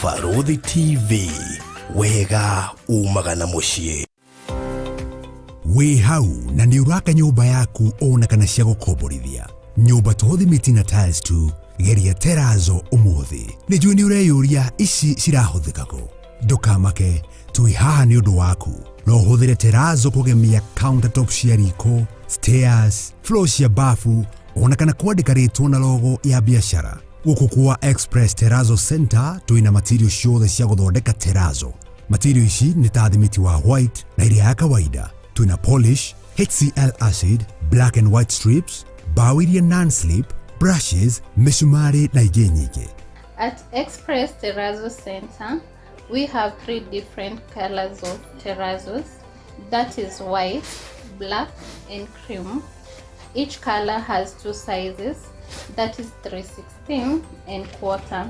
Barũthi TV, wega umaga na mũciĩ. Wĩ hau na nĩ ũraka nyũmba yaku ona kana cia gũkomborithia nyũmba to thimiti na tiles tu, geria terazo ũmũthĩ. Nĩ njũĩ nĩ ũreyũria ici cirahũthĩka kũ. Ndũkamake, twĩ haha nĩ ũndũ waku. No ũhũthĩre terazo kũgemia countertop cia riko, stairs, floor cia bafu ona kana kwandĩka rĩtwa na logo ya biacara. Gũkũ kwa Express Terrazzo Center twĩna material ciothe cia gũthondeka terazo. Material ici nĩ ta thimiti wa white na ĩrĩa ya kawaida. Twĩna polish, HCl acid, black and white strips, mbaũ iria non-slip, brushes, mĩcumarĩ na ingĩ nyingĩ. At Express Terrazzo Center, we have three different colors of terrazos. That is white, black, and cream. Each color has two sizes, that is 3/16 and quarter.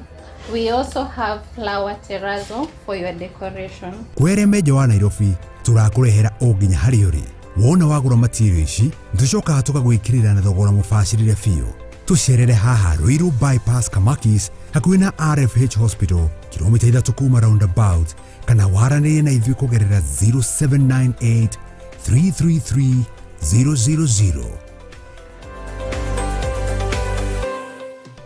We also have flower terrazzo for your decoration. Kwere menja wa Nairobi tũrakũrehera o nginya harĩa ũrĩ. Wona wagũra material ici tũcokaga tũgagwĩkĩrĩra na thogora mũbacĩrĩre biũ. Tũcerere haha Ruiru Bypass Kamakis hakuhĩ na RFH Hospital, kilomita 3 kuma roundabout, kana waranĩrie na ithuĩ kũgerera 0798 333 000.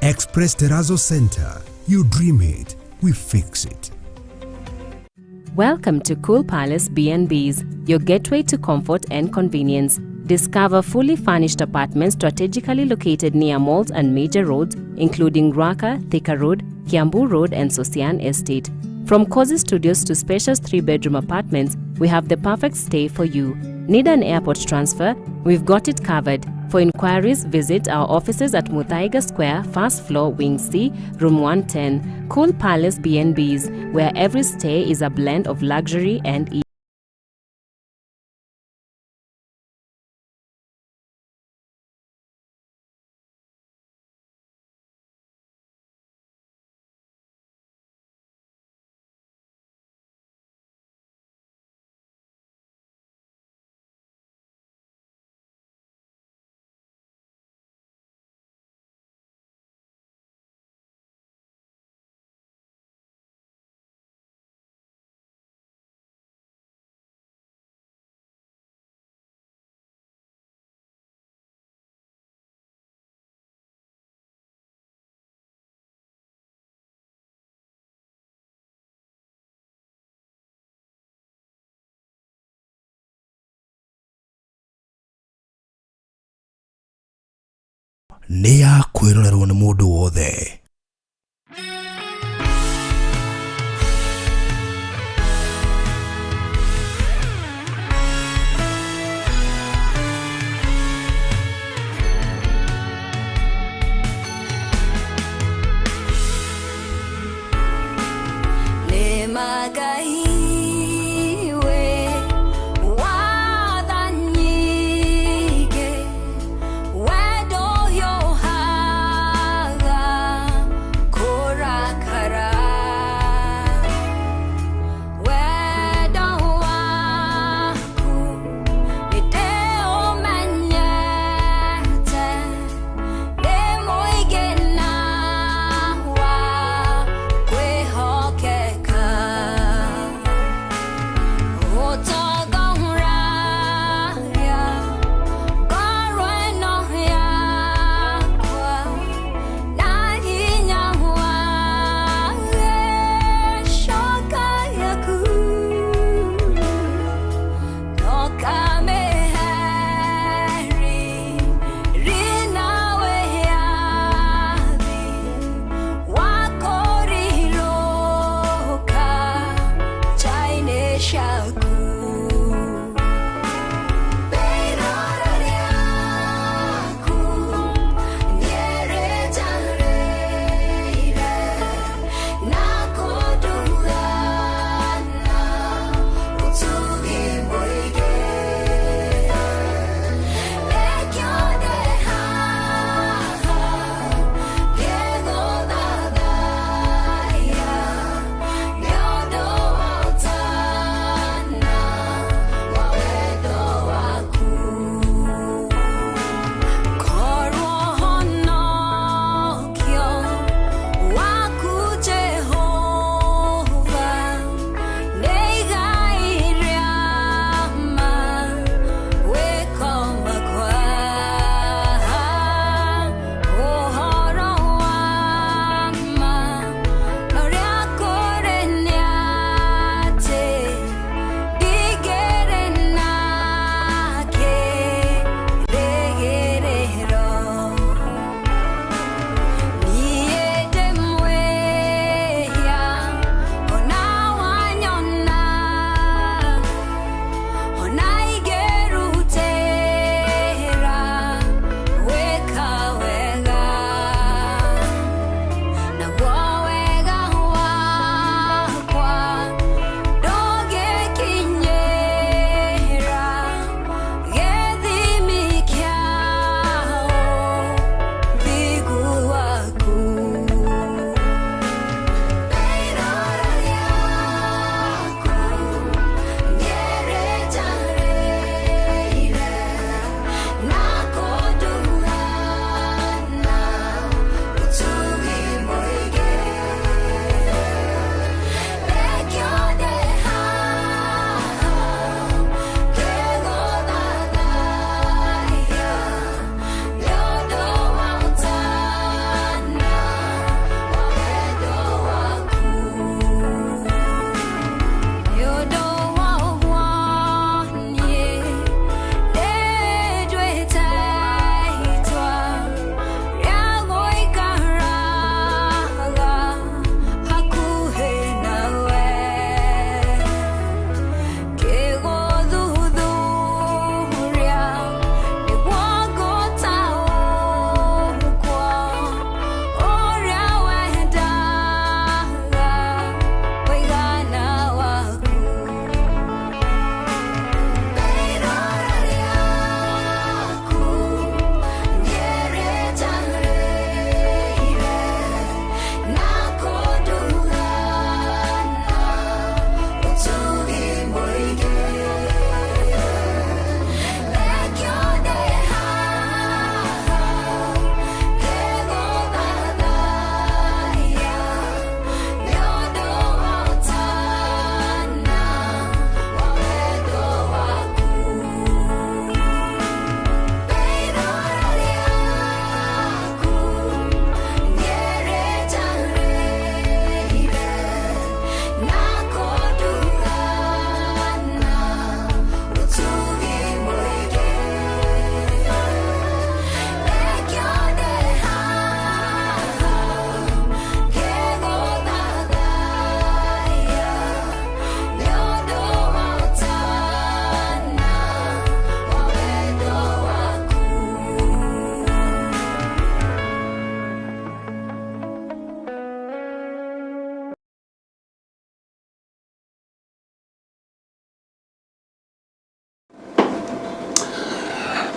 Express Terrazzo Center. You dream it, we fix it. Welcome to Cool Palace B&Bs, your gateway to comfort and convenience. Discover fully furnished apartments strategically located near malls and major roads, including Ruaka, Thika Road, Kiambu Road, and Sosian Estate. From cozy studios to spacious 3-bedroom apartments, we have the perfect stay for you. Need an airport transfer? We've got it covered. For inquiries, visit our offices at Muthaiga Square, first floor, Wing C, Room 110. Cool Palace B&Bs, where every stay is a blend of luxury and ease. Nĩ ya kwĩrorerwo nĩ mũndũ wothe.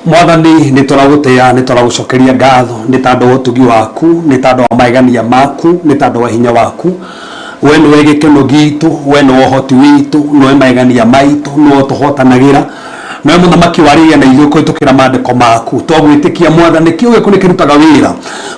Mwathani, nĩ tũragũtĩa, nĩ tũragũcokeria ngatho nĩ tondũ wa ũtugi waku, nĩ tondũ wa maigania maku, nĩ tondũ wa hinya waku. We nĩwe gĩkeno gitũ, we nĩwe ũhoti witũ, nĩwe maigania maitũ, nĩwe ũtũhotanagĩra, nĩwe mũthamaki warĩria na ithuĩ kũhĩtũkĩra maandĩko maku. Twagwĩtĩkia, Mwathani, kiugo gĩaku nĩ kĩrutaga wĩra.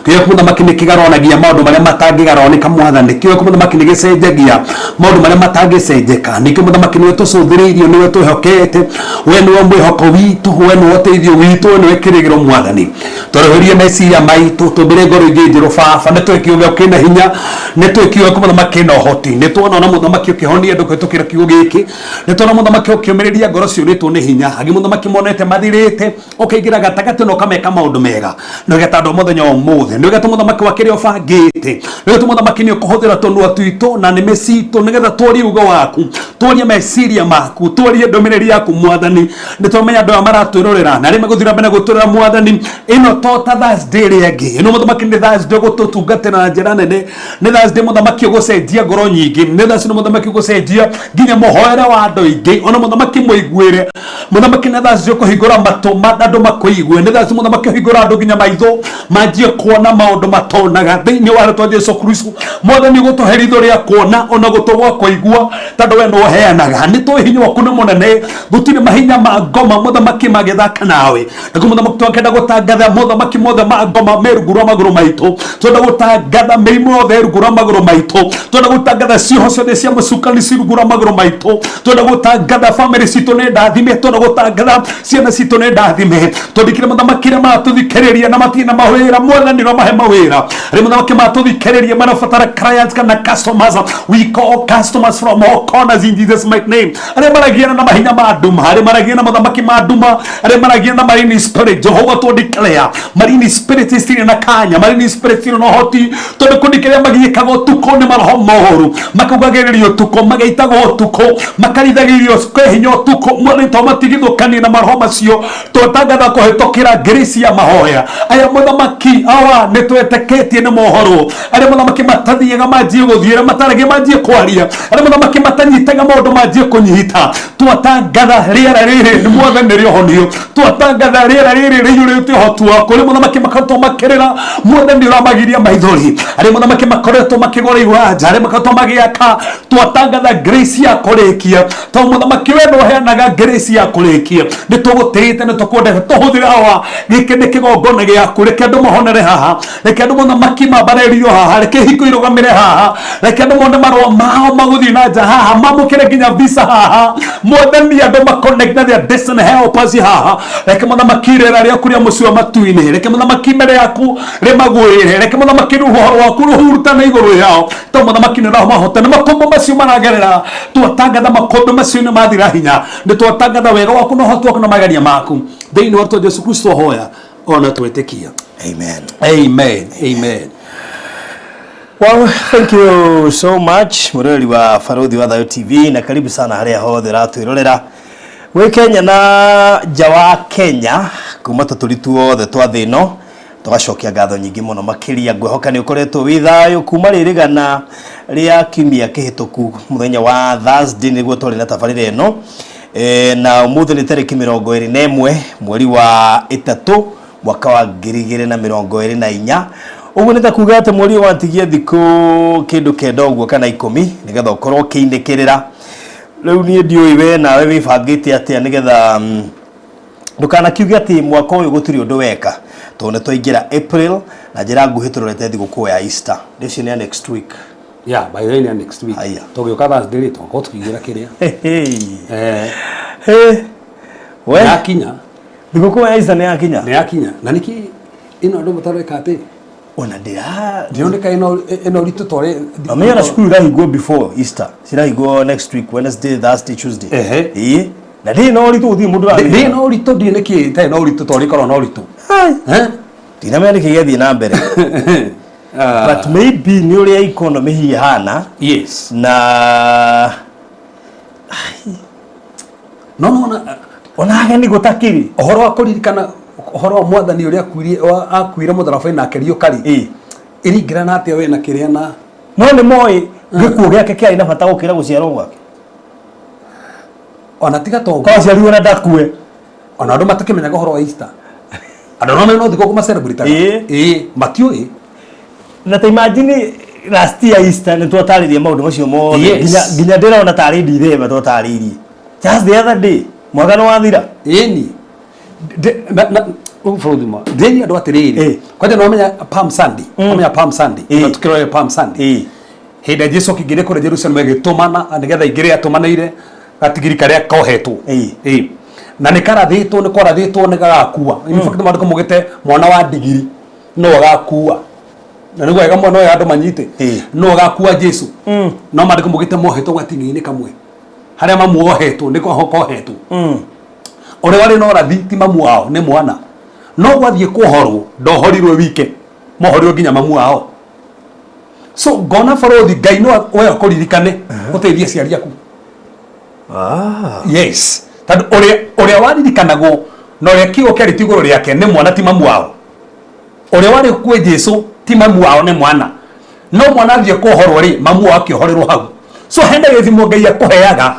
Kiugo gĩaku, mũthamaki, nĩ kĩgaronagia maũndũ marĩa matangĩgaroneka. Mwathani, kiugo gĩaku, mũthamaki, nĩ gĩcenjagia maũndũ marĩa matangĩcenjeka. Nĩkĩo, mũthamaki, nĩwe tũcũthĩrĩirio, nĩwe twĩhokete, we nĩwe mwĩhoko witũ, we nĩwe ũteithio witũ, we nĩwe kĩrĩgĩro. Mwathani, tũrũhĩrie meciria maitũ, tũmbĩre ngoro ingĩ njerũ. Baba, nĩ tũĩ kiugo gĩaku kĩna hinya, nĩ tũĩ kiugo gĩaku, mũthamaki, kĩna ũhoti. Nĩ tuona ona mũthamaki ũkĩhonia andũ kũhĩtũkĩra kiugo gĩkĩ. Nĩ tuona, mũthamaki, ũkĩũmĩrĩria ngoro ciũrĩtwo nĩ hinya. Angĩ, mũthamaki, monete mathirĩte, ũkaingĩra gatagatĩ na ũkameka maũndũ mega. Nĩ ũgeta andũ mũthenya wa ũmũthĩ, nĩ ũgeta mũthamaki wa kĩrĩa ũbangĩte, nĩ ũgeta, mũthamaki, nĩ ũkũhũthĩra tũnua twitũ na nĩmĩ citũ nĩgetha twarie ugo waku, twarie meciria maku, twarie ndũmĩrĩri yaku. Mwathani, nĩ twamenya andũ aya maratwĩrorera na arĩa megũthiĩ na mbere gũtwĩrora. Mwathani, ĩno to ta Thursday ĩrĩa ĩngĩ. Ĩno, mũthamaki, nĩ Thursday ũgũtũtungatĩra na njĩra nene. Nĩ Thursday, mũthamaki, ũgũcenjia ngoro nyingĩ. Nĩ Thursday, mũthamaki, ũgũcenjia nginya mũhoere wa andũ aingĩ, ona mũthamaki mũiguĩre. Mũthamaki, nĩ Thursday ũkũhingũra matũ ma andũ makũigue. Nĩ Thursday, mũthamaki, ũhingũra andũ nginya maitho manjie kuona maũndũ matonaga thĩinĩ wa rĩtwa Jesu Kristo. Mwathani, ũgũtũhe ritho rĩa kuona ona gũtũ gwa kũigua, tondũ we nĩwe ũheanaga. Nĩ tũĩ hinya waku nĩ mũnene, gũtirĩ mahinya ma ngoma, mũthamaki, magĩthaka nawe. Naguo, mũthamaki, twakenda gũtangatha mothamaki mothe ma ngoma me rungu rwa magũrũ maitũ. Twenda gũtangatha mĩrimũ yothe rungu rwa magũrũ maitũ. Twenda gũtangatha cioho ciothe cia mũcukani ci rungu rwa magũrũ maitũ. Twenda gũtangatha famĩlĩ citũ nĩ ndathime. Twenda gũtangatha ciana citũ nĩ ndathime. Twandĩkire, mũthamaki, arĩa maratũthikĩrĩria na matirĩ na mawĩra, Mwathani, ũramahe mawĩra. Arĩa, mũthamaki, maratũthikĩrĩria marabatara clients kana customers, we call customers from all corners in Jesus' mighty name. Arĩa maragiana na mahinya ma nduma, arĩa maragiana na mothamaki ma nduma, arĩa maragiana na marine spirit, Jehova, tũ declare marine spirit citirĩ na kanya, marine spirit citirĩ na ũhoti, tondũ kũndĩ kĩrĩa magiĩkaga ũtukũ nĩ maroho moru. Makaugagĩrĩria ũtukũ, magaitagwo ũtukũ, makarithagĩrĩrio kwĩ hinya ũtukũ. Mwathani, to matigithũkanie na maroho macio. Twatangatha kũhĩtũkĩra grace ya mahoya aya, mũthamaki, awa nĩ twetĩkĩtie nĩ mohoro. Arĩa, mũthamaki, matathiaga manjie gũthiĩ, arĩa mataragia manjie kwaria, arĩa, mũthamaki, matanyitaga maũndũ manjie kũnyita. Twatangatha rĩera rĩrĩ nĩ, Mwathani, rĩohonio. Twatangatha rĩera rĩrĩ rĩiyũrĩte ũhoti waku. Arĩa, mũthamaki, makoretwo makĩrĩra, Mwathani, ũramagiria maithori. Arĩa, mũthamaki, makoretwo makĩgũra iwanja, arĩa makoretwo magĩaka, twatangatha grace ya kũrĩkia, tondũ, mũthamaki, we nĩũheanaga grace ya kũrĩkia. Nĩ tũgũtĩĩte, nĩ tũkwendete. Tũhũthĩre hawa, gĩkĩ nĩ kĩgongona gĩaku. Reke andũ mahonere haha, reke andũ, mũthamaki, mambarĩrio haha, reke hingo irũgamĩre haha, reke andũ mone marũa mao magũthiĩ na nja haha, mamũkĩre nginya visa haha. Mwathani, andũ maconnect na their destiny helpers haha. Reke, mũthamaki, rĩera rĩaku rĩa mũciĩ wa matu-inĩ, reke, mũthamaki, mbere yaku rĩmagwĩre. Reke, mũthamaki, rũhuho rwaku rũhurutane igũrũ yao, to mũthamaki, nĩ ũramahota nĩ makũmbũ macio maragerera. Twatangatha makũmbĩ macio nĩ mathira hinya. Nĩ twatangatha wega waku na ũhoti waku na mageria maku thĩinĩ wa rĩtwa Jesu Kristo hoya ona twĩtĩkia. Amen. Amen, amen. Well, thank you so much, mũroreri wa Barothi wa Thayo TV, na karibu sana harĩa hothe ũratwĩrorera wĩ Kenya na nja wa Kenya, kuma tũtũri tuothe twa thĩ ĩno. Tũgacokia ngatho nyingĩ mũno makĩria. Ngwĩhoka nĩ ũkoretwo wĩ thayũ kuma rĩrĩgana rĩa kiumia kĩhĩtũku, mũthenya wa Thursday nĩguo twarĩ na tabarĩra ĩno. Na ũmũthĩ nĩ tarĩki 21 mweri wa 3 mwaka wa 2024. Ũguo nĩ ta kuga atĩ mweri ũyũ watigia thikũ kĩndũ 9 ũguo kana 10 nĩgetha ũkorwo ũkĩinĩkĩrĩra. Rĩu niĩ ndiũĩ we nawe wĩbangĩte atĩa, nĩgetha ndũkanakiuge atĩ mwaka ũyũ gũtirĩ ũndũ weka, tondũ nĩ twaingĩra April. Na njĩra nguhĩ, tũrorete thigũkũ ya Easter. Ũcio nĩ ya next week. Yeah, by the way, next week. Haya. Tũgĩũka Thursday rĩ, tũgakorwo tũkĩingĩra kĩrĩa. We. Yakinya. Thigũkũ ya Easter nĩ yakinya. Nĩ yakinya. Na nĩkĩ ĩno andũ matareka atĩ Ona ndĩra ndĩroneka ĩno ritũ torĩ. Mamenya na cukuru irahingwo before Easter, cirahingwo next week, Wednesday, Thursday, Tuesday. Ĩĩ, na ndĩrĩ na ũritũ gũthiĩ mũndũ Ndĩ na ũritũ, ndiĩ nĩkĩ ĩtarĩ na ũritũ torĩ ĩkoragwo na ũritũ. Eh? Ndinamenya nĩkĩ gĩathiĩ na mbere, but maybe nĩ ũrĩa economy hihi ĩhana. Na No nona ona ageni gũtakĩrĩ. Ũhoro wa kũririkana ũhoro wa Mwathani ũrĩa akuire mũtharaba-inĩ na akĩriũka rĩ, ĩringĩrana atĩa we na kĩrĩa na No nĩ moĩ gĩkuũ gĩake kĩarĩ na bata gũkĩra gũciarwo gwake. Ona tiga to Korwo aciarirwo na ndakue. Ona andũ matakĩmenyaga ũhoro wa Easter, andũ no mena thikũ kũmacelebrataga. Ĩĩ, matiũĩ. Na ta imagine last year Easter nĩ twatarĩria maũndũ macio mothe. Nginya ndĩrona tarĩ December twatarĩirie just the other day, mwaka nĩ wathira. Ĩni bũrũri ma ndĩri andũ atĩrĩrĩ, kwanja nĩwamenya Palm Sunday? Wamenya Palm Sunday? Na tukĩrore Palm Sunday, hĩndĩ ya Jesu akĩingĩria kũrĩa Jerusalem, agĩtũmana nĩgetha aingĩre atũmanĩire gatigiri karĩa kohetwo. Ĩĩ. Na nĩ karathĩtwo, nĩ kwarathĩtwo nĩ gagakua. In fact, maandĩko maugĩte mwana wa ndigiri no agakua, na nĩguo wega mwana ũyũ andũ manyite no agakua Jesu. No maandĩko maugĩte mohetwo gating'i-inĩ kamwe harĩa mamuohetwo, nĩ kohetwo. Ũrĩa warĩ na ũrathi ti mamu wao, nĩ mwana. No gwathiĩ kuohorwo, ndohorirwe wike, mohorirwe nginya mamu wao. So ngona bũrũthi Ngai no we akũririkane ũteithie aciari aku. Yes, tondũ ũrĩa waririkanagwo na ũrĩa kiugo kĩarĩtio igũrũ rĩake nĩ mwana, ti mamu wao. Ũrĩa warĩ kwĩ Jesu ti mamu wao, nĩ mwana. No mwana athiĩ kuohorwo rĩ, mamu wao akĩohorerwo hau. So hena gĩthimo Ngai akũheaga,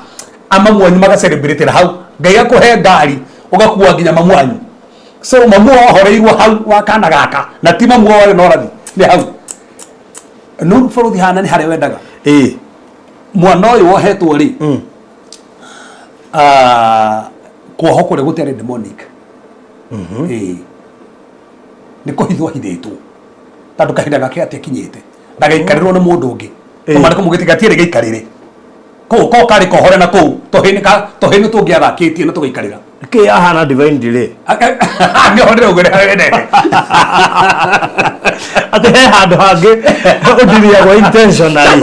amamu wanyu magacelebrate hau. Ngai akũhe ngari, ũgakua nginya mamu wanyu. So mamu wao ahoreirwo hau wa kana gaka, na ti mamu wao warĩ na ũrathi, nĩ hau. No bũrũthi hana nĩ harĩa wendaga mwana ũyũ wohetwo rĩ, kuohwo kũrĩa gũtiarĩ demonic. Ĩĩ, nĩ kũhithwo ahithĩtwo tondũ kahinda gake gatiakinyĩte, ndagaikarĩrwo nĩ mũndũ ũngĩ. Tũmarĩko mũgĩte gatiarĩ gaikarĩre kũu ko karĩ kohore na kũu tũhĩ nĩ tũngĩathakĩtie na tũgaikarĩra. Kĩ yahana divine delay? Angĩhorire ũguo nĩ wendete. Atĩ he handũ hangĩ ũndiriagwo intentionally.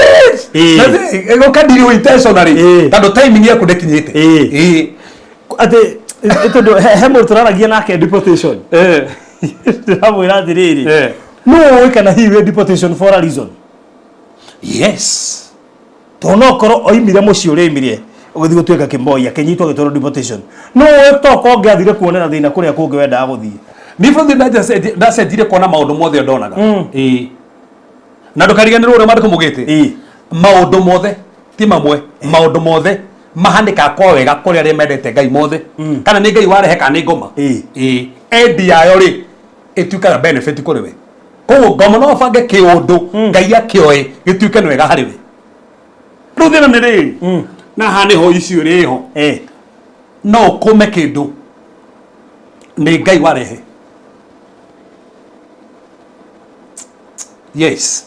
Gũkandiriwo intentionally tondũ timing yaku ndĩkinyĩte. Atĩ tondũ he mũndũ tũraragia nake deportation, ndĩramwĩra atĩrĩrĩ, nũ ũĩ kana hihi wĩ deportation for a reason? Yes. Tondũ no korwo oimire mũciĩ ũrĩa oimire ũgĩthiĩ gũtuĩka kĩmoi, akĩnyitwo, agĩtwarwo deportation, no ũĩ tokorwo ũngĩathire kuonera thĩna kũrĩa kũngĩ wendaga gũthiĩ. Niĩ bũrũri ndacenjirie kuona maũndũ mothe ndonaga. Ĩĩ, na ndũkariganĩrwo ũrĩa maandĩko maugĩte, maũndũ mothe ti mamwe, maũndũ mothe mahanĩkaga kwa wega kũrĩ arĩa mendete Ngai mothe, kana nĩ Ngai warehe kana nĩ ngoma. Ĩĩ, endi yayo rĩ, ĩtuĩkaga benefit kũrĩ we. Koguo ngoma no ũbange kĩũndũ, Ngai akĩoe gĩtuĩke nĩ wega harĩ we. Rĩu thĩna nĩ rĩrĩ, na haha nĩho icio rĩho, no ũkũme kĩndũ nĩ Ngai warehe. Yes,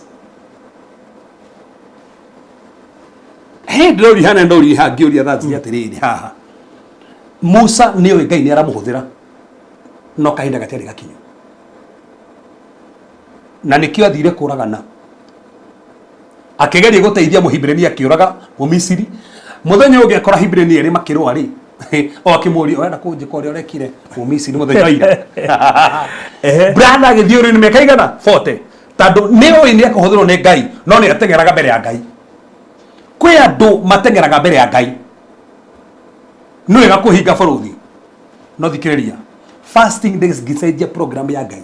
he ndĩroria hana, ndoria haha, ngĩũria thanjiri atĩrĩrĩ, haha Musa nĩ oĩ Ngai nĩ aramũhũthĩra, no kahinda gatiarĩ gakinyu, na nĩkĩo athire kũragana, akĩgeria gũteithia Mũhibirania, akĩũraga Mũmisiri. Mũthenya ũngĩ akora Hibirania erĩ makĩrũa rĩ, o akĩmũria, "Ũrenda kũnjĩka ũrĩa ũrekire Mũmisiri mũthenya wa ira?" Brother agĩthiĩ ũrĩ mĩaka igana 40, tondũ nĩ oĩ nĩ ekũhũthĩrwo nĩ Ngai, no nĩ ateng'eraga mbere ya Ngai. Kwĩ andũ mateng'eraga mbere ya Ngai. Nĩ wega kũhinga bũrũri, no thikĩrĩria, fasting ndĩngĩcenjia program ya Ngai.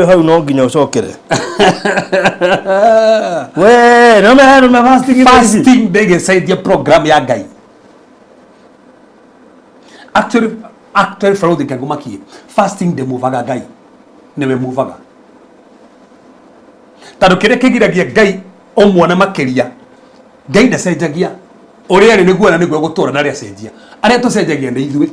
Hau no nginya ũcokere we no me fasting. Fasting ndĩngĩcenjia program ya Ngai. Actually, bũrũri ngĩngũmakie, fasting ndĩmuvaga Ngai, nĩwe muvaga, tondũ kĩrĩa kĩgiragia Ngai ũmuone makĩria, Ngai ndacenjagia. Ũrĩa arĩ nĩguo na nĩguo gũtũra, na arĩa acenjia, arĩa tũcenjagia nĩ ithuĩ.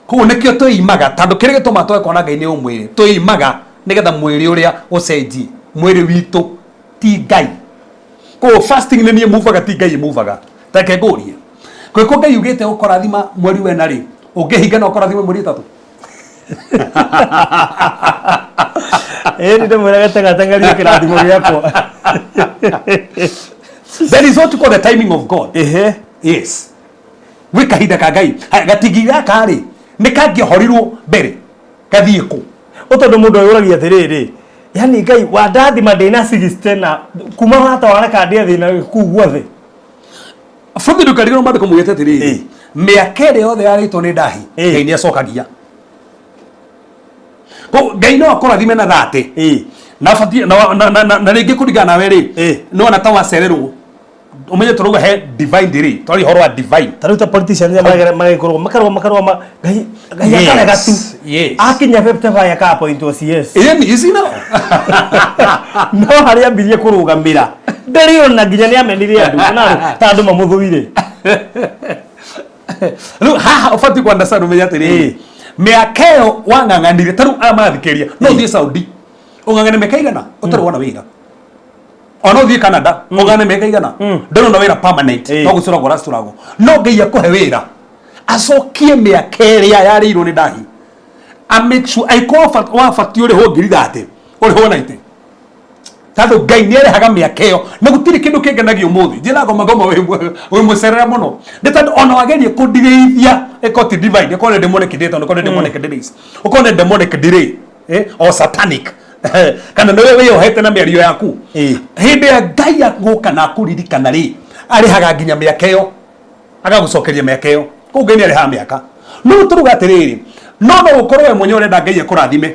Koguo nĩkĩo twĩimaga, tondũ kĩrĩa gĩtũmaga twage kuona Ngai nĩ ũmwĩrĩ. Twĩimaga nĩgetha mwĩrĩ ũrĩa ũcenjie, mwĩrĩ witũ, ti Ngai. Koguo fasting nĩ niĩ muvaga, ti Ngai ĩmuvaga. Reke ngũrie, kwĩkwo Ngai ugĩte ũkũrathima mweri wena rĩ, ũngĩhinga no ũkũrathima mweri 3? Ĩĩ, nĩ ndĩmwĩra gĩtengateng'erie kĩrathimo gĩakwa. There is what you call the timing of God. Yes, gwĩ kahinda ka Ngai. Haya, gatigi gaka rĩ, nĩ kangĩohorirwo mbere gathiĩ kũ? Ó tondũ mũndũ ayũragia atĩrĩrĩ, yani Ngai wandathima ndĩna 60 na kuma watawara kandĩe thĩna kuu guothe. Bũthi, ndũkariganĩrwo maandĩko maugĩte atĩrĩrĩ, mĩaka ĩrĩa yothe yarĩtwo nĩ ndahi, Ngai nĩ acokagia. Koguo Ngai no akũrathime na 30 na ũbatiĩ na rĩngĩ kũringana nawe rĩ, nĩwona ta wacererwo. Umenye tũrauga he divine delay, twari ũhoro wa divine. Ta rĩu ta politicians arĩa magĩkorwo makarũa makarũa Ngai Ngai akarega tu. Akinya 55 aka appointwo CS. Ĩni ici no no harĩa ambirie kũrũgamĩra ndarĩ ona nginya nĩ amenire andũ ona ta andũ mamũthũire. Rĩu haha ũbatiĩ ku understand, ũmenye atĩrĩrĩ, mĩaka ĩyo wang'ang'anire, ta rĩu aya marathikĩrĩria, no ũthiĩ Saudi ũng'ang'ane mĩaka igana ũtarĩ wona wĩra, ona ũthiĩ Canada ũng'ang'ane mĩaka igana ndũrĩ ona wĩra permanent, no gũcũragwo ũracũragwo, no Ngai akũhe wĩra acokie mĩaka ĩrĩa yarĩirwo nĩ ndahi, a make sure angĩkorwo wabatiĩ ũrĩhwo 30,000 ũrĩhwo 90, tondũ Ngai nĩ arĩhaga mĩaka ĩyo. Na gũtirĩ kĩndũ kĩngenagia ũmũthĩ njĩra ngoma ngoma wĩ mũcerere mũno, nĩ tondũ ona wagerie kũndirĩithia ĩkorwo ti divine, ĩkorwo nĩ demonic delay, tondũ ĩkorwo nĩ demonic delays, ũkorwo nĩ demonic delay o satanic, kana nĩwe wĩyohete na mĩario yaku, hĩndĩ ya Ngai agũka na akũririkana rĩ, arĩhaga nginya mĩaka ĩyo, agagũcokeria mĩaka ĩyo. Koguo Ngai nĩ arĩhaga mĩaka. No tũruga atĩrĩrĩ, no no ũkorwo we mwenyewe ũrenda Ngai akũrathime.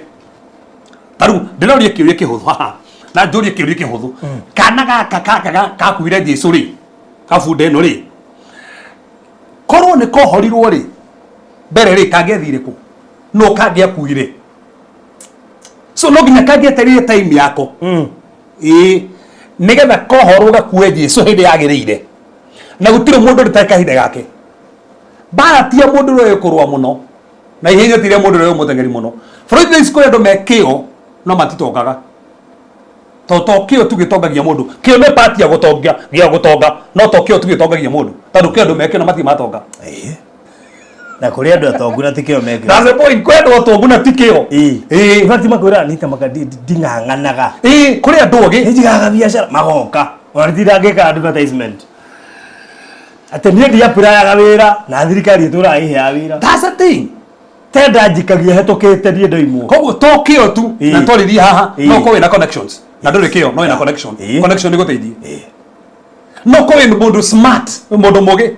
Ta rĩu ndĩroria kĩũria kĩhũthũ haha, na njũrie kĩũria kĩhũthũ, kana gaka gaka gakuire Jesu rĩ, kabunda ĩno rĩ, korwo nĩ kohorirwo rĩ mbere rĩ, kangĩathire kũ? No kangĩakuire? So no nginya kangĩeterire time yako, ĩĩ, nĩgetha kohorwo gakue Jesu hĩndĩ yagĩrĩire. Na gũtirĩ mũndũ ũrĩ kahinda gake. Mbara ti ya mũndũ ũrĩa ũkũrũa mũno na ihenya, ti rĩa mũndũ ũrĩa wĩ mũteng'eri mũno. Bũrũri thaa ici kũrĩ andũ me kĩo no matitongaga, to to kĩo tu gĩtongagia mũndũ. Kĩo nĩ part ya gũtonga, gĩa gũtonga, no to kĩo tu gĩtongagia mũndũ, tondũ kĩ andũ me kĩo na matirĩ matonga. Na kũrĩ andũ atongu na ti kĩo mekĩo. That's the point. Kwĩ andũ atongu na ti kĩo. Ĩĩ. In fact makwĩraga nita maka nding'ang'anaga. Ĩĩ, kũrĩ andũ ogĩ. Nĩ njigaga biacara magoka ona nditindaga ngĩka advertisement atĩ niĩ ndiapurayaga wĩra na thirikari ĩtũraga ĩheaga wĩra. That's the thing. Tenda njikagia hetũkĩte niĩ ndoimwo. Koguo to kĩo tu. Na twaririe haha, no ũkorwo wĩna connections na ndũrĩ kĩo, no wĩna connection. Connection nĩ gũteithie. No ũkorwo wĩ mũndũ smart, wĩ mũndũ mũgĩ,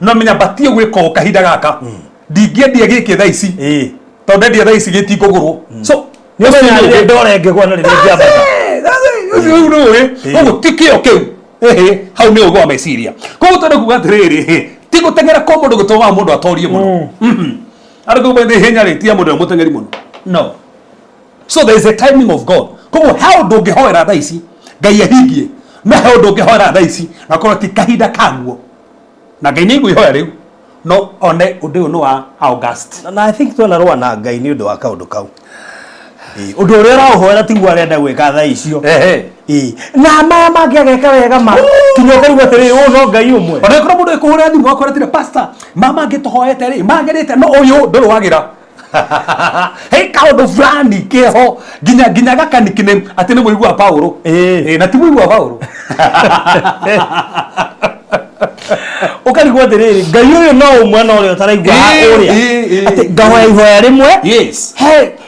no menya batie gwĩka ũũ kahinda gaka, ndingĩendia gĩkĩ thaa ici, tondũ ndendia thaa ici gĩtikũgũrwo. So nĩ ũmenya rĩrĩa ndore ngĩgwa na rĩrĩa ngĩambata. Ũcio rĩu nĩ ũĩ. Koguo ti kĩo kĩu. Ĩhĩ, hau nĩ ũgĩ wa meciria. Koguo twende kuga atĩrĩrĩ, ti gũteng'era kwa mũndũ gũtũmaga mũndũ atorie mũno. Andũ kuga nĩ ihenya rĩ, ti ya mũndũ ũrĩa mũteng'eri mũno, no. So there is a timing of God. Koguo he ũndũ ũngĩhoera thaa ici Ngai ahingie, no he ũndũ ũngĩhoera thaa ici na korwo ti kahinda kaguo, na Ngai nĩ aigua ihoya rĩu, no one ũndũ ũyũ nĩ wa August. Na I think twanarũa na Ngai nĩ ũndũ wa kaũndũ kau. Ũndũ ũrĩa ũraũhoera tiguo arenda gwĩka thaa icio. Ĩĩ. Na maya mangĩ ageka wega ma kinya ũkarigwo atĩrĩrĩ, ũyũ no Ngai ũmwe. Ona ĩkorwo mũndũ ĩkũhũrĩra thimũ akwĩra atĩrĩ, pastor, mama angĩtũhoete rĩ, magĩrĩte, no ũyũ ndũrĩ wagĩra, he kaũndũ fulani keho, nginya nginya gakanikine atĩ nĩ mũigua Paulo. Ĩĩ, na ti mũigua Paulo. Ũkarigwo atĩrĩrĩ, Ngai ũyũ no ũmwe na ũrĩa ũtaraigua ũrĩa atĩ ngahoya ihoya rĩmwe,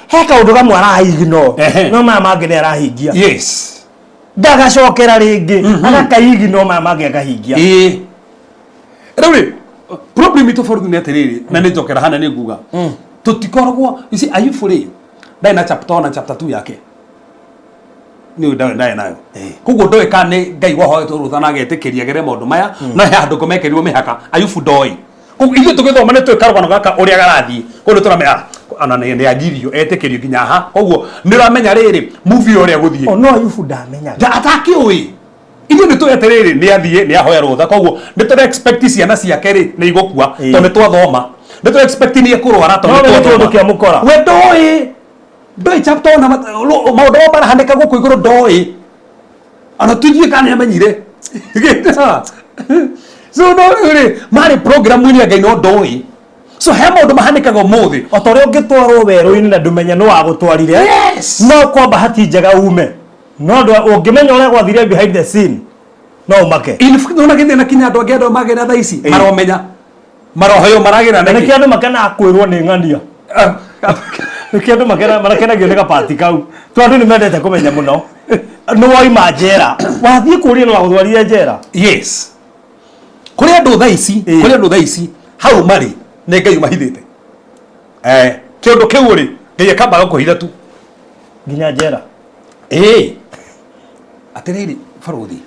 he kaũndũ kamwe araignore, no maya mangĩ nĩ arahingia. Ndagacokera rĩngĩ agakaignore, maya mangĩ akahingia. Ĩĩ, rĩu rĩ, problem itũ bũrũri nĩ atĩrĩrĩ, na nĩ njokera hana nĩ nguga tũtikoragwo ici. Ayubu rĩ, ndarĩ na chapter 1 na chapter 2 yake, nĩ ndarĩ ndarĩ nayo. Koguo ndoĩ kana nĩ Ngai wahoetwo rũtha na agetĩkĩria gere maũndũ maya, no he handũ mekĩrirwo mĩhaka Ayubu ndoĩ. Koguo ithuĩ tũgĩthoma nĩ tũĩ karũgano gaka ũrĩa garathiĩ, koguo nĩ tũramenya, ah, ona nĩ agirio etĩkĩrio nginya ha. Koguo nĩ ũramenya rĩrĩ movie ũrĩa gũthiĩ. O no Ayubu ndamenyaga. Atakĩũĩ. Ithuĩ nĩ tũĩ atĩrĩrĩ, nĩ athiĩ nĩ ahoya rũtha, koguo nĩ tũra expect ciana ciake rĩ nĩ igũkua, tondũ nĩ twathoma. Nĩ tũra expect nĩ ekũrwara, tondũ No nĩ we nĩ twathoma. kĩũndũ kĩamũkora. We ndoĩ, ndoĩ chapter ona maũndũ marĩa marahanĩka gũkũ igũrũ ndoĩ, ona tũthiĩ kana nĩ amenyire. So no rĩu rĩ, marĩ program-inĩ ya Ngai, no ndoĩ. So he maũndũ mahanĩkaga ũmũthĩ. O ta ũrĩa ũngĩtwarwo werũ-inĩ na ndũmenye nĩ wagũtwarire, no kwa bahati njega ume, no ũngĩmenya ũrĩa gwathire behind the scene no ũmake. In fact, nona gĩthĩna kinya andũ angĩ, andũ magĩra thaa ici maromenya maroheo maragĩra Na nĩkĩ. Nĩkĩo andũ makenaga kwĩrwo nĩ ng'ania, nĩkĩo andũ marakenagio nĩ gabati kau, tondũ andũ nĩ mendete kũmenya mũno nĩ woima njera, wathiĩ kũria nĩ wagũtwarire njera. Yes, kũrĩ andũ thaa ici, kũrĩ andũ thaa ici hau marĩ nĩ Ngai ũmahithĩte. Kĩũndũ kĩu rĩ, Ngai akambaga kũhitha tu. Nginya njera. Ĩĩ, atĩrĩrĩ barũthi,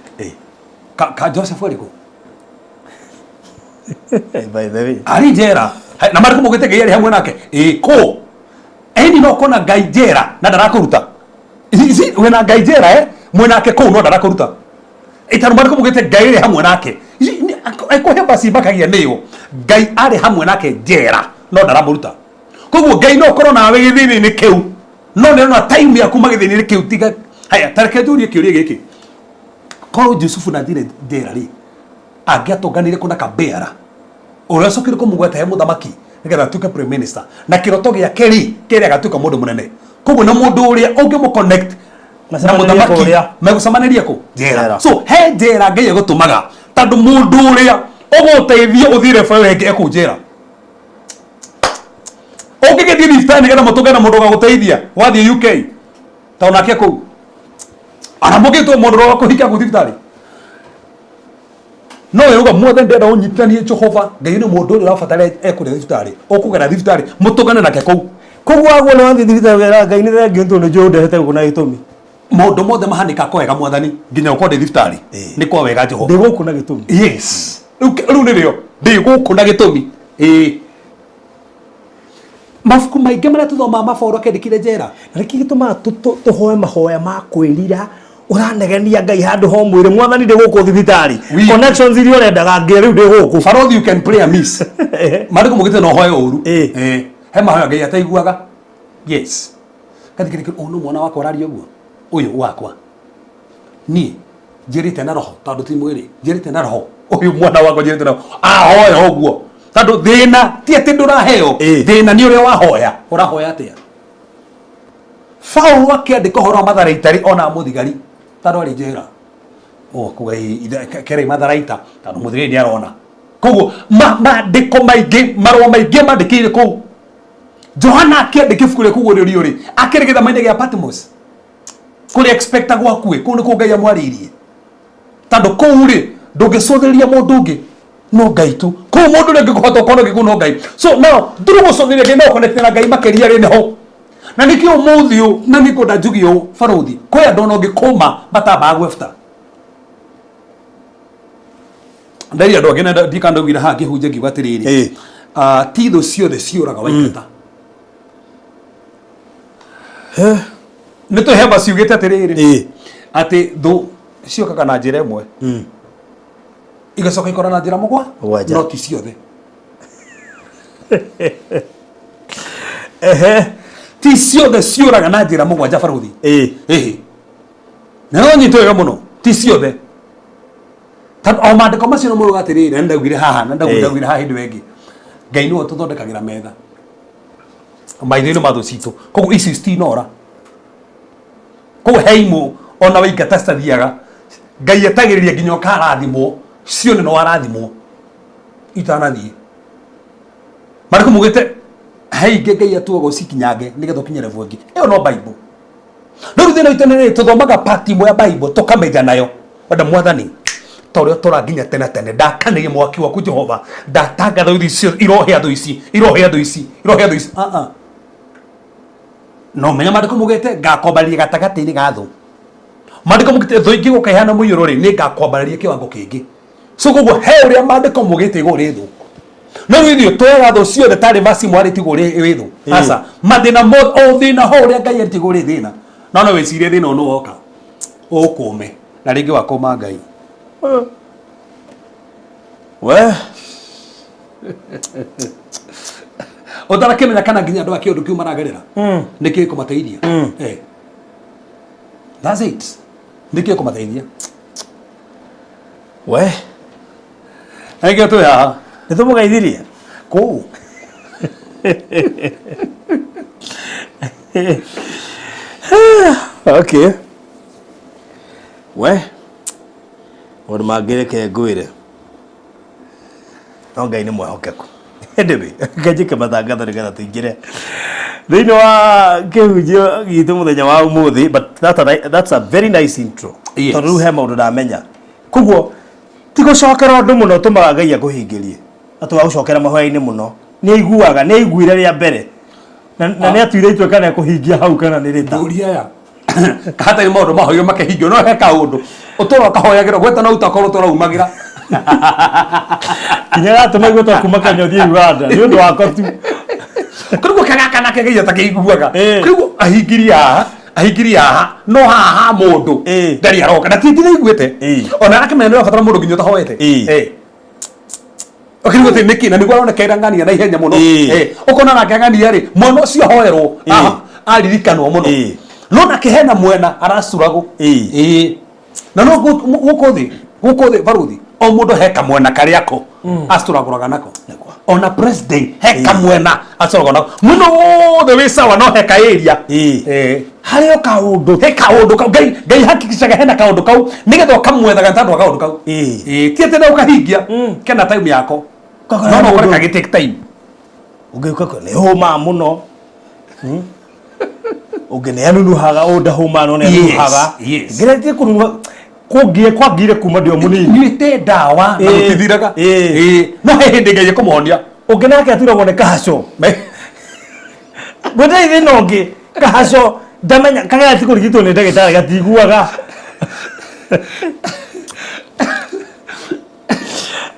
Ka Joseph arĩ kũ? By the way. Arĩ njera. Na marĩkũ maugĩte Ngai arĩ hamwe nake? Ĩĩ, kũ? Ĩni no kona Ngai njera na ndarakũruta. Ici wĩna Ngai njera eh? Mwĩnake kũu no ndarakũruta. Ĩtano marĩkũ maugĩte Ngai arĩ hamwe nake. Ici kũhe baci makagia nĩyo. Ngai arĩ hamwe nake njera no ndaramũruta. Koguo Ngai no korwo nawe gĩthĩna-inĩ kĩu no nĩ arona time ya kuma gĩthĩna-inĩ kĩu tiga. Haya, ta reke njũrie kĩũria gĩkĩ. Korwo Jusufu na athire njera rĩ, angĩatonganire kũ na Kabeara ũrĩa ũcokire kũmũgweta he mũthamaki nĩgetha atuĩke prime minister, na kĩroto gĩake rĩ kĩrĩa agatuĩka mũndũ mũnene. Koguo na mũndũ ũrĩa ũngĩmũ connect na Macemanĩrie mũthamaki kũrĩa. megũcemanĩria kũ? Njera. Njera. So he njera Ngai egũtũmaga tondũ mũndũ ũrĩa ũgũteithia ũthiĩ level ĩyo ĩngĩ ekũu njera. Ũngĩgĩthiĩ thibitarĩ nĩgetha mũtũngane na mũndũ ũgagũteithia wathiĩ UK tondũ nake kũu ona mũngĩtwo mũndũ ũrĩa kũhikia kũu thibitarĩ no wĩruga mwothe ndĩrenda ũnyitithanie Jehova Ngai nĩ mũndũ ũrĩa ũrabatara ekũrĩa thibitarĩ ũkũgera thibitarĩ mũtũngane nake kũu. Koguo wagwo nĩ wathiĩ thibitarĩ ũkera Ngai nĩ thengiũ tondũ nĩ njũĩ ũndehete gũkũ na gĩtũmi. Maũndũ mothe mahanĩka kwa wega mwathani nginya ũkorwo ndĩ thibitarĩ nĩ kwa wega Jehova. Ndĩ gũkũ na gĩtũmi. Yes. Rĩu nĩrĩo ndĩ gũkũ na gĩtũmi. Ĩĩ. Mabuku maingĩ marĩa tũthomaga maboro akĩandĩkire njera. Na nĩkĩ gĩtũmaga tũhoe mahoya ma kwĩrira ũranegenia Ngai handũ ho mwĩrĩ mwathani ndĩ gũkũ thibitarĩ connections iria ũrendaga ngĩe rĩu ndĩ gũkũ. Barothi you can pray amiss. Maandĩko maugĩte no ũhoe ũru. He mahoya Ngai ataiguaga. Yes. Gathikĩrĩria ũyũ nĩ mwana wakwa ũraria ũguo. Ũyũ wakwa. Niĩ njĩrĩte na roho tondũ ti mwĩrĩ. Njĩrĩte na roho. Ũyũ mwana wakwa njĩrĩte na roho. Ahoya ũguo. Tondũ thĩna ti atĩ ndũraheo. Thĩna nĩ ũrĩa wahoya. Ũrahoya atĩa? Paulo akĩandĩka ũhoro wa matharaita rĩ ona mũthigari tondũ arĩ njera. Kuga kerei matharaita tondũ mũthigari nĩ arona. Koguo maandĩko maingĩ marũa maingĩ mandĩkĩire kũu. Johana akĩandĩka ibuku rĩa kũguũrĩrio rĩ akĩrĩ gĩthama-inĩ gĩa Patmos kũrĩa expecta gwakue kũu nĩkuo Ngai amwarĩirie tondũ kũu rĩ ndũngĩcũthĩrĩria mũndũ ũngĩ no Ngai tu kũu mũndũ ũrĩa ũngĩkũhota ũkorwo ũngĩ kũu no Ngai. So now through gũcũthĩrĩria Ngai no ũconnect na Ngai makĩria rĩ nĩho na nĩkĩo ũmũthĩ ũyũ na nĩngwenda njuge ũũ barũthi kwĩ andũ ona ũngĩkũma matambaga gwebta ndari andũ angĩ na ndika ndaugire haha ngĩhunjia ngiuga atĩrĩrĩ ti thũ ciothe ciũraga waingata. Nĩ twĩhemba ciugĩte atĩrĩrĩ atĩ thũ ciũkaga na njĩra ĩmwe igacoka ikora na njĩra mũgwanja no ti ciothe. Ti ciothe ciũraga na njĩra mũgwanja barũthi. Na no nyitwo wega mũno ti ciothe tondũ o maandĩko macio no maugaga atĩrĩrĩ na ndaugire haha na ndaugire haha hĩndĩ ĩyo ĩngĩ Ngai nĩwe ũtũthondekagĩra metha maitho-inĩ ma thũ citũ koguo ici citinora koguo he imũ ona waingata citathiaga Ngai etagĩrĩria nginya ũkarathimwo cione nĩ warathimwo itanathiĩ marĩkũ mugĩte he ingĩ Ngai atuaga ũcikinyange nĩgetha ũkinye level ĩngĩ ĩyo no Bible. Rĩu thĩna witũ nĩ rĩrĩ tũthomaga part ĩmwe ya Bible tũkamĩiga nayo wenda mwathani ta ũrĩa ũtũra nginya tene tene ndakanĩrie mwaki waku Jehova ndatangatha thũ icio irohĩa thũ ici irohĩa thũ ici irohĩa thũ ici. No menya maandĩko mugĩte ngakwambararia gatagatĩ-inĩ ga thũ. Maandĩko mugĩte thũ ingĩ gũka ihana mũiyũro rĩ nĩ ngakwambararia kĩwango kĩngĩ. So koguo he ũrĩa maandĩko mugĩte igũrũ rĩ thũ. No rĩu ithuĩ tuoyaga thũ ciothe tarĩ vaci mwarĩtie igũrũ rĩ thũ. Aca mathĩna mothe o thĩna ho ũrĩa Ngai arĩtie igũrũ rĩ thĩna. No no wĩcirie thĩna ũyũ nĩ woka ũkũme na rĩngĩ wakũma Ngai. We Ũtarakĩmenya kana nginya andũ a kĩũndũ kĩu maragerera nĩkĩ kũmateithia. That's it. Nĩkĩ kũmateithia. We Nĩkĩo twĩ haha. Nĩ tũmũgeithirie kũu. Okay. We maũndũ mangĩ reke ngwĩre no Ngai nĩ mwĩhokeku. Anyway, reke njĩke matangatho nĩgetha tũingĩre thĩinĩ wa kĩhunjio gitũ mũthenya wa ũmũthĩ, but that's a very nice intro. Tondũ rĩu he maũndũ ndamenya. Koguo ti gũcokera ũndũ mũno ũtũmaga Ngai akũhingĩrie, atĩ wa gũcokera mahoya-inĩ mũno. Nĩ aiguaga, nĩ aiguire rĩa mbere na nĩ atuire itua kana ekũhingia hau kana nĩ rĩta. Ndũria aya. Hatarĩ maũndũ mahoywo makĩhingio no he kaũndũ ũtũra ũkahoyagĩrwo gweta no utakorwo ũtũra umagĩra. Kinya gatũma igwetwo kuma Kenya ũthiĩ Uganda nĩ ũndũ wako tu. Kũriguo kagaka nake geia ta kĩiguaga. Kũriguo ahingirie haha, ahingirie haha, no haha mũndũ ndarĩ aroka na ti ndiraiguĩte ona arakĩmenya nĩ ũrabatara mũndũ nginya ũtahoete. Ũkĩrigwo atĩ nĩkĩ na nĩguo aroneka ng'ania na ihenya mũno. Ũkona nake ng'ania rĩ, mwana ũcio ahoerwo aha, aririkanwo mũno, no nake hena mwena aracuragwo. Na no gũkũ thĩ baruthi o mũndũ he kamwena karĩa ko acuragũraga nako. Ona president he kamwena acuragũraga nako. Mwena wothe wĩ sawa, no he ka area. Harĩ o kaũndũ. He kaũndũ kau Ngai hakikishaga hena kaũndũ kau nĩgetha ũkamwethaga nĩ tondũ wa kaũndũ kau. Ti atĩ na ũkahingia kena time yako, no ũkore kagĩ take time. Ũngĩũka nĩ hũma mũno. Ũngĩ nĩ anunuhaga, ũyũ ndahũma no nĩ anunuhaga. Ngeretie kũnunuha kũngie kwangire kuma ndĩ o mũnini. Nyuĩte ndawa na gũtithiraga. No he hĩndĩ Ngai ekũmũhonia. Ũngĩ nake aturagwo nĩ kahaco. Gũtirĩ thĩna ũngĩ kahaco ndamenya kagera ti kũrigitwo nĩ ndagĩtarĩ gatiguaga.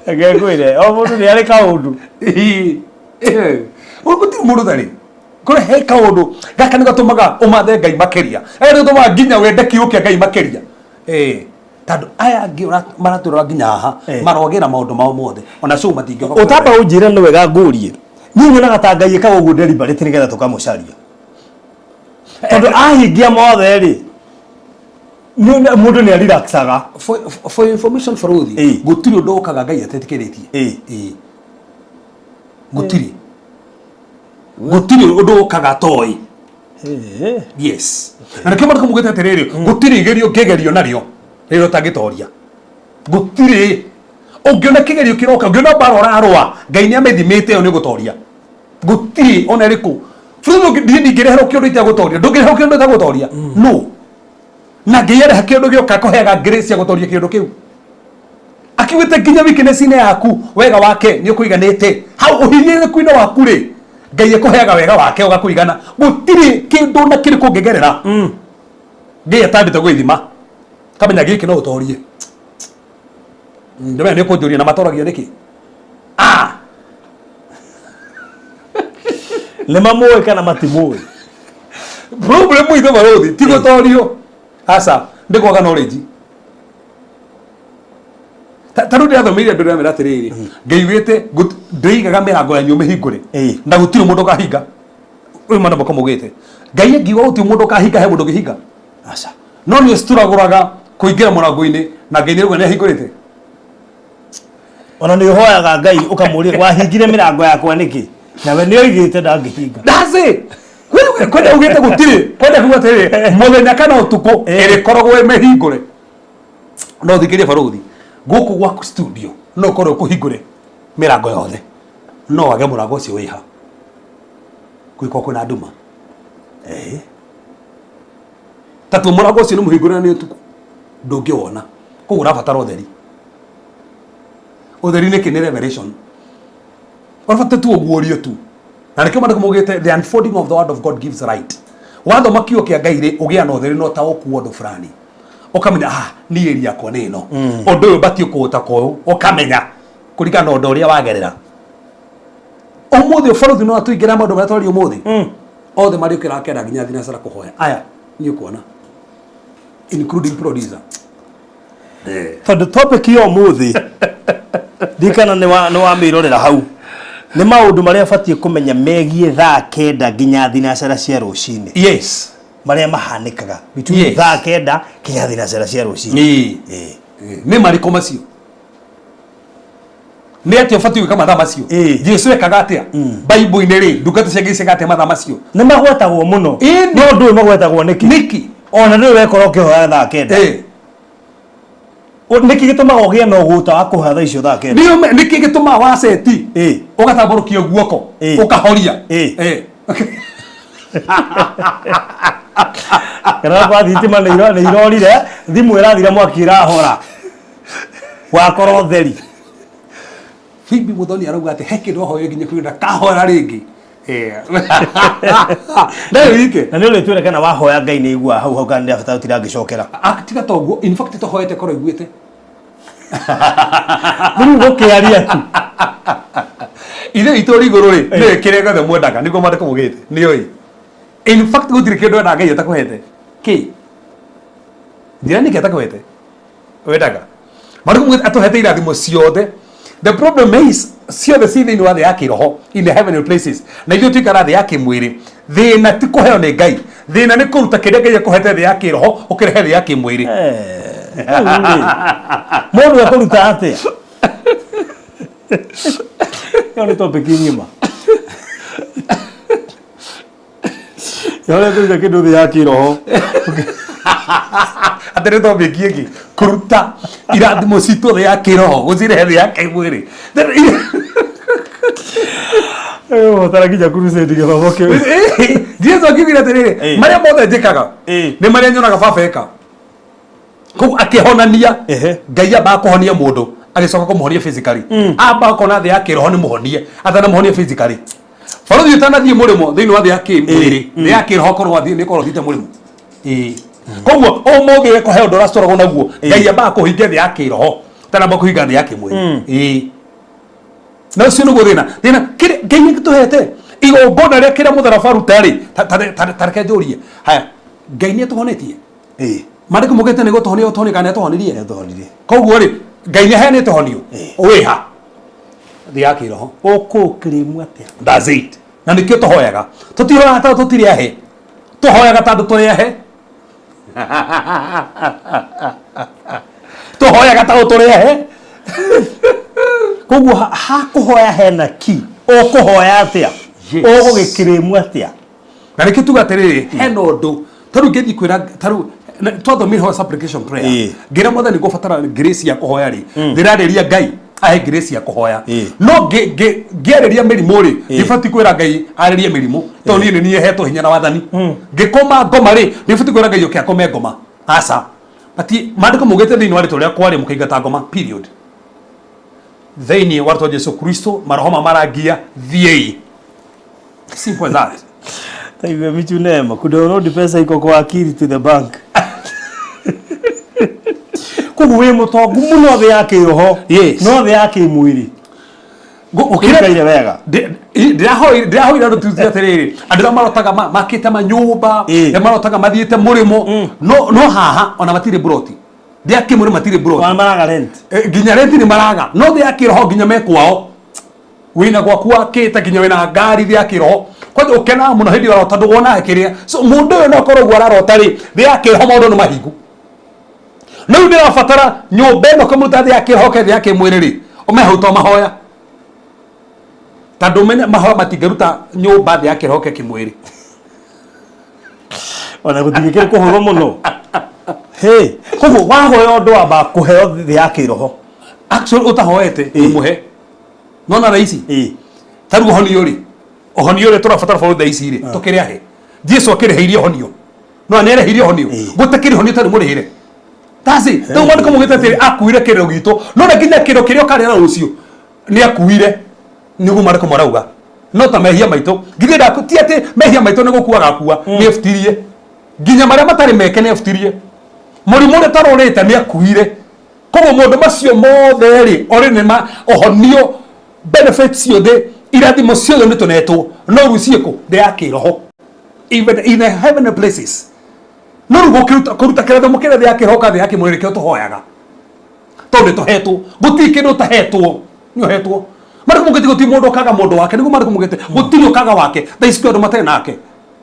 Reke ngwĩre o mũndũ nĩ arĩ kaũndũ. Gũtirĩ mũndũ ũtarĩ kũrĩ he kaũndũ gaka nĩ gatũmaga ũmathe Ngai makĩria, gaka nĩ gatũmaga nginya wende kiugo kĩa Ngai makĩria. Tondũ aya angĩ maratũrora nginya haha marogĩra maũndũ mao mothe ona cũ matingĩũka. Ũtamba ũnjĩre nĩ wega ngũrie, niĩ nyonaga ta Ngai ĩkaga ũguo deliberate nĩgetha tũkamũcaria, tondũ ahingia mothe rĩ, mũndũ nĩ arelaxaga. For information, Baruthi, gũtirĩ ũndũ ũkaga Ngai atetĩkĩrĩtie. Gũtirĩ ũndũ ũkaga toĩ. Yes, na nĩkĩo mandĩko mugĩte atĩrĩrĩ, gũtirĩ igerio ũngĩgerio narĩo rĩrĩa ũtangĩtoria. Gũtirĩ ũngĩona kĩgerio kĩroka, ũngĩona mbara ũrarũa, Ngai nĩ amĩthimĩte ĩyo nĩ ũgũtoria. Gũtirĩ ona ĩrĩkũ bũrũri niĩ ndingĩreherwo kĩũndũ itegũtoria, ndũngĩreherwo kĩũndũ itegũtoria. No na Ngai areha kĩũndũ gĩoka akũheaga grace ya gũtoria kĩũndũ kĩu, akiugĩte nginya weakness-inĩ yaku wega wake nĩ ũkũiganĩte. Hau ũhinyĩrĩrĩku-inĩ waku rĩ, Ngai akũheaga wega wake ũgakũigana. Gũtirĩ kĩndũ na kĩrĩkũ ũngĩgerera Ngai atambĩte gwĩthima kamenya gĩkĩ no ũtorie. Ndĩmenya nĩ ũkũnjũria na matoragia nĩkĩ. Ah, Nĩ mamũĩ kana matimũĩ? Problem itũ barũthi ti gũtorio, aca, nĩ kwaga knowledge. Ta rĩu ndĩrathomeire andũ ndĩramera atĩrĩrĩ, Ngai wĩte ndĩigaga mĩrango yanyu mĩhingũre na gũtirĩ mũndũ ũkahinga. Ũyũ mana moko maugĩte Ngai angiuga gũtirĩ mũndũ ũkahinga, he mũndũ ũngĩhinga? Aca. No nĩ ũcitũragũraga kũingĩra mũrango-inĩ na Ngai nĩ rauga nĩ ahingũrĩte. Ona nĩ ũhoyaga Ngai ũkamũria, wahingire mĩrango yakwa nĩkĩ, nawe nĩ oigĩte ndangĩhinga. That's it. Kwenda ugĩte gũtirĩ kwenda kuga atĩrĩrĩ, mũthenya kana ũtukũ ĩrĩkoragwo ĩ mĩhingũre. No thikĩrie barũthi, gũkũ gwaku studio no ũkorwo ũkũhingũre mĩrango yothe, no wage mũrango ũcio wĩha gwĩkwo kwĩna nduma. Tatuo mũrango ũcio nĩ mũhingũre na nĩ ũtukũ, ndũngĩwona. Koguo ũrabatara ũtheri. Ũtheri nĩkĩ? Nĩ revelation. Ũrabatara tu ũguũrio tu, na nĩkĩo maandĩko maugĩte, "The unfolding of the word of God gives light." Wathoma kiugo kĩa Ngai rĩ, ũgĩa na ũtheri na ũtaũku wa ũndũ fulani, ũkamenya, ah, niĩ area yakwa nĩ ĩno, ũndũ ũyũ batiĩ kũũta kũũ, ũkamenya kũringana na ũndũ ũrĩa wagerera ũmũthĩ. Ũbarũthi no atũingĩra maũndũ marĩa twaria ũmũthĩ othe marĩũkĩra kenda nginya thinacara kũhoya aya nĩ ũkuona, including producer. Tondũ topic ya ũmũthĩ ndikana nĩ wamĩrorera hau, nĩ maũndũ marĩa batiĩ kũmenya megiĩ thaa 9 nginya thinacara cia rũcinĩ. Marĩa mahanĩkaga between thaa 9 nginya thinacara cia rũcinĩ. Nĩ marĩkũ macio? Nĩ atĩa ũbatiĩ gwĩka mathaa macio? Jesu ekaga atĩa Bible-inĩ rĩ? Ndungata cia Ngai ciekaga atĩa mathaa macio? Nĩ magwetagwo mũno. Ĩĩ. No ndũĩ magwetagwo nĩkĩ. Nĩkĩ? Ona ndũĩ wekora ũkĩhoya thaa 9. Nĩkĩ gĩtũmaga ũgĩe na ũgũta wa kũhoya thaa icio thaa 9? Nĩkĩ gĩtũmaga waceti ũgatambũrũkia guoko ũkahoria? Kana kwa thitima nĩ irorire, thimũ ĩrathira mwaki, ĩrahora, wakorwo theri. Phoebe Muthoni arauga atĩ he kĩndũ ahoyo nginya kwĩra ndakahora rĩngĩ. Ndayo wike. Na nĩ ũrĩtwĩra kana wahoya Ngai nĩ aiguaga hau hau kana nĩ abatara gũtinda ngĩcokera. Ah, tiga toguo, in fact tohoete korwo iguĩte. Rĩu gũkĩaria tu. Ithe witũ ũrĩ igũrũ rĩ, nĩwe kĩrĩa gĩothe mwendaga, nĩguo maandĩko maugĩte. Nĩũĩ. In fact gũtirĩ kĩndũ wendaga Ngai atakũhete. Kĩ? Njĩra nĩkĩ atakũhete? Wendaga. Maandĩko maugĩte atũhete irathimo ciothe. The problem is ciothe ci thĩinĩ wa thĩ ya kĩroho in the heavenly places. Na ithuĩ tũikara thĩ ya kĩmwĩrĩ. Thĩna ti kũheo nĩ Ngai. Thĩna nĩ kũruta kĩrĩa Ngai akũhete thĩ ya kĩroho ũkĩrehe thĩ ya kĩmwĩrĩ. Rĩu rĩ, mũndũ ekũruta atĩa? Ĩyo nĩ topic ng'ima. Ya ũrĩa kũruta kĩndũ thĩ ya kĩroho. Atĩ nĩ topic ĩngĩ kũruta irathimo citũ thĩ ya kĩroho gũcirehe thĩ ya kĩmwĩrĩ. Ũbatara nginya crusade gĩthomo kĩu. Jesu akiugire atĩrĩrĩ, marĩa mothe njĩkaga nĩ marĩa nyonaga baba eka. Koguo akĩhonania, Ngai ambaga kũhonia mũndũ agĩcoka kũmũhonia physically. Ambaga kũona thĩ ya kĩroho nĩ mũhonie atanamũhonia physically. Barũthi ũtanathiĩ mũrĩmo thĩinĩ wa thĩ ya kĩmwĩrĩ, thĩ ya kĩroho korwo wathiĩ nĩ korwo ũthiĩte mũrĩmo. Koguo ũmũthĩ ũrĩa he ũndũ ũracoragwo naguo, Ngai ambaga kũhingia thĩ ya kĩroho ũtanamba kũhinga thĩ ya kĩmwĩrĩ. Na ũcio nĩguo thĩna. Thĩna kĩrĩa Ngai agĩtũhete igongona rĩa kĩrĩa mũtharaba aruta rĩ, ta reke njũrie. Haya, Ngai nĩ atũhonetie? Maandĩko maugĩte nĩ gũtũhonia gũtũhonia kana nĩ atũhonirie? Nĩ atũhonirie. Koguo rĩ, Ngai nĩ aheanĩte ũhonio? Wĩ ha? Thĩ ya kĩroho. Ũkũũkĩrĩmu atĩa? That's it. Na nĩkĩo tũhoyaga. Tũtihoyaga tondũ tũtirĩ ahe. Tũhoyaga tondũ tũrĩ ahe. Tũhoyaga tondũ tũrĩ ahe. Koguo ha kũhoya hena ki. Ũkũhoya atĩa? Ũgũgĩkĩrĩmu atĩa? Na nĩkĩo tuga atĩrĩrĩ, hena ũndũ tarĩu ngĩthiĩ kwĩra tarĩu twathomire ho supplication prayer, ngĩra Mwathani ngũbatara grace ya kũhoya rĩ, ndĩrarĩria Ngai ahe grace ya kũhoya. No ngĩarĩria mĩrimũ rĩ, ndibatiĩ kwĩra Ngai arĩrie mĩrimũ tondũ niĩ nĩ niĩ hetwo hinya na wathani. Ngĩkoma ngoma rĩ, ndibatiĩ kwĩra Ngai oke akome ngoma, aca. But maandĩko maugĩte thĩinĩ wa rĩtwa rĩakwa rĩ, mũkaingata ngoma period. Thĩinĩ wa rĩtwa Jesu Kristo, maroho ma marangia thiĩi. Simple as that. Taigua michunema kudownload pesa iko kwa akili to the bank. Koguo wĩ mũtongu mũno thĩ ya kĩroho. Yes. No thĩ ya kĩmwĩrĩ. Ũkaire wega. Ndĩrahoire andũ tuzi atĩrĩrĩ, andũ arĩa marotaga makĩte manyũmba, arĩa marotaga mathiĩte mũrĩmo, no haha ona matirĩ mburoti. Thĩ ya kĩmwĩrĩ matirĩ mburoti. Ona maraga rent. Nginya rent nĩ maraga. No thĩ ya kĩroho nginya me kwao. Wĩna gwaku wakĩte nginya wĩna ngari thĩ ya kĩroho. Kwanja ũkenaga mũno hĩndĩ ĩyo ũrarota tondũ wona kĩrĩa. So mũndũ ũyũ no akorwo ũguo ararota rĩ, thĩ ya kĩroho maũndũ nĩ mahingu. No rĩu ndĩrabatara nyũmba ĩno kũmĩruta thĩ ya kĩroho ke thĩ ya kĩmwĩrĩ rĩ, ũme hau to mahoya. Tondũ ũmenye mahoya matingĩruta nyũmba thĩ ya kĩroho ke kĩmwĩrĩ. Ona gũtingĩkĩrĩ kũhũthũ mũno. Hey, koguo wahoya ũndũ wambaga kũheo thĩ ya kĩroho. Actually ũtahoete ũmũhe. Nona thaa ici? Ta rĩu ũhonio rĩ, ũhonio ũrĩa tũrabatara bũrũri thaa ici rĩ, tũkĩrĩ ahe. Jesu akĩrĩhĩirie ũhonio. No nĩ arĩhĩirie ũhonio. Gũtakĩrĩ ũhonio ũtarĩ mũrĩhĩre. That's it. Rĩu maandĩko maugĩte atĩrĩ, akuire kĩrĩro gitũ. No na nginya kĩrĩro kĩrĩa ũkarĩra rũciũ nĩ akuire. Nĩguo maandĩko marauga. No ta mehia maitũ. Githĩ ndaku ti atĩ mehia maitũ nĩ gũkua agakua, nĩ efutirie. Nginya marĩa matarĩ meke nĩ efutirie. Mũrimũ ũrĩa ũtarũrĩte nĩ akuire. Koguo maũndũ macio mothe rĩ, orĩ nĩ ma ũhonio, benefits ciothe, irathimo ciothe nĩ tũnetwo. No rĩu ciĩkũ? Thĩ ya kĩroho. Even in the heavenly places. No rĩu gũkĩruta, kũruta kĩrathimo kĩrĩa thĩ ya kĩroho ka thĩ ya kĩmwĩrĩ nĩkĩo tũhoyaga. Tondũ nĩ tũhetwo. Gũtirĩ kĩndũ ũtahetwo. Nĩ ũhetwo. Maandĩko maugĩte gũtirĩ mũndũ ũkaga mũndũ wake. Nĩguo maandĩko maugĩte gũtirĩ ũkaga wake. Thaa ici kwĩ andũ matarĩ nake.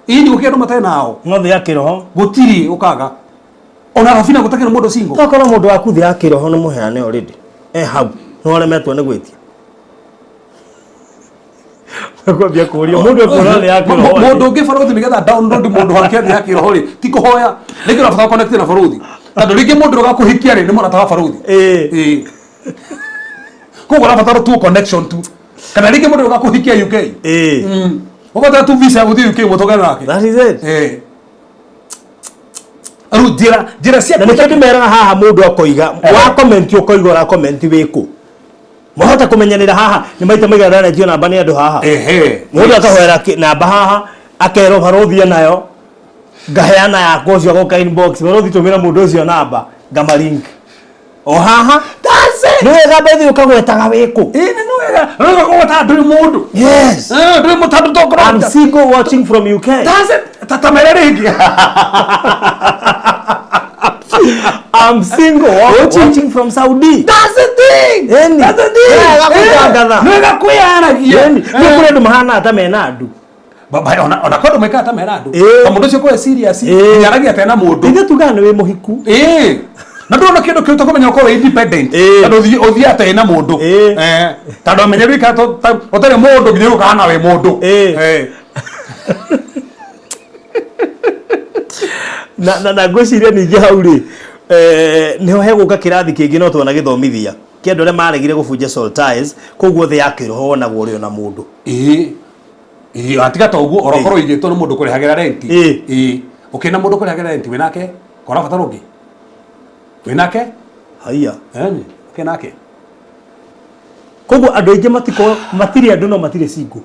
Ĩĩ gũkĩrĩ andũ matarĩ nao. No thĩ ya kĩroho. Gũtirĩ ũkaga. Ona Rabina gũtakĩrĩ mũndũ single. Tokorwo mũndũ waku thĩ ya kĩroho nĩ mũheane already. Hau. No ũremetwo nĩ gwĩtia. Kwambia kũũria mũndũ ekuona thĩ ya kĩroho. Mũndũ ũngĩ barũthi nĩgetha download mũndũ wake thĩ ya kĩroho rĩ, ti kũhoya. Rĩngĩ ũrabatara connect na barũthi. Tondũ rĩngĩ mũndũ ũrĩa ũgakũhikia rĩ, nĩ mũrata wa barũthi. Koguo ũrabatara tu connection tu. Kana rĩngĩ mũndũ ũrĩa ũgakũhikia UK. Ũbatara tu visa ya gũthiĩ UK mũtũngane nake. That is it. Rĩu njĩra cia Na nĩkĩo ndĩmeraga haha mũndũ akoiga, wa comment ũkoiga ũra comment wĩkũ. Mwahota kũmenyanĩra haha nĩ maita maigana ndanetio namba nĩ andũ haha. Ehe. Mũndũ akahoera namba haha akerwo barũthi nayo ngaheana yakwa ũcio agoka inbox barũthi tũmĩra mũndũ ũcio namba ngama link o haha. That's it. Nĩ wega bethi ũkagwetaga wĩkũ. Ĩĩ nĩ wega. Nĩ wega kũgweta ndũrĩ mũndũ. Yes. Eh, ndũrĩ mũndũ tondũ tokorwo. I'm single watching from UK. That's it. Tatamere rĩngĩ. I'm single watching from Saudi. That's the thing. Ĩni. That's the thing. Wega kũtangatha. Nĩ wega kwĩyaragia. Ĩni. Nĩ kũrĩ andũ mahana ta mena andũ. Baba ona kwendwo maikara ta mena andũ. Ĩĩ. Ta mũndũ ũcio kwĩ serious. Ĩĩ. Nĩaragia tena mũndũ. Ithuĩ tugaga nĩ wĩ mũhiku. Ĩĩ. Na ndũrona kĩndũ kĩu tũkũmenya ũkorwo wĩ independent. Ĩĩ. Tondũ ũthiĩ atarĩ na mũndũ. Ĩĩ. Eh. Tondũ amenyeru ikara ũtarĩ mũndũ nginya ũkahana wĩ mũndũ. Ĩĩ. Eh. Na ngwĩciria ningĩ hau rĩ nĩho hegũka kĩrathi kĩngĩ no tuona gĩthomithia kĩa andũ arĩa maregire gũbunja soul ties koguo thĩ ya kĩroho wonagwo ũrĩ ona mũndũ. Ĩĩ. Ĩĩ, atiga ta ũguo orokorwo igĩtwo nĩ mũndũ kũrĩhagĩra renti. Ĩĩ. Ĩĩ. Ũkĩna mũndũ kũrĩhagĩra renti wĩnake kora bata rũngĩ. Wĩnake? Haiya. Ĩni, ũkĩnake. Koguo andũ aingĩ matiko matirĩ andũ no matirĩ single.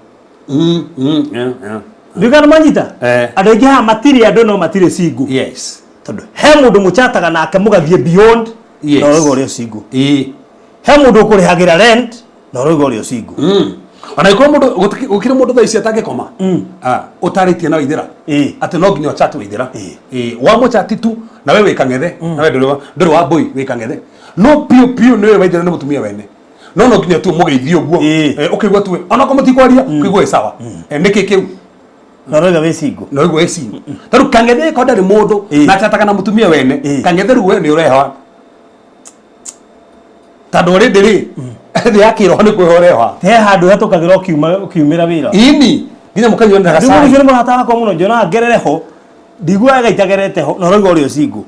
Yeah, yeah. Ndio manyita? Eh. Andũ aingĩ haha matirĩ andũ no matirĩ single. Yes. Tondũ he mũndũ mũchataga nake mũgathiĩ beyond Yes. na ũrauga ũrĩ o single. Ĩĩ. He mũndũ ũkũrĩhagĩra rent na ũrauga ũrĩ o single. Ona ikorwo mũndũ gũkĩrĩ mũndũ thaa ici atangĩkoma ũtarĩtie na waithĩra Ĩĩ. atĩ no nginya ũchat waithĩra. Ĩĩ. Ĩĩ, wamũchati tu na we wĩ kang'ethe na we ndũrĩ wa mbũi wĩ kang'ethe no piũ piũ nĩwe waithĩra nĩ mũtumia wene no no nginya tu mũgeithie ũguo. Ĩĩ. Eh, ũkĩigua tu onakorwo mũtikwaria ũkĩigua wĩ sawa. Eh, nĩkĩ kĩu Na ũrauga wĩ single. no igua wĩ single tondũ kang'ethe ko ndarĩ mũndũ Ĩĩ. na achataga na mũtumia wene. Ĩĩ. Kang'ethe rĩu we nĩ ũreha tondũ already rĩ thĩ ya kĩroho nĩ kwĩha ũreha. He handũ hetũkagĩra ũkiumĩra wĩra. Ini nginya mũkanyuanĩra Rĩu gacai. ũcio nĩ mũrata wakwa mũno njonaga ngerere ho ndiguaga itagerete ho na ũrauga ũrĩ o single.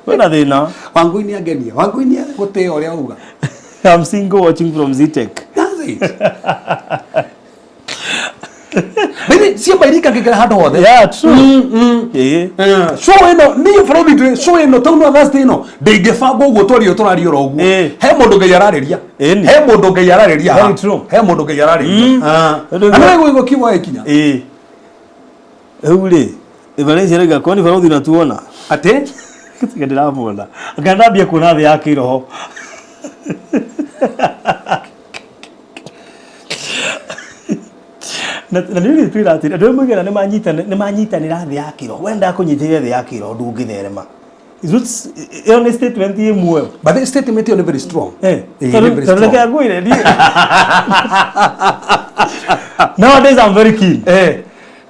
Kwĩna thĩna. Wangui nĩ angenia. Wangui nĩ gũtĩĩa ũrĩa auga. I'm single watching from Zetech. That's it. Baby, ciamba iria ikangĩkĩra handũ hothe. Yeah, true. Ĩĩ. Eh, show ĩno niĩ bũrũri ndĩ show ĩno tau no Thursday ĩno ndĩngĩbangwo ũguo twario tũrario oro ũguo. Ĩĩ. He mũndũ Ngai ararĩria. Ĩni. He mũndũ Ngai ararĩria haha. Very true. He mũndũ Ngai ararĩria. Ah. Tondũ Na nĩ wĩgũ kiugo gĩkinya. Ĩĩ. Rĩu rĩ, Valencia rauga kwani barũthi unatuona? Atĩ Tiga ndĩramuona. Anga ndambia kuona thĩ ya kĩroho. Na nĩ rĩ twĩra atĩrĩ, andũ arĩa moigaga nĩ manyitanĩra thĩ ya kĩroho. We ndakũnyitĩrĩra thĩ ya kĩroho ndũngĩtherema. Ĩyo nĩ statement ĩ muoyo. But the statement ĩyo nĩ very strong. Eh, Ĩĩ, nĩ tondũ very tondũ reke strong. ngwĩre niĩ. Nowadays I'm very keen. Eh.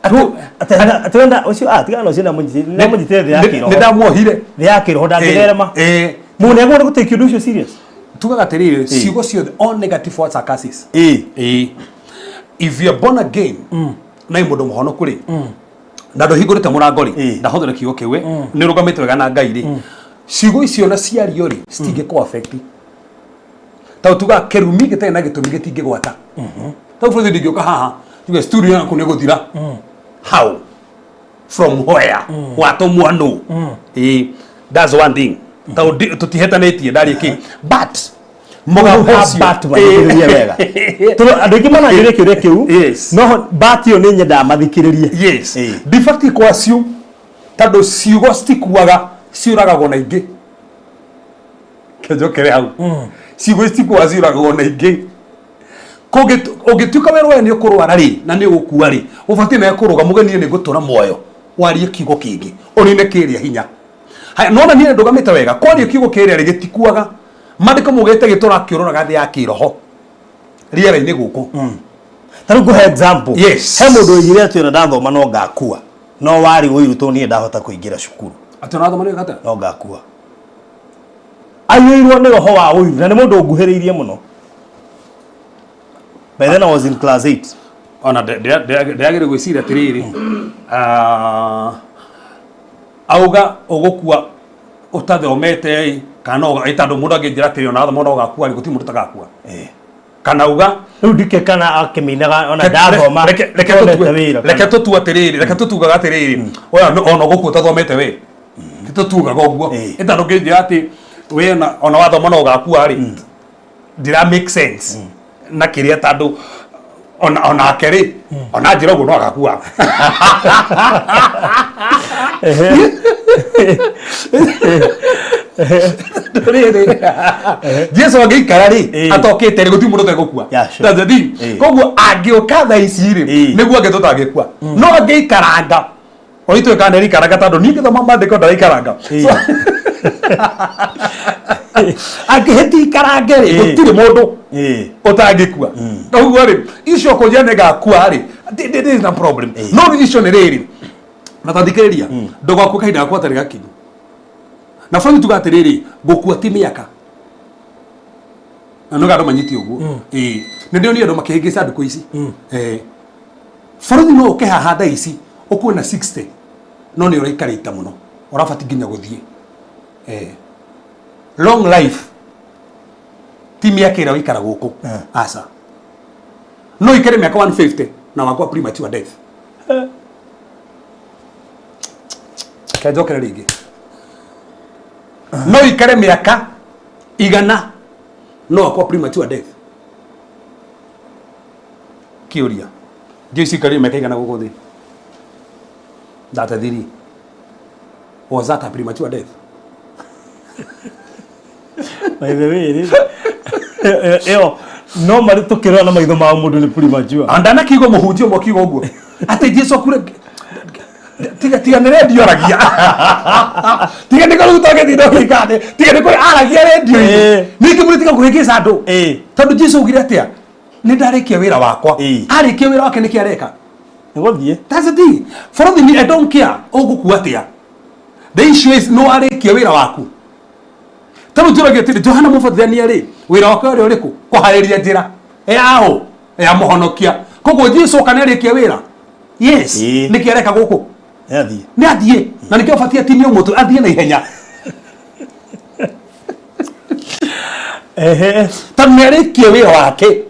Atĩ wenda ũcio ah tigana na ũcio ndamũnyitĩrĩra thĩ ya Nĩ kĩroho. ndamwohire. Thĩ ya kĩroho ndangĩtherema. Eh. Mũndũ nĩagĩrĩirwo gũtake ũndũ ũcio serious. Tugaga atĩrĩrĩ, ciugo ciothe all negative words are curses. Ĩĩ. Ĩĩ. If you are born again na wĩ mũndũ mũhonoku rĩ na ndũhingũrĩte mũrango rĩ Ĩĩ. ndahũthĩra kiugo kĩu ĩ nĩ ũrũgamĩte wega na Ngai rĩ ciugo icio na ciario rĩ citingĩkũ affect tondũ tugaga kĩrumi gĩtarĩ na gĩtũmi gĩtingĩgwata tondũ bũrũri ndingĩũka haha tuge studio yaku nĩ gũthira how from where watũmwo nũ. Ĩĩ, that's one thing tondũ tũtihetanĩtie ndarĩ kĩ but mũgambo ũcio But mathikĩrĩrie wega. Tondũ andũ aingĩ mananjũria kĩũria kĩu. Yes. No but ĩyo nĩ nyendaga mathikĩrĩrie. Yes. Ĩĩ. Ndibatiĩ kwa ciu tondũ ciugo citikuaga ciũragagwo na ingĩ kenjokere hau ciugo citikuaga ciũragagwo na ingĩ ũngĩtuĩka werwo we nĩ ũkũrwara rĩ na nĩ ũgũkua rĩ ũbatiĩ nawe kũrũga mũgeni nĩ ngũtũra muoyo warie kiugo kĩngĩ ũnine kĩrĩa hinya haya nona niĩ ndũgamĩte wega kwaria kiugo kĩrĩa rĩ gĩtikuaga mandĩko maugĩte gĩtũra kĩũrũraga thĩ ya kĩroho rĩera-inĩ gũkũ. Ta rĩu ngũhe example. Yes. He mũndũ oigire atĩ ona ndathoma no ngakua. No warĩ ũiru tondũ niĩ ndahota kũingĩra cukuru. Atĩ ũrathoma nĩ gata No ngakua. Aiyũirwo nĩ roho wa ũiru na nĩ mũndũ ũnguhĩrĩirie mũno. By then I was in class 8. Ona ndĩragĩrĩ gwĩciria atĩrĩrĩ ah, auga ũgũkua ũtathomete ĩ kana no ĩ tondũ mũndũ angĩnjĩra atĩrĩ ona wathoma no ũgakua rĩ gũtirĩ mũndũ ũtagakua kana uga Rĩu ndike kana akĩminaga ona ndathoma reke ndonete tũtue wĩra reke tũtue atĩrĩrĩ reke tũtugaga atĩrĩrĩ oya ona ũgũkua ũtathomete we tũtugaga ũguo Ĩĩ. ĩ tondũ ũngĩnjĩra atĩ we ona wathoma no ũgakua rĩ. Ndira make sense na kiria tandu ona onake ri, ona njira uguo no agakua. Rĩrĩ, Jesu angĩikara rĩ, atokĩte rĩ, gũtirĩ mũndũ ũtegũkua. Yeah, sure. That's the thing. Koguo angĩũka thaa ici rĩ, nĩguo angĩ tũtangĩkua, no angĩikaranga o itũĩ kana nĩaraikaranga, tondũ niĩ ngĩthoma maandĩko ndaraikaranga. So, angĩhĩtia ikarange rĩ, gũtirĩ mũndũ ũtangĩkua. Koguo rĩ, icio kũnjĩra nĩ ngakua rĩ, there is no problem. No rĩu icio nĩ rĩrĩ, na tathikĩrĩria, ndũgakue kahinda gakwa gatarĩ gakinyu. Na bũrũri tuga atĩrĩrĩ, gũkua ti mĩaka, na nĩga andũ manyite ũguo. Ĩĩ, nĩ ndĩronire andũ makĩhĩngĩca ndukũ ici. Bũrũri no ũke haha thaa ici ũkue na 60, no nĩ ũraikarĩte mũno, ũrabati nginya gũthiĩ. Long life ti mĩaka ĩrĩa ũikara gũkũ. Aca, no ikare mĩaka 150 na wakwa premature death. Kenjokere rĩngĩ, no ikare mĩaka 100 no akwa premature death. Kĩũria, Jesu ikarire mĩaka 100 gũkũ thĩ, 33. Was that a premature death? By the way rĩ, ĩyo no marĩ tũkĩrora na maitho ma mũndũ nĩ premature. Andana kiugo mũhunjia ũmwe kiugo ũguo atĩ Jesu akure, tiga tiga nĩ redio aragia, tiga nĩ kũruta gĩthindo gĩkane, tiga nĩ kũrĩ aragia redio-inĩ. Ningĩ mũrĩ tiga kũhĩngĩca andũ, tondũ Jesu augire atĩa? Nĩ ndarĩkia wĩra wakwa. Arĩkia wĩra wake, nĩkĩ areka? Nĩ gũthiĩ. That's the thing. For the me, I don't care ũgũkua atĩa, the issue is no arĩkia wĩra waku. Tarĩu njũragia atĩrĩ, Johana Mũbatithania rĩ, wĩra wake warĩ ũrĩkũ? Kũharĩria njĩra yaũ ya mũhonokia. Koguo Jesu oka nĩ arĩkia wĩra, yes? Nĩkĩ areka gũkũ? Nĩ athiĩ. Nĩ athiĩ, na nĩkĩo batiĩ atinio mũtwe athiĩ na ihenya. Tondũ nĩ arĩkie wĩra wake.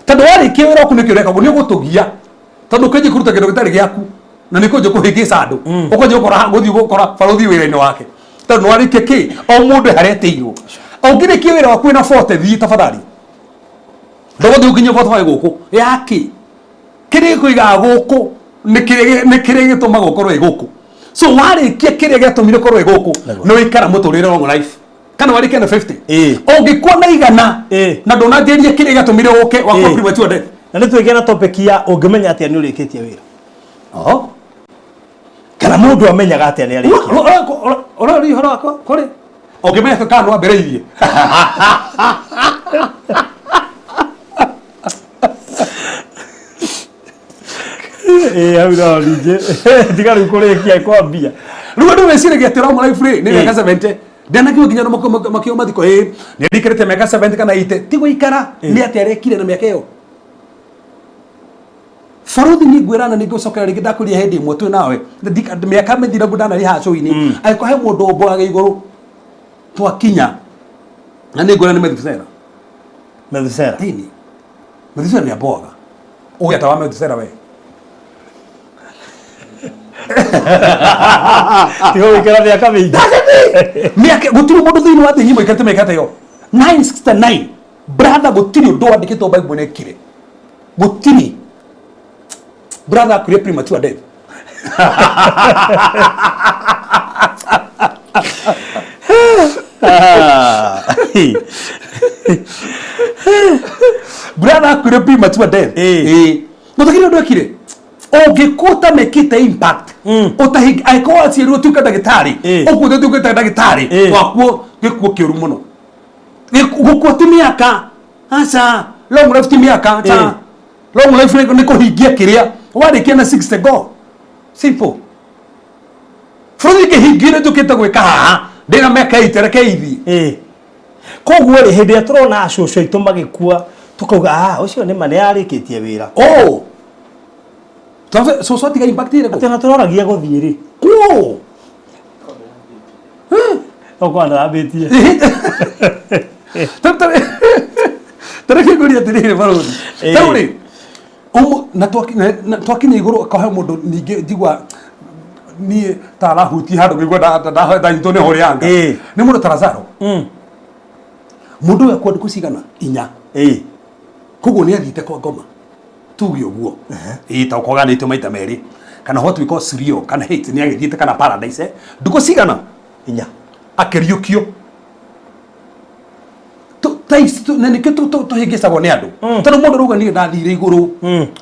Tondũ warĩkia wĩra waku, nĩkĩ ũreka ũguo? Nĩ ũgũtũgia, tondũ ũkĩnjia kũruta kĩndũ gĩtarĩ gĩaku na nĩ kũnjia kũhĩngĩca andũ, ũkũnjia gũkora gũthiĩ gũkora barũthi wĩra-inĩ wake, tondũ nĩ warĩkia kĩ o mũndũ harĩa etĩirwo. Ũngĩrĩkia wĩra waku wĩna 40, thiĩ tafadhali, ndũgũthiĩ ũkinye 45 gũkũ yaki. Kĩrĩa gĩkũigaga gũkũ nĩ kĩrĩa gĩtũmaga ũkorwo wĩ gũkũ. So warĩkia kĩrĩa gĩatũmire ũkorwo wĩ gũkũ, nĩ ũikara mũtũrĩre long life. Kana warĩkia na 50, ũngĩkua na 100 na ndũnanjĩria kĩrĩa gĩatũmire ũke, wakua premature death. Na nĩ twĩgĩa na topic ya ũngĩmenya atĩa nĩ ũrĩkĩtie wĩra. Oho. Kana mũndũ amenyaga atĩa nĩ arĩkia? Ũrori ũhoro wakwa kũrĩ ũngĩmenya kana nĩ wambĩrĩirie. Ĩĩ, hau no ningĩ tiga rĩu kũrĩkia kwambia. Rĩu andũ meciragia atĩ long life rĩ nĩ mĩaka 70. Ndanakiuga nginya andũ makio mathiko, ĩ nĩ ndikarĩte mĩaka 70 kana 80. Ti gũikara, nĩ atĩa arekire na mĩaka ĩyo. Baruthi, niĩ ngwĩra na nĩ ngũcokera rĩngĩ, ndakwĩria hĩndĩ ĩmwe twĩ nawe, mĩaka mĩthirangu ndanarĩ haha show-inĩ, angĩkorwo he mũndũ ũmboaga igũrũ twakinya, na nĩ ngwĩra nĩ Methusela. Methusela. Ĩni, Methusela nĩ amboaga. Ũgĩ ata wa Methusela we? Tiga gũikara mĩaka mĩingĩ. Mĩaka gũtirĩ mũndũ thĩinĩ wa thĩ ng'ima ũikarĩte mĩaka ta ĩyo 969, brother. Gũtirĩ ũndũ wandĩkĩtwo Bible nekire, gũtirĩ. Brother akuire premature death. Brother akuire premature death. Ĩĩ, gũtakĩrĩ ũndũ ekire ũngĩkũta mekĩte impact ũtahingi. Angĩkorwo waciarirwo ũtuĩke ndagĩtarĩ, ũkuĩte ũtuĩkĩte ndagĩtarĩ, wakuo gĩkuo kĩũru mũno. Gũkua ti mĩaka, aca. Long life ti mĩaka, aca. Long life nĩ kũhingia kĩrĩa warĩkia na 60. Go simple. Bũrũri ngĩhingia njũkĩte gwĩka haha ndĩna mĩaka 80, reke ithiĩ. Koguo rĩ, hĩndĩ ĩrĩa tũrona acũcũ aitũ magĩkua, tũkauga, ah, ũcio nĩ ma nĩ arĩkĩtie wĩra. Oh, cũcũ atiga impact ĩrĩkũ? Atĩ ona tũroragia gũthiĩ rĩ. Kũ? Okorwo ndarambĩtie. Tareke ngũrie atĩrĩrĩ, barũthi, tarĩu rĩ, na twakinya igũrũ akahe mũndũ ningĩ njigua niĩ ta arahutia handũ ngĩigua ndanyitwo nĩ hũrĩ anga. Nĩ mũndũ ta Lazaro. Mũndũ ũyũ akua ndukũ cigana? Inya. Koguo nĩ athiĩte kwa ngoma, tuge ũguo, ĩĩ, ta ũkoganĩtio maita merĩ, kana what we call Sheol kana Hades, nĩ agĩthiĩte kana paradise, ndukũ cigana? Inya. Akĩriũkio. Thaa ici na nĩkĩo tũhĩngĩcagwo nĩ andũ, tondũ mũndũ arauga niĩ ndathire igũrũ,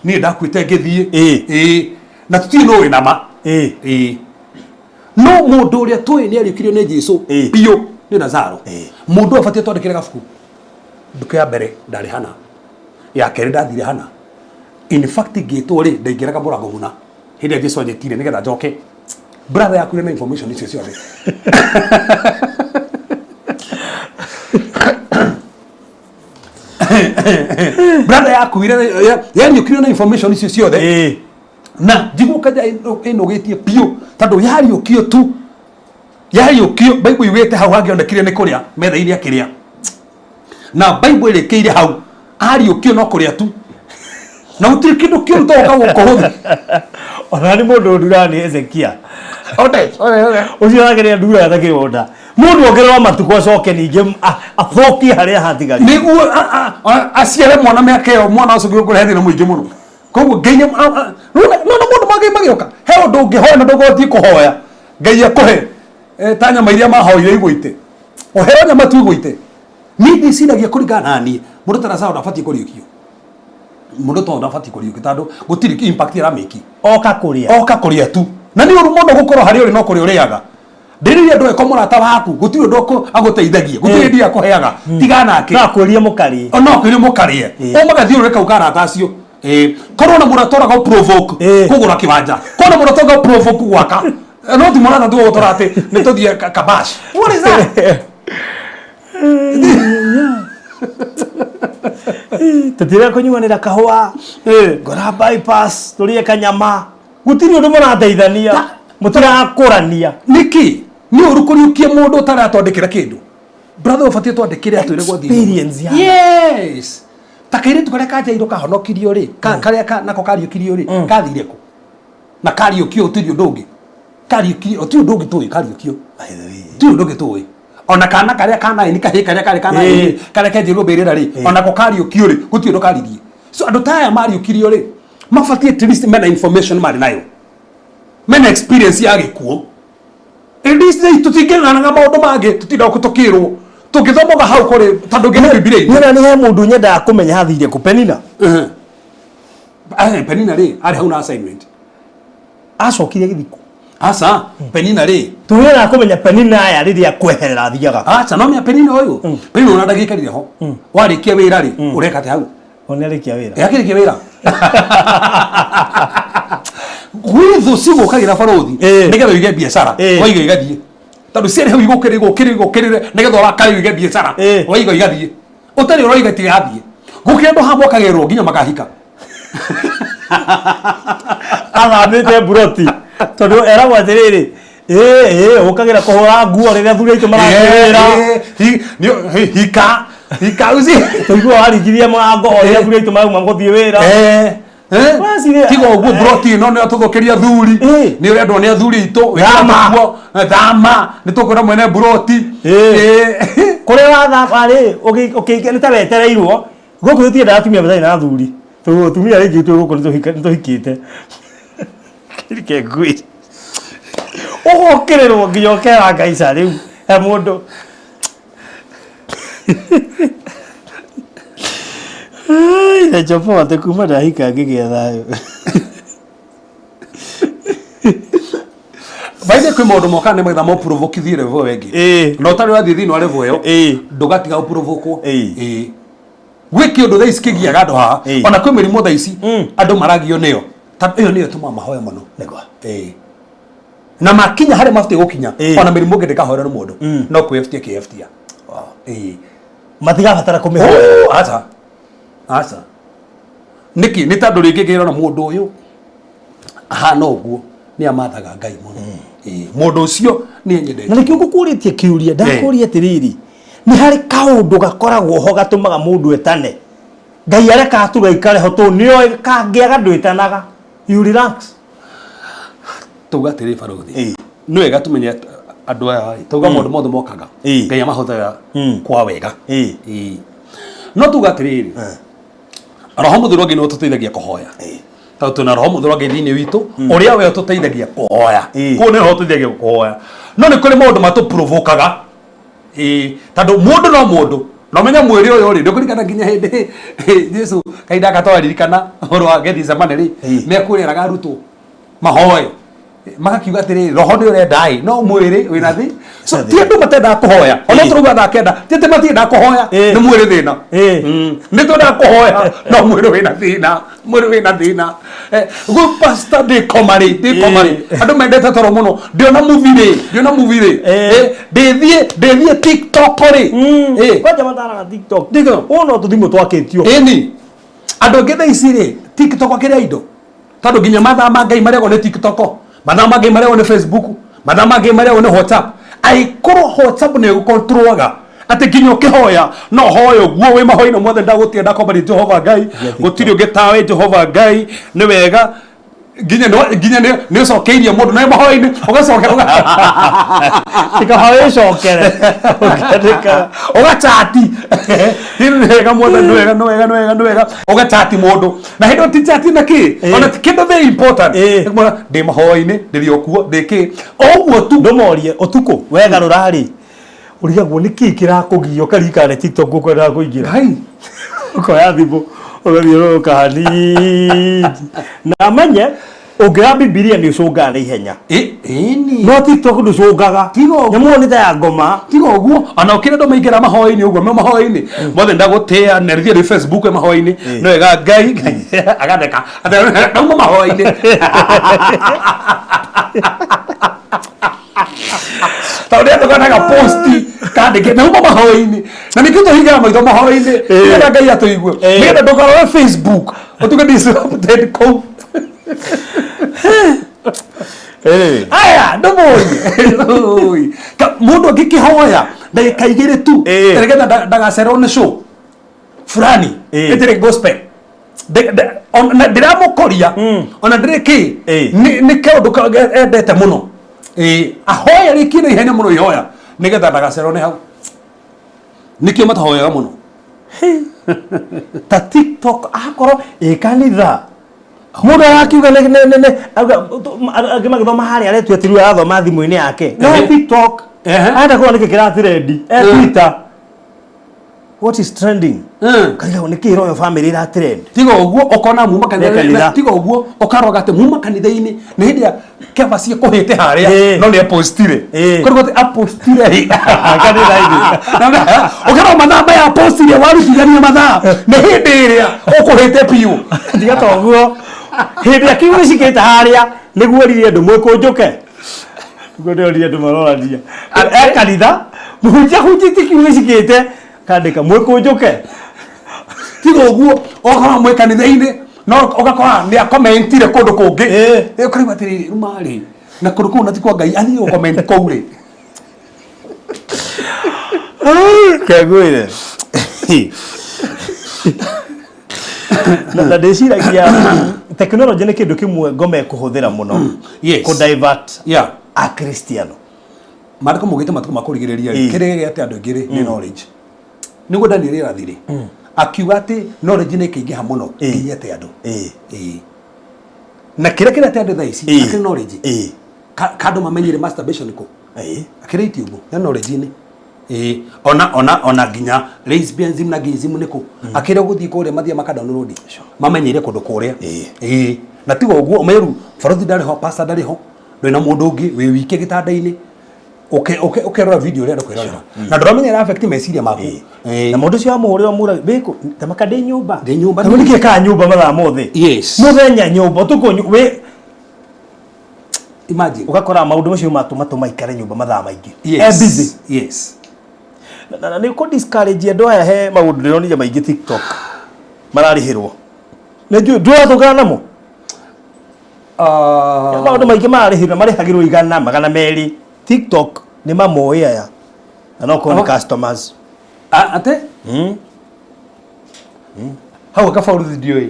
niĩ ndakuĩte ngĩthiĩ. Ĩĩ, na tũtirĩ nũ wĩna ma. Ĩĩ, no mũndũ ũrĩa tũĩ nĩ ariũkirio nĩ Jesu biũ nĩ Lazaro. Mũndũ ũyũ abatiĩ twandĩkĩre gabuku. Ndukũ ya mbere ndarĩ hana, ya kerĩ ndathire hana. In fact, ngĩtwo rĩ, ndaingĩraga mũrango mũna hĩndĩ ĩrĩa Jesu anjĩtire nĩgetha njoke. Brother yaku na information icio ciothe. Brother yaku yariũkirio na information icio ciothe. Na njiguo kaja ĩnũgĩtie biũ, tondũ yariũkio tu, yariũkio, Bible yugĩte hau hangĩonekire nĩ kũrĩa metha-inĩ akĩrĩa, na Bible ĩrĩkĩire hau ariũkio no kũrĩa tu, na gũtirĩ kĩndũ kĩũru to gũka gũkũ thĩ. Ona nĩ mũndũ nduraga nĩ Hezekia ũcio wake, nduraga ta kĩronda. Mũndũ ongererwo matukũ, acoke ningĩ athũkie harĩa hatigari. Nĩguo aciare mwana mĩaka ĩyo, mwana ũcio gũkũrehe thĩna mũingĩ mũno. Koguo Ngai nona mũndũ mangĩ magĩũka he ũndũ ũngĩhoya na ndũgothiĩ kũhoya Ngai akũhe, ta nyama iria mahoire igũite, ũheo nyama tu igũite. Niĩ ndĩciragia kũringana na niĩ, mũndũ ta Lazaro ndabatiĩ kũriũkio. Mũndũ ta ũyũ ndabatiĩ kũriũkio, tondũ gũtirĩ impact aramĩki. Oka kũrĩa. Oka kũrĩa tu, na nĩ ũru mũno gũkorwo harĩa ũrĩ no kũrĩa ũrĩaga. Ndĩrĩria ndũgeko mũrata waku, gũtirĩ ũndũ agũteithagia, gũtirĩ ndia akũheaga, tiga nake. No akwĩrie mũkarĩe. No akwĩrie mũkarĩe. Ũmagathiũrũrĩ kau karata acio. Korwo na mũrata ũraga provoke kũgũra kĩwanja, korwo na mũrata ũraga provoke gwaka. No ti mũrata tu ũgũtwara atĩ nĩ tũthiĩ kabash. What is that? Tũtire kũnyuanĩra kahũa ngora bypass, tũrĩe kanyama, gũtirĩ ũndũ mũrateithania, mũtirakũrania. Nĩkĩ nĩ ũru kũriũkia mũndũ ũtaratwandĩkĩra kĩndũ? Brother, ũbatiĩ twandĩkĩre atwĩre gwathiĩ. Experience ya Yes, ta kairĩtu karĩa ka Jairũ kahonokirio rĩ, karĩa nako kariũkirio rĩ, kathire kũ? Na kariũkio ũtirĩ ũndũ ũngĩ kariũkirio, ũtirĩ ũndũ ũngĩ tũĩ kariũkio, ũtirĩ ũndũ ũngĩ tũĩ. Ona kana karĩa kanaĩni, kahĩ karĩa karĩ kanaĩni, karĩa kenjirwo mbĩrĩra rĩ, onako kariũkio rĩ, gũtirĩ ũndũ karirie. So andũ ta aya mariũkirio rĩ, mabatiĩ at least mena information marĩ nayo, mena experience ya gĩkuũ. At least rĩ, tũtingĩng'anaga maũndũ mangĩ, tũtinda tũkĩrwo tũngĩthomaga hau kũrĩ tondũ ngĩ nĩ Bibilia-inĩ. Nĩ he mũndũ nyendaga kũmenya hathire kũ, Penina. Penina rĩ, arĩ hau na assignment. Acokire gĩthiko. Aca, Penina rĩ, Tũrĩendaga kũmenya Penina aya rĩrĩa kweherera athiaga. Aca, no menya Penina ũyũ, Penina ona ndagĩikarire ho. Warĩkia wĩra rĩ, ũreka atĩa hau? Ona arĩkia wĩra. Akĩrĩkia wĩra, gwĩ thũ cigũkagĩra barũthi nĩgetha ũige biacara. Waiga igathiĩ, tondũ ciarĩ hau igũkĩrĩre, igũkĩrĩre, igũkĩrĩre, nĩgetha ũrakare ũige biacara. Waiga igathiĩ, ũtarĩ ũroiga itigathiĩ. Gũkĩrĩ andũ haha mokagĩrĩrwo nginya makahika. Athamĩte mburoti tondũ eragwo atĩrĩrĩ, ĩĩ, ũkagĩra kũhũra nguo rĩrĩa athuri aitũ marathiĩ wĩra. Hika hika uci. Tũigua waringirie mũrango o rĩrĩa athuri aitũ marauma gũthiĩ wĩra. Tiga ũguo, mburoti ĩno nĩyo tũthũkĩria athuri. Nĩ ũrendwo nĩ athuri aitũ. Thama. Thama, nĩ tũkwĩra mwene mburoti. Kũrĩa wathama rĩ, ũkĩingĩ nĩ ta wetereirwo. Gũkũ tũtiendaga atumia matarĩ na athuri, tondũ atumia aingĩ twĩ gũkũ nĩ tũhikĩte. Reke ngwĩre, ũgokĩrĩrwo nginya ũkera Ngai ca rĩu he mũndũ. Ai, na njobote kuma ndahika ngĩgĩa thayũ. Baithe kwĩ maũndũ mokaga nĩ magetha moprovokithie level ĩyo ĩngĩ. Na ũtarĩ wathiĩ thĩinĩ wa level ĩyo, ndũgatiga gũprovokwo. Gwĩ kĩũndũ thaa ici kĩgiaga andũ haha. Ona kwĩ mĩrimũ thaa ici andũ maragio nĩyo. Tondũ ĩyo nĩyo ĩtũmaga mahoe mũno. Ĩĩ. Na makinya harĩa mabatiĩ gũkinya, ona mĩrimũ ĩngĩ ndĩkahoerwo nĩ mũndũ. No kwĩyeftia kĩyeftia. Ĩĩ. Matigabatara kũmĩhoya. Oh, aca. Aca. Nĩkĩ? Nĩ tondũ rĩngĩ ngĩrora mũndũ ũyũ ahana ũguo nĩ amathaga Ngai mũno. Ĩĩ. Mũndũ ũcio nĩ enyendete. Na nĩkĩo ngũkũrĩtie kĩũria, ndakũria atĩrĩrĩ, nĩ harĩ kaũndũ gakoragwo ho gatũmaga mũndũ etane? Ngai arekaga tu gaikare ho tondũ nĩoĩ kangĩaga ndwĩtanaga, you relax. Tuga atĩrĩ, barũthi, nĩ wega tũmenye. Andũ aya rĩ, tauga maũndũ mothe mokaga Ngai amahũthagĩra kwa wega. Ĩĩ. No tuga atĩrĩrĩ, Roho Mũtheru wa Ngai nĩwe ũtũteithagia kũhoya, tondũ twĩna Roho Mũtheru wa Ngai thĩinĩ witũ ũrĩa we ũtũteithagia kũhoya. Kũu nĩ roho ũtũteithagia kũhoya, no nĩ kũrĩ maũndũ matũprovokaga. Ĩĩ, tondũ mũndũ no mũndũ na ũmenye mwĩrĩ ũyũ rĩ, ndũkũririkana nginya hĩndĩ Jesu kahinda gaka twaririkana ũhoro wa Gethisemane rĩ, mekũrĩraga arutwo mahoe, magakiuga atĩrĩrĩ, roho nĩ ũrenda ĩ, no mwĩrĩ wĩna thĩ. So ti andũ matendaga kũhoya, ona tũrauga thaa 9, ti atĩ matiendaga kũhoya, nĩ mwĩrĩ thĩna. Nĩ twendaga kũhoya, no mwĩrĩ wĩna thĩna, mwĩrĩ wĩna thĩna. Gũ pastor, ndĩkoma rĩ, ndĩkoma rĩ, andũ mendete toro mũno. Ndĩona movie rĩ, ndĩona movie rĩ, ndĩthiĩ TikTok rĩ. Kwanja mataraga TikTok. TikTok. Ũũ no tũthimũ twakĩtio. Ĩni, andũ angĩ thaa ici rĩ, TikTok akĩrĩa indo, tondũ nginya mathaa ma Ngai marĩagwo nĩ TikTok, mathaa ma Ngai marĩagwo nĩ Facebook, mathaa ma Ngai marĩagwo nĩ WhatsApp. Angĩkorwo WhatsApp nĩ ĩgũkontrolaga atĩ nginya ũkĩhoya no hoya ũguo wĩ mahoya-inĩ mothe, ndagũtĩa, ndakomba Jehova Ngai, gũtirĩ ũngĩ tawe Jehova Ngai, nĩ wega, nginya nginya nĩ ũcokeirie mũndũ na mahoya-inĩ ũgacokera Tikahoya ĩcokere. Ũkandĩka. Ũgachati, nĩ wega mothe, nĩ wega, nĩ wega, nĩ wega, nĩ wega, ũgachati mũndũ na hĩndĩ ĩyo ti chati na kĩ, ona ti kĩndũ very important. Nĩ ndĩ mahoya-inĩ, ndĩrĩ o kuo, ndĩ kĩ, o ũguo tu. Ndũmorie ũtukũ wegarũra rĩ, ũrigagwo nĩ kĩĩ kĩrakũgia, ũkaririkana nĩ TikTok ũkwendaga kũingĩra. Ngai. Ũkoya thimũ ũgathiũrũrũka hanini na menye ũngĩoya Bibilia nĩ ũcũngaga na ihenya. Ĩni. No TikTok ndũcũngaga. Tiga ũguo. Nyamũ ĩyo nĩ ta ya ngoma. Tiga ũguo, ona ũkĩrĩ andũ maingĩra mahoya-inĩ ũguo, me mahoya-inĩ mothe, ndagũtĩa, na rĩthiĩ rĩ Facebook mahoya-inĩ, nĩ wega Ngai, agatheka. Ndauma mahoya-inĩ tondũ nĩ andũ posti kandĩke nauma mahoya-inĩ, na nĩkĩo tũhingaga maitho mahoya-inĩ nĩgetha Ngai atũigue, nĩgetha ndũkarore Facebook ũtuĩke disrupted kũu. Aya ndũmũrie mũndũ angĩkĩhoya ndagĩka 2 tu, nĩgetha ndagacererwo nĩ show fulani ĩtĩrĩ gospel. Na ndĩramũkoria ona ndĩrĩ kĩ, nĩ kaũndũ endete mũno. Ahoya rĩkie na ihenya mũno ihoya nĩgetha ndagacererwo nĩ hau. Nĩkĩo matahoyaga mũno. Ta TikTok akorwo ĩ kanitha mũndũ arakiuga angĩ magĩthoma harĩa aretua atĩ rĩu arathoma thimũ-inĩ yake no TikTok. Arenda kuona nĩkĩ kĩratrendi e Twitter, what is trending. Karigagwo nĩkĩ Royal Family ĩratrend. Tiga ũguo ũkona muma Nĩ kanitha. Kanitha, tiga ũguo ũkaroga atĩ muma kanitha-inĩ nĩ hĩndĩ ya kĩama ciĩkũhĩte harĩa, no nĩ apostire. Kũrĩ atĩ apostire rĩ kanitha-inĩ. Ũkarora mathaa maya apostire, warutithania mathaa nĩ hĩndĩ ĩrĩa ũkũhĩte biũ. Tiga ta ũguo, hĩndĩ ĩrĩa kiugo gĩcikĩte harĩa nĩguo rire andũ mwĩkũnjũke, nĩguo ndĩrorire andũ marorania e kanitha, mũhunjia hunjĩtie kiugo gĩcikĩte kandĩka mwĩkũnjũke. Tiga ũguo ũgakora mwĩ kanitha-inĩ no ũgakora nĩ akomentire kũndũ kũngĩ. Ũkarigwo atĩrĩrĩ, rũmarĩ na kũndũ kũu na ti kwa Ngai athiĩ gũcomment kũu rĩ. Kengwĩre na ndĩciragia tekinoronjĩ nĩ kĩndũ kĩmwe ngoma ĩkũhũthĩra mũno kũ divert akristiano. Maandĩko maugĩte matukũ ma kũrigĩrĩria rĩ, kĩrĩa gĩate andũ aingĩ rĩ nĩ knowledge. Nĩguo Daniel arathire akiuga atĩ knowledge nĩ ĩkĩingĩha mũno nginya ĩte andũ. Ĩĩ. Na kĩrĩa kĩrete andũ thaa ici akĩrĩ knowledge. Kandũ mamenyire masturbation kũ akĩrĩ YouTube nĩ knowledge-inĩ. Ĩĩ, ona nginya lesbianism na gayism nĩ kũ akĩrĩ gũthiĩ kũrĩa mathiĩ maka download mamenyeire kũndũ kũrĩa. Ĩĩ, na tiga ũguo ũmenye rĩu barothi ndarĩ ho, pastor ndarĩ ho, ndũrĩ na mũndũ ũngĩ, wĩ wike gĩtanda-inĩ, ũkerora video ũrĩa kwĩrorera na ndũramenya ĩra affect meciria maku. Na mũndũ ũcio wamũhũrĩra mũra wĩkũ tamaka ndĩ nyũmba. Ndĩ nyũmba. Rĩu nĩkĩ kaa nyũmba mathaa mothe? Mũthenya nyũmba, ũtukũ wĩ Imagine. Ũgakora maũndũ macio matũma tũmaikare nyũmba mathaa maingĩ. E busy. Na nĩ kũ discourage andũ aya, he maũndũ ndĩronire maingĩ TikTok mararĩhĩrwo, nĩ njũĩ ndũratũngana namo. Maũndũ maingĩ mararĩhĩrwo, marĩhagĩrwo 100, 200 TikTok, nĩ mamoĩ aya na no korwo nĩ customers. Atĩ hau kabaũrũthi ndiũĩ.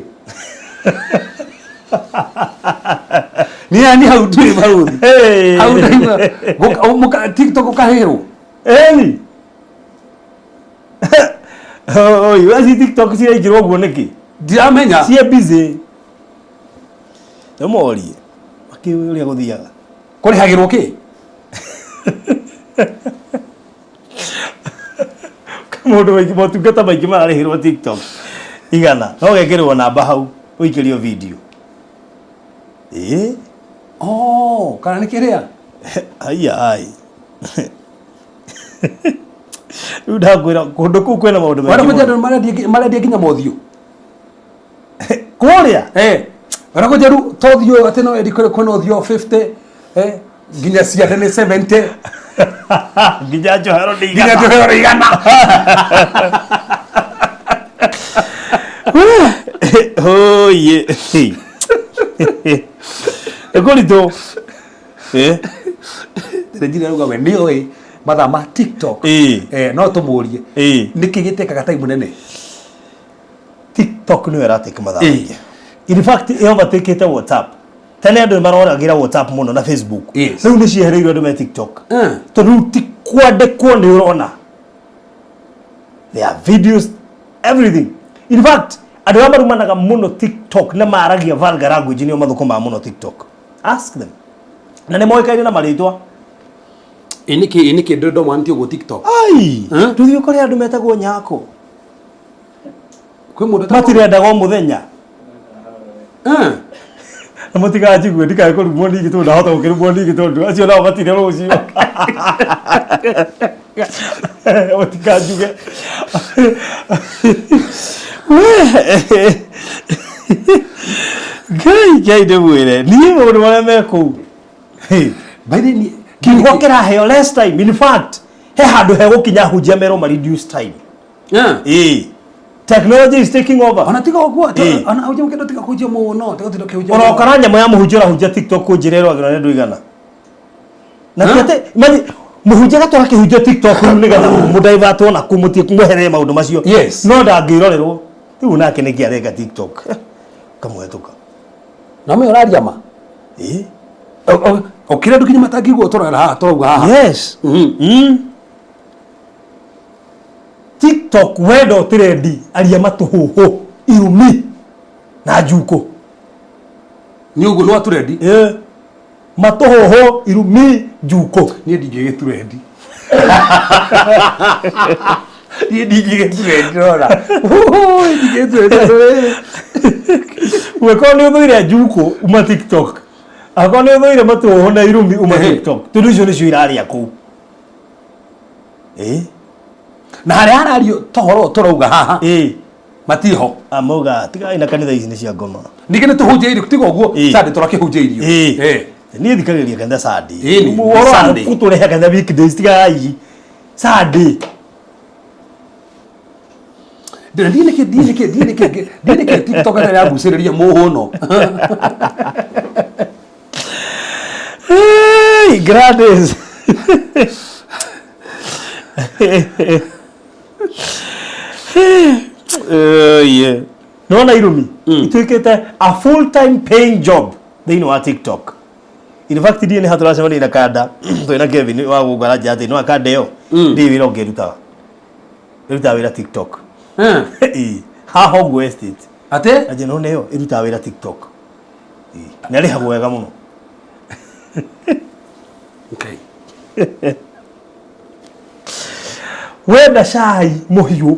Ni ani hau ndiri baruthi. Hey. Hau ndaigua TikTok ukahĩrwo. Eni. Oi, aci TikTok ciraingĩrwo ũguo nĩkĩ? Ndiramenya. Ciĩ busy. Nĩmorie. Makĩũĩ ũrĩa gũthiaga. Kũrĩhagĩrwo kĩ? Mũndũ maingĩ motungata maingĩ mararĩhĩrwo TikTok. Igana. No gekĩrwo namba hau ũikĩrio video. Ĩĩ. Oh, kana nĩ kĩrĩa? Haiya ai. Rĩu ndakwĩra kũndũ kũu kwĩna maũndũ Wara maingĩ. kũnja mũno. andũ marendia nginya mothiũ. Kũrĩa? Eh. Wara kũnja rĩu to ũthiũ atĩ no endi kwĩna ũthiũ 50 eh nginya ciande nĩ 70 Nginya njohero nĩ nginya igana. njohero nĩ igana. Oye. Ĩkũritũ. Eh. Ndĩrejire rauga we nĩoĩ mathaa ma TikTok. Ĩĩ. Eh, no tũmũrie. Ĩĩ. Nĩkĩ gĩtekaga time nene? TikTok nĩyo ĩratake mathaa Ĩĩ. maingĩ. In fact, ĩ overtakĩte WhatsApp. Tene andũ nĩmaroragĩra WhatsApp mũno na Facebook. Yes. Rĩu nĩ ciehereirwo andũ me TikTok. Mm. Tondũ rĩu ti kwandĩkwo nĩ ũrona. There are videos, everything. In fact, andũ arĩa marumanaga mũno TikTok na maragia vulgar language nĩo mathũkũmaga mũno TikTok. Ask them. Na nĩ moĩkaine na marĩtwa. Ĩ nĩkĩ ĩ nĩkĩ ndoma nĩ ũguo TikTok? Ai, Eh? tũthiĩ ũkore andũ metagwo nyako. Kwĩ mũndũ wĩtagwo- Matirendaga o mũthenya. Eh. Na mũtiganjigue ndikae kũrumwo ningĩ tondũ ndahota gũkĩrumwo ningĩ tondũ acio nao matire rũciũ. Mũtikanjuge. Ngai Ngai ndĩmwĩre niĩ maũndũ marĩa me kũu. Hey. By the way, Kiugo kĩraheo less time. In fact, he handũ hegũkinya hunjia merwo ma reduce time. Eh. Ĩĩ. Technology is taking over. Ona tiga ũguo, Ĩĩ. ona ũjia mũkĩndũ tiga kũhunjia mũno, tiga gũtinda ũkĩhunjia mũno. Ona ũkora nyamũ ya mũhunjia ũrahunjia TikTok kũnjĩra ĩrwagĩrwo nĩ andũ igana. Na ti atĩ imagine mũhunjia agatwara kĩhunjio TikTok rĩu nĩgetha mũdaivatwo na kũ mũthiĩ mweherere maũndũ macio. Yes. No ndangĩrorerwo. Rĩu nake nĩkĩ areka TikTok? Kamũhetũka. Na ũmenye ũraria ma. Ĩĩ. O kĩrĩa andũ nginya matangĩigua tũrera haha tũrauga haha. Yes. Mhm. TikTok wenda ũtĩrendi aria matũhũhũ irumi na njukũ. Nĩ ũguo no atũrendi. Ĩĩ. Matũhũhũ irumi njukũ. Niĩ ndingĩgĩturendi. Niĩ ndingĩgĩturendi rora. Ndingĩgĩturendi. Ũngĩkorwo nĩ ũthũire njukũ uma TikTok. Angĩkorwo nĩ ũthũire matũhũhũ na irumi uma Ehe. TikTok. Tondũ icio nĩcio iraria kũu. Ĩĩ. Na harĩa harario tohoro ũyũ tũrauga haha Ĩĩ. matiho. Amauga tigai na kanitha ici nĩ cia ngoma. Ningĩ nĩ tũhunjĩirio tiga ũguo Ĩĩ. Sunday tũrakĩhunjĩirio. Ĩĩ. Eh. Niĩ thikagĩrĩria kanitha Sunday. Ĩĩ nĩ- Ũhoro wa Sunday. gũtũrehe kanitha weekdays tigai. Sunday. Ndĩra ndiĩ nĩkĩ ndiĩ nĩkĩ ndiĩ nĩkĩ ndiĩ nĩkĩ TikTok ĩrĩa yagucĩrĩria mũhũno. Hey, Gladys. Yeah. Nona irumi ituĩkĩte a full time paying job thĩinĩ wa TikTok. In fact ndiĩ nĩ hatũracemania na kanda twĩna Kevin wa gũkũ aranjĩra atĩ no kanda ĩyo ndĩ wĩra ũngĩ ĩrutaga. Ĩrutaga wĩra TikTok. Ĩĩ. Haha ũguo estate. Atĩ? Anjĩra no nĩyo ĩrutaga wĩra TikTok. Ĩĩ. Na ĩrĩhagwo wega mũno. Okay. Wenda cai mũhiũ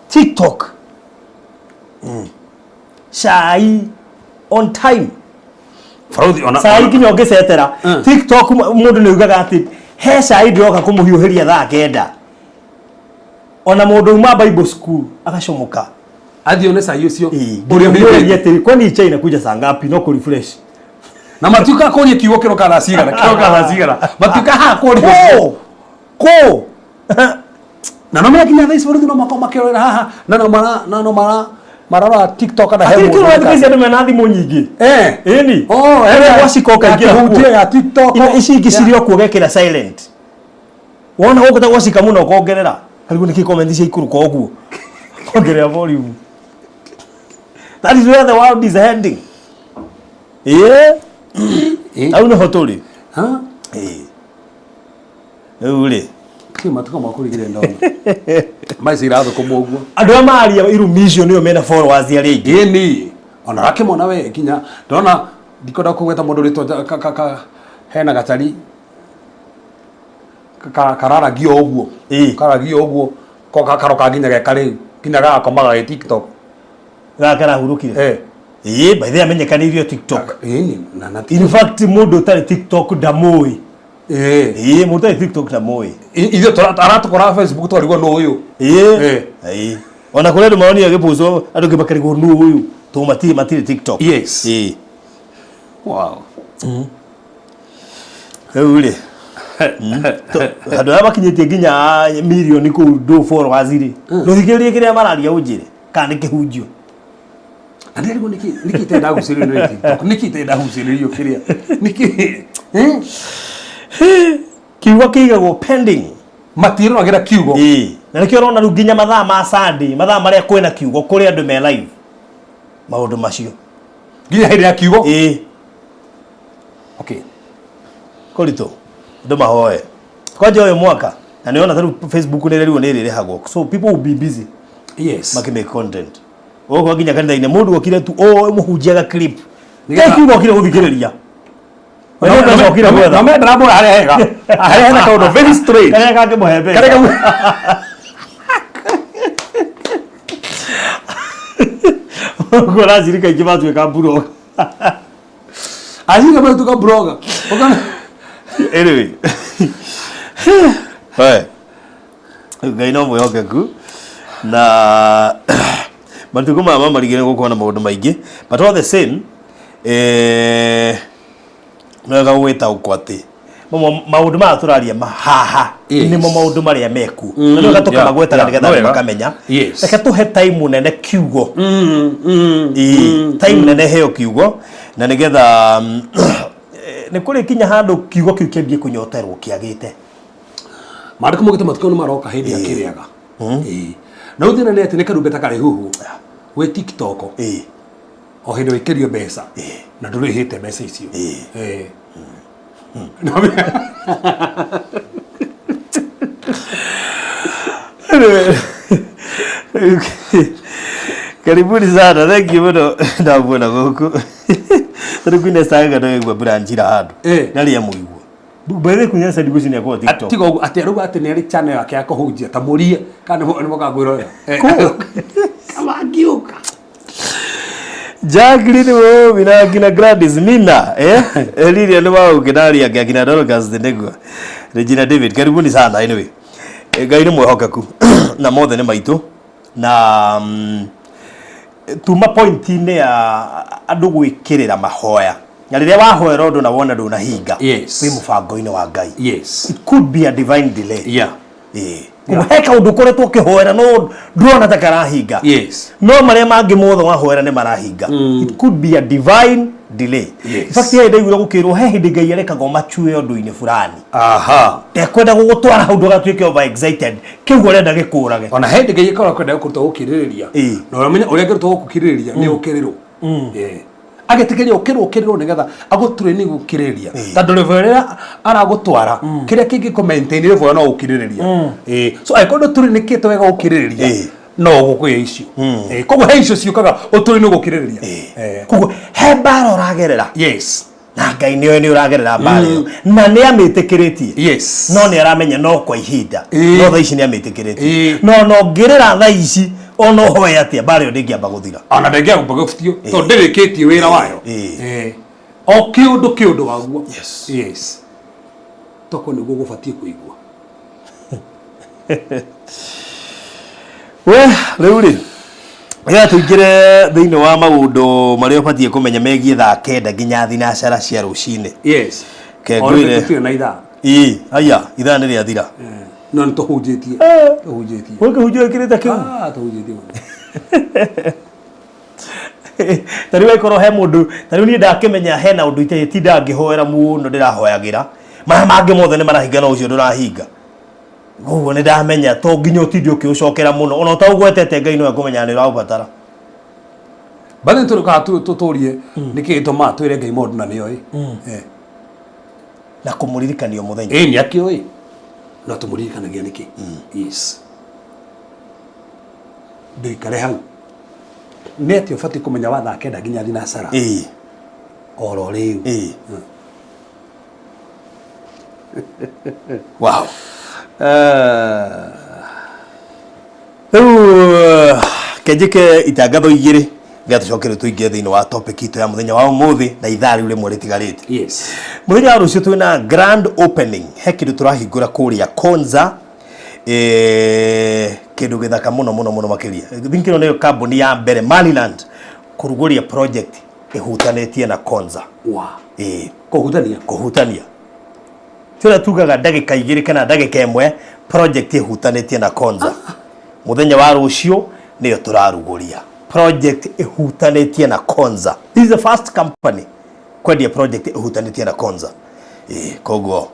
TikTok. Cai on time. Baruthi ona Cai nginya ũngĩcetera. Mm. TikTok mũndũ nĩ ugaga atĩ he cai ndĩroka kũmũhiũhĩria thaa kenda. Ona mũndũ uma Bible school agacomoka. athiĩ one cai ũcio Ĩĩ. ũrĩa Ũrĩa ũhiũhĩte. atĩrĩ kwani chai inakuja saa ngapi no kũ refresh. Na matuĩka kũria kiugo kĩroka thaa cigana kĩroka thaa cigana matuĩka haha kũria Kũ? Kũ? Na no menya nginya thaa ici baruthi no makorwo makĩrorera haha na no mara na no mara marora TikTok kana he Akiri mũndũ kĩrora thikũ wĩkaga. ici andũ mena thimũ nyingĩ. Eh. Ĩni. Oh, Harĩa eh. gwacika ũkaingĩra Ya kĩhunjia, kuo. ya TikTok. Ina ici ingĩ Ya. cirĩ o kuo ũgekĩra silent. Wona gũkũ ta gwacika mũno ũkongerera. Karigwo nĩkĩ comment cia ikũrũka ũguo. Ongerera volume. That is where the world is heading. Yeah. Hau nĩho tũrĩ. Ha? Ĩĩ. Rĩu rĩ, Kĩ matukũ ma kũrigĩrĩria ndona. Maica irathũkũma ũguo. Andũ arĩa maria irumi icio nĩo mena followers arĩa aingĩ. Ĩni. Ona rakĩmona we nginya ndona ndikwenda kũgweta mũndũ rĩtwa hena gacari kararagio ũguo. Kararagio ũguo. Ko karoka nginya geka rĩu. Nginya gagakomaga gĩ TikTok. Gaka karahurũkire. Eh. Ĩĩ, by the way amenyekanĩirio TikTok. Ĩni na na In fact mũndũ ũtarĩ TikTok ndamũĩ. Ĩĩ. Ĩĩ, mũndũ ũtarĩ TikTok ndamũĩ. Ithuĩ aratũkora Facebook twarigwo nũ ũyũ. Ĩĩ. Eh. Ĩĩ. Ona kũrĩ andũ maronire gĩbũcwo andũ angĩ makarigwo nũ ũyũ tondũ matirĩ TikTok. Yes. Ĩĩ. Wow. Rĩu rĩ, andũ arĩa makinyĩtie nginya mirioni kũu ndũ followers rĩ, ndũthikĩrĩrie kĩrĩa mararia ũnjĩre kana nĩ kĩhunjio. Na ndirarigwo nĩkĩ nĩkĩ itarĩ ndagucĩrĩrio nĩ TikTok. Nĩkĩ itarĩ ndagucĩrĩrio kĩrĩa. Nĩkĩ. Eh? Kiugo kĩigagwo pending. Matiroragĩra kiugo. Ĩĩ. Na nĩkĩo ũrona rĩu nginya mathaa ma Sunday, mathaa marĩa kwĩna kiugo kũrĩ andũ me live. Maũndũ macio. Nginya hĩndĩ ya kiugo. Ĩĩ. Okay. Kũritũ. Andũ mahoe. Kwanja ũyũ mwaka na nĩ wona ta rĩu Facebook nĩ rĩrĩrwo nĩ ĩrĩrĩhagwo. So people will be busy. Yes. Makĩ make content. Ũguo nginya kanitha-inĩ mũndũ okire tu o mũhunjiaga clip. Nĩgetha- Te kiugo okire gũthikĩrĩria. We nĩ mbeca okire gwetha. Na mendera mbura harĩa hega. Harĩa hena kaũndũ very straight. Karĩa kangĩmũhe mbeca. Karĩa Ũguo aracirika aingĩ matuĩka mburoga. Acirika matuĩka mburoga. Ũkona. Anyway. We. Ngai no mwĩhokeku na matukũ maya mamarigĩrĩrio gũkorwo na maũndũ maingĩ, but all the same, nĩ wega gwĩtaũkwo atĩ maũndũ maya tũraria haha nĩmo maũndũ marĩa mekuo na nĩ wega tũkamagwetaga nĩgetha andũ makamenya. Reke tũhe time nene kiugo. Ĩĩ, time nene heo kiugo na nĩgetha nĩ kũrĩ kinya handũ kiugo kĩu kĩambie kũnyoterwo kĩagĩte. Maandĩko maugĩte matukũ nĩ maroka hĩndĩ ya kĩrĩaga. Ĩĩ. Na rĩu thĩna nĩ atĩ nĩ karumbeta karĩ huhu wĩ TikTok o hĩndĩ waikĩrio mbeca na ndũrĩhĩte mbeca icio. Ĩĩ. Karibuni sana, thank you mũno ndamuona gũkũ. Tondũ kwĩna canga ndagĩigua mbura njira handũ. Ndarĩ amũigua. By the way, kunya side guci nĩakorwo TikTok. Tiga ũguo atĩ arauga atĩ nĩ arĩ channel yake ya kũhunjia ta mũrie kana nĩ mũkangwĩrorera. Kama angĩũka. Jacqueline Womi na akina Gladys Nina, eh? Lilian Wauke na arĩa angĩ akina Dorcas Ndegwa. Regina David, karibuni sana anyway. Ngai nĩ mwĩhokeku na mothe nĩ maitũ na tuma point-inĩ ya andũ gwĩkĩrĩra mahoya na rĩrĩa wahoera ũndũ na wona ndũnahinga, wĩ mũbango-inĩ wa Ngai. It could be a divine delay. Ĩĩ. Koguo he kaũndũ ũkoretwo ũkĩhoera no ndũrona ta karahinga. No marĩa mangĩ mothe wahoera nĩ marahinga. It could be a divine delay. In fact, he ndaiguire gũkĩrwo he hĩndĩ Ngai arekaga ũmachue ũndũ-inĩ fulani. Ndekwenda gũgũtwara hau ndũgatuĩke over excited. Kĩu ũrenda gĩkũrage. Ona he hĩndĩ Ngai akoragwo akwenda gũkũruta gũkirĩrĩria. Na ũramenya ũrĩa angĩruta gũkirĩrĩria nĩ ũkĩrĩrwo. Agetĩkĩria ũkĩrwo ũkĩrĩrwo nĩgetha agũtrain gũkirĩrĩria. Tondũ level ĩrĩa aragũtwara, kĩrĩa kĩngĩ kũ maintain level ĩyo no gũkirĩrĩria. So angĩkorwo ndũtrainĩkĩte wega gũkirĩrĩria, no ũgũkũgĩa icio. Koguo he icio ciũkaga ũtrainwo gũkirĩrĩria. Koguo he mbara ũragerera. Na Ngai nĩoĩ nĩ ũragerera mbara ĩyo. Na nĩ amĩtĩkĩrĩtie. No nĩ aramenya no kwa ihinda. No thaa ici nĩ amĩtĩkĩrĩtie. No no ngĩrĩra thaa ici ona ũhoe atĩa mbara ĩyo ndĩngĩamba gũthira. Ona ndĩngĩamba gũbutio tondũ ndĩrĩkĩtie wĩra wayo. O kĩũndũ kĩũndũ waguo. Yes. Toko nĩguo gũbatiĩ kũigua. We, rĩu rĩ, nĩgetha tũingĩre thĩinĩ wa maũndũ marĩa ũbatiĩ kũmenya megiĩ thaa kenda nginya thinacara cia rũcinĩ. Ke Ona ngwĩre. tũtirĩ na ithaa. Ĩĩ, haiya, ithaa nĩ rĩathira. No nĩ tũhunjĩtie. Tũhunjĩtie. Ũkĩhunjia wĩkĩrĩte kĩu? Ah, tũhunjĩtie mũno. Ta rĩu angĩkorwo he mũndũ, ta rĩu niĩ ndakĩmenya hena ũndũ itetinda ngĩhoera mũno ndĩrahoyagĩra, maya mangĩ mothe nĩ marahinga no ũcio ndũrahinga. Koguo nĩ ndamenya to nginya ũtinde ũkĩũcokera mũno, ona ũtaũgwetete Ngai no ekũmenya nĩ ũraũbatara. But then tũrĩkaga tũtũrie nĩkĩ gĩtũmaga twĩre Ngai maũndũ na nĩoĩ. Na kũmũririkania o mũthenya. Ĩĩ, nĩ akĩũĩ no tũmũririkanagia nĩkĩ. Yes, ndũikare hau. Nĩ atĩ ũbatiĩ kũmenya wa thaa 9 nginya thinacara oro rĩu. Wow. Rĩu kenjĩke itangatho igĩrĩ nĩgetha tũcoke rĩu tũingĩre thĩinĩ wa topic itũ ya mũthenya wa ũmũthĩ na ithaa rĩu rĩmwe rĩtigarĩte. Mũthenya wa rũciũ twĩna grand opening, he kĩndũ tũrahingũra kũrĩa Konza, kĩndũ gĩthaka mũno mũno mũno makĩria. Think ĩno nĩyo kambuni ya mbere Maryland kũrugũria project ĩhutanĩtie na Konza. Wa Kũhutania. Kũhutania. Ti ũrĩa tugaga ndagĩka 2 kana ndagĩka 1, project ĩhutanĩtie na Konza. Mũthenya wa rũciũ nĩyo tũrarugũria project ĩhutanĩtie na Konza. This is the first company kwendia project ĩhutanĩtie na Konza. Koguo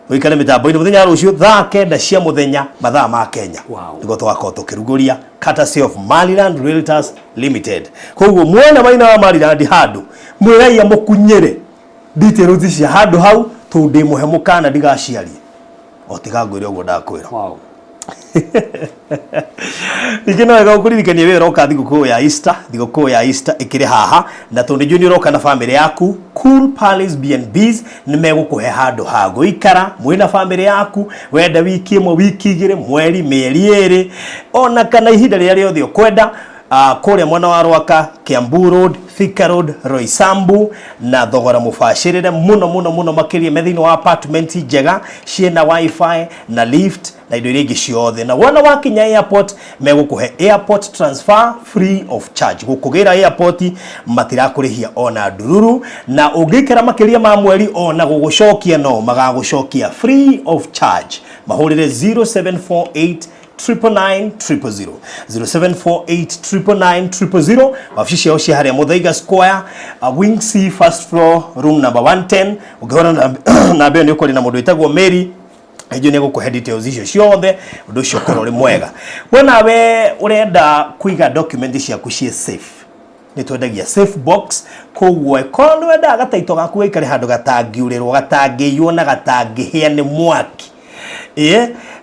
ũikare mĩtambo-inĩ mũthenya wa rũciũ thaa 9 cia mũthenya mathaa ma Kenya. Nĩguo tũgakorwo tũkĩrugũria courtesy of Maryland Realtors Limited. Koguo mwena maina wa Maryland handũ mwĩraia mũkunyĩre details cia handũ hau tondũ ndĩmũhe mũkana ndigaciarie o tiga ngwĩre ũguo ndakwĩra. Ningĩ no wega gũkũririkania wĩ ũroka thigũkũ ya Easter, thigũkũ ya Easter ĩkĩrĩ haha, na tondũ nĩ ũroka na famĩlĩ yaku, Cool Palace B&Bs nĩ megũkũhe handũ ha gũikara mwĩna famĩlĩ yaku, wenda wiki 1, wiki 2, mweri, mĩeri 2, ona kana ihinda rĩrĩa rĩothe ũkwenda. Kũrĩa mwena wa Rwaka, Kiambu Road, Thika Road, Roysambu, na thogora mũbacĩrĩre mũno mũno mũno makĩria me thĩinĩ wa apartment njega ciĩna wifi na lift na indo iria ingĩ ciothe. Na wona wakinya airport megũkũhe airport transfer free of charge. Gũkũgĩra airport matirakũrĩhia ona ndururu, na ũngĩikara makĩria ma mweri ona gũgũcokia no magagũcokia free of charge. Mahũrĩre 0748 999 000, 0748 999 000. Wabici ciao cia harĩa Muthaiga Square, Wing C, first floor, room number 110. Ũngĩhũra namba ĩyo nĩ ũkwaria na mũndũ wĩtagwo Mary. Nĩ egũkũhe details icio ciothe, ũndũ ũcio ũkorwo ũrĩ mwega. We nawe ũrenda kũiga document ciaku ciĩ safe, nĩ twendagia safe box. Koguo ĩkorwo nĩ wendaga gataito gaku gaikare handũ gatangĩurĩrwo, gatangĩiywo na gatangĩhĩa nĩ mwaki,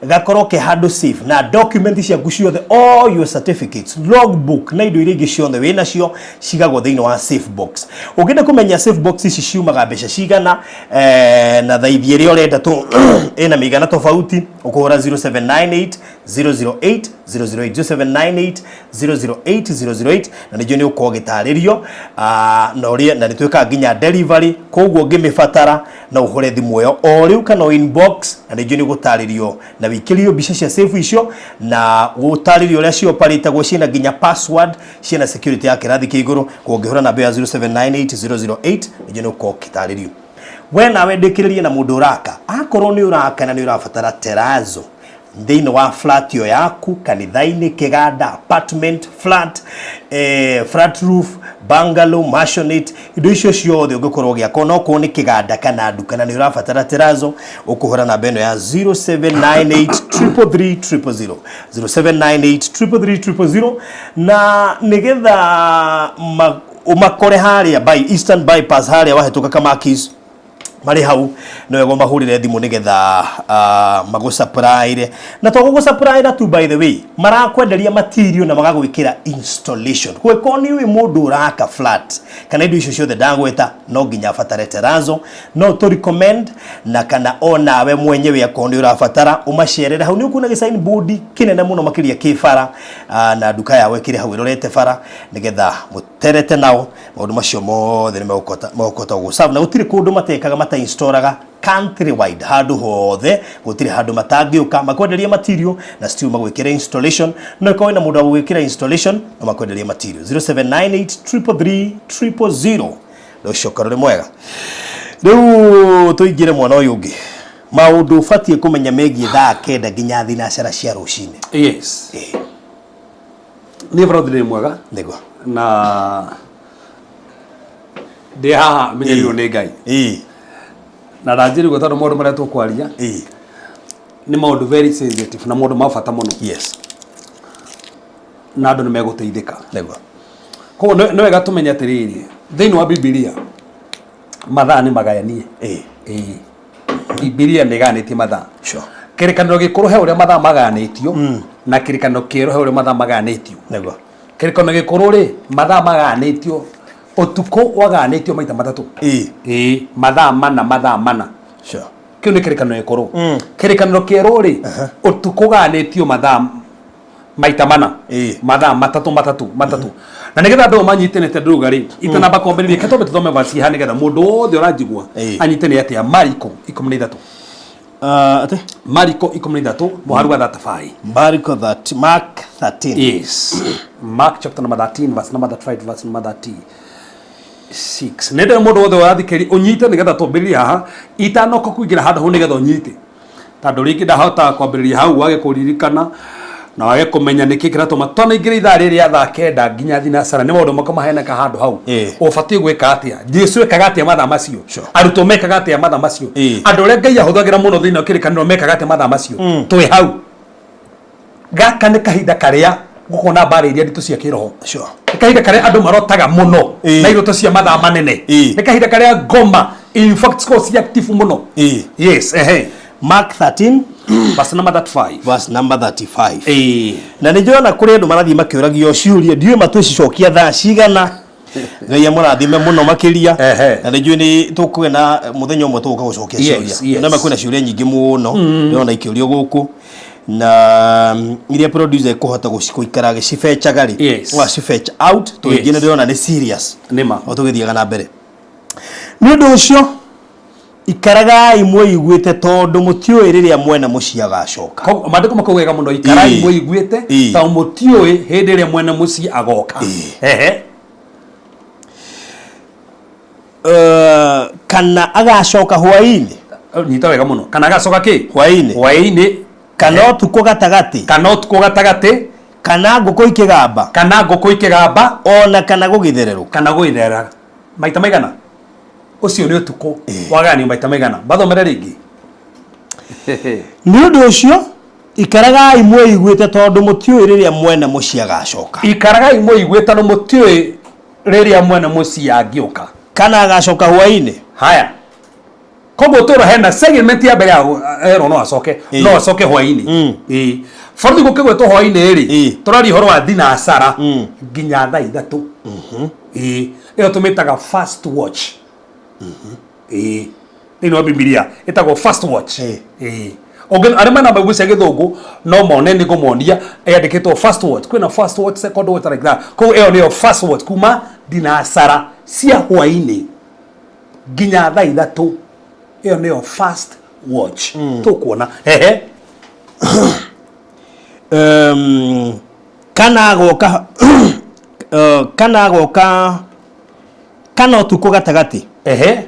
gakorwo ke handũ safe na document ciaku ciothe, all your certificates, logbook na indo iria ingĩ ciothe wĩ nacio cigagwo thĩinĩ wa safe box. Ũngĩenda kũmenya safe box ici ciumaga mbeca cigana, na thaithi ĩrĩa ũrenda tu ĩna mĩigana tofauti, ũkũhũra 0798 008 008, 0798 008 008, na nĩnjũĩ nĩ ũkorwo ũgĩtarĩrio, na ũrĩa na nĩ twĩkaga nginya delivery. Koguo ũngĩmĩbatara no ũhũre thimũ ĩyo o rĩu kana inbox, na nĩnjũĩ nĩ ũgũtarĩrio na wĩkĩrio mbica cia safe icio na gũtarĩrio ũrĩa cioparatagwo, ciĩna nginya password, ciĩna security ya kĩrathi kĩa igũrũ. Koguo ũngĩhũra namba ya 0798 008 nĩnjũĩ nĩ ũkorwo ũgĩtarĩrio. We nawe ndĩkĩrĩrie na mũndũ ũraka, akorwo nĩ ũraka na nĩ ũrabatara terrazzo thĩinĩ wa flat ĩyo yaku, kanitha-inĩ, kĩganda, apartment, flat, flat roof, bungalow, maisonette, indo icio ciothe ũngĩkorwo ũgĩaka, ona okorwo nĩ kĩganda kana nduka na nĩ ũrabatara terrazzo, ũkũhũra namba ĩno ya 0798 333 000, 0798 333 000, na nĩgetha ũmakore harĩa by Eastern Bypass, harĩa wahĩtũka Kamakis, marĩ hau. Nĩ wega ũmahũrĩre thimũ nĩgetha magũsupplyre, na to gũgũsupplyra tu, by the way, marakwenderia material na magagwĩkĩra installation. Gwĩkorwo nĩ ũĩ mũndũ ũraka flat kana indo icio ciothe ndagweta no nginya abatare terrazzo, no tũ recommend, na kana onawe mwenyewe akorwo nĩ ũrabatara ũmacerere hau, nĩ ũkuona gĩ sign board kĩnene mũno makĩria kĩ bara, na nduka yao ĩkĩrĩ hau ĩrorete bara, nĩgetha mũterete nao maũndũ macio mothe nĩ megũkota gũgũserve. Na gũtirĩ kũndũ matekaga, matainstallaga country wide, handũ hothe gũtirĩ handũ matangĩũka makwenderia material na still magwĩkĩra installation. No ĩkorwo ĩna mũndũ wa gũgwĩkĩra installation na makwenderia material. 0798 333 000. Ũcio ũkorwo ũrĩ mwega. Rĩu tũingĩre mwana ũyũ ũngĩ, maũndũ ũbatiĩ kũmenya megiĩ thaa 9 nginya thinacara cia rũcinĩ. Yes, niĩ barothi nĩ mwega. Nĩguo. Na ndĩ haha menyerirwo nĩ Ngai na ndanjĩrĩgwo tondũ maũndũ marĩa tũkwaria nĩ maũndũ very sensitive na maũndũ ma bata mũno na andũ nĩ megũteithĩka. Koguo nĩ wega tũmenye atĩrĩrĩ, thĩinĩ wa Bibilia mathaa nĩ magayanie. Ĩĩ. Bibilia nĩ ĩgayanĩtie mathaa. Sure. Kĩrĩkanĩro gĩkũrũ he ũrĩa mathaa magayanĩtio na kĩrĩkanĩro kĩerũ he ũrĩa mathaa magayanĩtio. Nĩguo. Kĩrĩkanĩro gĩkũrũ rĩ, mathaa magayanĩtio, ũtukũ wagayanĩtio maita matatũ. Ĩĩ. Ĩĩ, mathaa mana, mathaa mana. Sure. Kĩu nĩ kĩrĩkanĩro gĩkũrũ. Kĩrĩkanĩro kĩerũ rĩ, ũtukũ ũgayanĩtio mathaa maita mana. Ĩĩ. Mathaa matatũ, matatũ, matatũ. Na nĩgetha andũ manyite nĩ ndĩruga rĩ, itanamba kwambĩrĩria, reke twambe tũthome verse haha nĩgetha mũndũ wothe ũranjigua Ĩĩ. anyite nĩ atĩa. Mariko 13. Atĩ? Mariko 13, mũhari wa 35. Mariko that, Mark 13. Yes. Mark chapter number 13, verse number 35, verse number 36. Nĩ ndĩ mũndũ wothe ũrathikĩrĩria ũnyite nĩgetha twambĩrĩrie haha itanoka kũingĩra handũ hau nĩgetha ũnyite. Tondũ rĩngĩ ndahota kwambĩrĩria hau wage kũririkana na wage kũmenya nĩkĩ kĩratũma twanaingĩra ithaa rĩrĩ rĩa thaa kenda nginya thinacara nĩ maũndũ makwa maheneka handũ hau. Ĩĩ. Ũbatiĩ gwĩka atĩa? Jesu ekaga atĩa mathaa macio? Sure. Arutwo mekaga atĩa mathaa macio? Ĩĩ. Andũ arĩa Ngai ahũthagĩra mũno thĩinĩ wa kĩrĩkanĩro mekaga atĩa mathaa macio? Twĩ hau. Gaka nĩ kahinda karĩa gũkorwo na mbara iria nditũ cia kĩroho. Sure. Nĩ kahinda karĩa andũ marotaga mũno Ĩĩ. na iroto cia mathaa manene. Ĩĩ. Nĩ kahinda karĩa ngoma in fact cikoragwo ci active mũno. Ĩĩ. Yes, ehe. Mark 13 Verse number 35. verse number 35. Ĩĩ. Na nĩ njona kũrĩ andũ marathiĩ makĩũragio ciũria, ndiũĩ matwĩcicokia thaa cigana. Ngai amũrathime mũno makĩria. Ehe. Na nĩ njũĩ nĩ tũkũgĩa na mũthenya ũmwe tũgũka gũcokia Yes, ciũria. yes. Na kwĩna ciũria nyingĩ mũno ndĩrona ikĩũrio gũkũ na iria producer ĩkũhota gũikara agĩcifechaga rĩ, Yes. ũgacifetch out tondũ ingĩ Yes. nĩ ndĩrona nĩ serious. Nĩ ma. O tũgĩthiaga na mbere. Nĩ ũndũ ũcio ikaragai mwĩiguĩte tondũ mũtiũĩ rĩrĩa mwene mũciĩ agacoka. Koguo maandĩko makauga wega mũno ikarai Ĩĩ. mwĩiguĩte Ĩĩ. tondũ mũtiũĩ hĩndĩ ĩrĩa mwene mũciĩ agoka. Ĩĩ. Ehe. Kana agacoka hwaĩ-inĩ. Nyita wega mũno. Kana agacoka kĩ? Hwaĩ-inĩ. Hwaĩ-inĩ. Kana ũtukũ gatagatĩ. Kana ũtukũ gatagatĩ. Kana ngũkũ ikĩgamba. Kana ngũkũ ikĩgamba. Ona kana gũgĩthererũka. Kana gũgĩtherera. Maita maigana? Ũcio nĩ ũtukũ. Ĩĩ. Wagayanio maita maigana? Mathomere rĩngĩ. Nĩ ũndũ ũcio ikaragai mwĩiguĩte tondũ mũtiũĩ rĩrĩa mwene mũciĩ agacoka. Ikaragai mwĩiguĩte tondũ mũtiũĩ rĩrĩa mwene mũciĩ angĩũka. Kana agacoka hwaĩ-inĩ. Haya. Koguo tũra hena segment ya mbere ya erwo no acoke, Ĩĩ. no acoke hwaĩ-inĩ. Ĩĩ. Borithi gũkĩgwetwo hwaĩ-inĩ rĩ, Ĩĩ. tũraria ũhoro wa thinacara nginya thaa ithatũ. Ĩĩ. Ĩyo tũmĩtaga first watch. Ĩĩ. Thĩinĩ wa Bibilia ĩtagwo first watch. Ĩĩ. Ĩĩ. Ũngĩ arĩa mena mbegũ cia gĩthũngũ no mone nĩ ngũmonia yandĩkĩtwo first watch. Kwĩna first watch, second watch like that. Koguo ĩyo nĩyo first watch kuma thinacara cia hwaĩ-inĩ nginya thaa ithatũ. Ĩyo nĩyo first watch. Tũkuona. Ehe. Kana agoka kana agoka kana ũtukũ gatagatĩ. Ehe.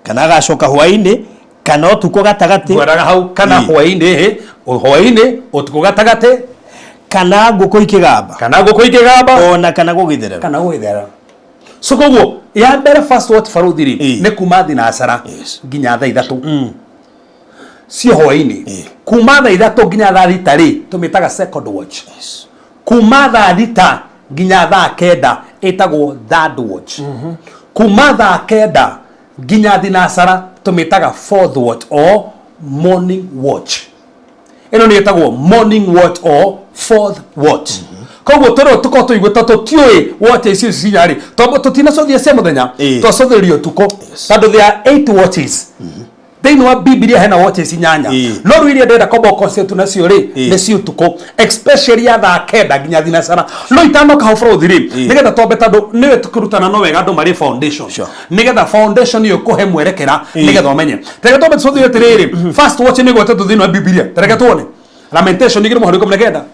Kana agacoka hwaĩ-inĩ kana ũtukũ gatagatĩ. Ngweraga hau kana Ĩĩ. hwaĩ-inĩ, ehe. Hwaĩ-inĩ, ũtukũ gatagatĩ. Kana ngũkũ ikĩgamba. Kana ngũkũ ikĩgamba. Ona kana gũgĩtherera. Kana gũgĩtherera. So koguo ya mbere first watch baruthi rĩ, Ĩĩ. nĩ kuma thinacara Yes. nginya thaa ithatũ. Cio hwaĩ-inĩ. Ĩĩ. Kuma thaa ithatũ nginya thaa thita rĩ, tũmĩtaga second watch. Yes. Kuma thaa thita nginya thaa kenda ĩtagwo third watch. Kuma thaa kenda nginya thinacara tũmĩtaga fourth watch or morning watch. Ĩno nĩ ĩtagwo morning watch or fourth watch. Koguo tũrĩ tũkorwo tũiguĩte tũtiũĩ watch icio cinya rĩ, tondũ tũtinacothia cia mũthenya, Ĩĩ. twacothĩrĩria ũtukũ. Tondũ there are 8 watches. Thĩinĩ wa Bibilia hena watches inyanya. Ĩĩ. No rĩu iria ndĩrenda kwamba gũ-concentrate nacio rĩ, Ĩĩ. nĩ cia ũtukũ, especially ya thaa kenda nginya thinacara. No itanoka hau bũrũthi rĩ, Ĩĩ. nĩgetha twambe tondũ nĩwe tũkĩrutana no wega andũ marĩ foundation. Sure. Nĩgetha foundation ĩyo ĩkũhe mwerekera, Ĩĩ. nĩgetha ũmenye. Tareke twambe tũcothie atĩrĩrĩ, first watch nĩ ĩgwetetwo thĩinĩ wa Bibilia. Tareke tuone. Lamentation igĩrĩ mũhari wa ikũmi na kenda.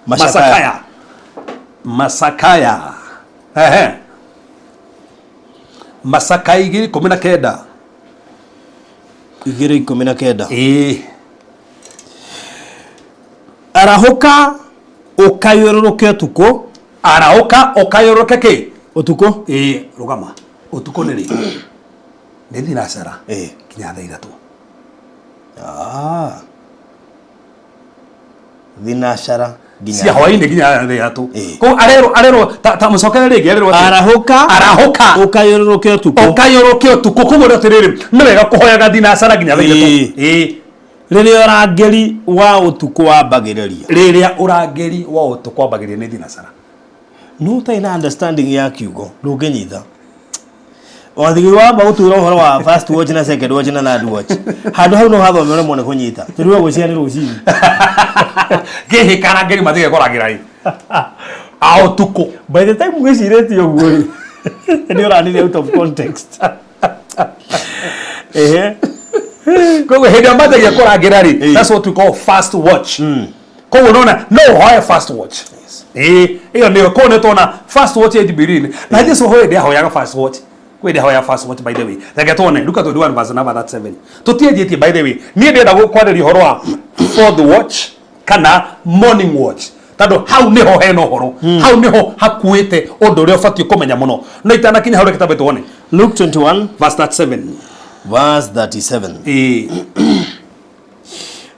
Macakaya. Masakaya. Ehe. Masakaya igĩrĩ ikũmi na kenda. Igĩrĩ ikũmi na kenda. Ĩĩ. Arahũka ũkayũrũrũke ũtukũ. Arahũka ũkayũrũrũke kĩ? Ũtukũ. Ĩĩ, rũgama. Ũtukũ nĩ rĩ? Nĩ thinacara. Ĩĩ. Nginya thaa ithatũ. Thinacara Nginya- Cia hwainĩ nginya thaa ithatũ. Ĩĩ. Koguo arerwo arerwo ta ta mũcokere rĩngĩ arerwo atĩ- Arahũka. Arahũka. Ũkayũrũrũke ũtukũ. Ũkayũrũke ũtukũ. Koguo nĩ atĩrĩrĩ, nĩ wega kũhoyaga thinacara nginya thaa ithatũ. Ĩĩ. Ĩĩ. Rĩrĩa ũrangĩri wa ũtukũ wambagĩrĩria. Rĩrĩa ũrangĩri wa ũtukũ wambagĩrĩria nĩ thinacara. No ũtarĩ na understanding ya kiugo ndũngĩnyita. Wathigi wamba gũtuĩra ũhoro wa first watch na second watch na third watch. Handũ hau no hathome ũremwo nĩ kũnyita. Tondũ we gwĩciria nĩ rũcinĩ. Gĩhĩ karangĩri matige kũrangĩra ĩ. A ũtukũ. By the time wĩcirĩtie ũguo rĩ, nĩ ũranire out of context. Ehe. Koguo hĩndĩ ĩrĩa manjagia kũrangĩra rĩ, Ĩĩ. that's what we call first watch. Koguo nona no ũhoe first watch. Ĩĩ, ĩyo nĩyo koguo nĩ tuona first watch ya Jubilee. Na Jesu hoye ndĩ ahoyaga first watch. Kwĩ ndĩ ahoyaga first watch, by the way. Reke tuone Luka 21 verse number 37. Tũtianjĩtie, by the way. Niĩ ndĩrenda gũkwarĩria ũhoro wa fourth watch kana morning watch. Tondũ hau nĩho hena ũhoro. Hau nĩho hakuĩte ũndũ ũrĩa ũbatiĩ kũmenya mũno. No itanakinya hau, reke tambe tuone. Luke 21 verse 37. Verse 37. Ĩĩ.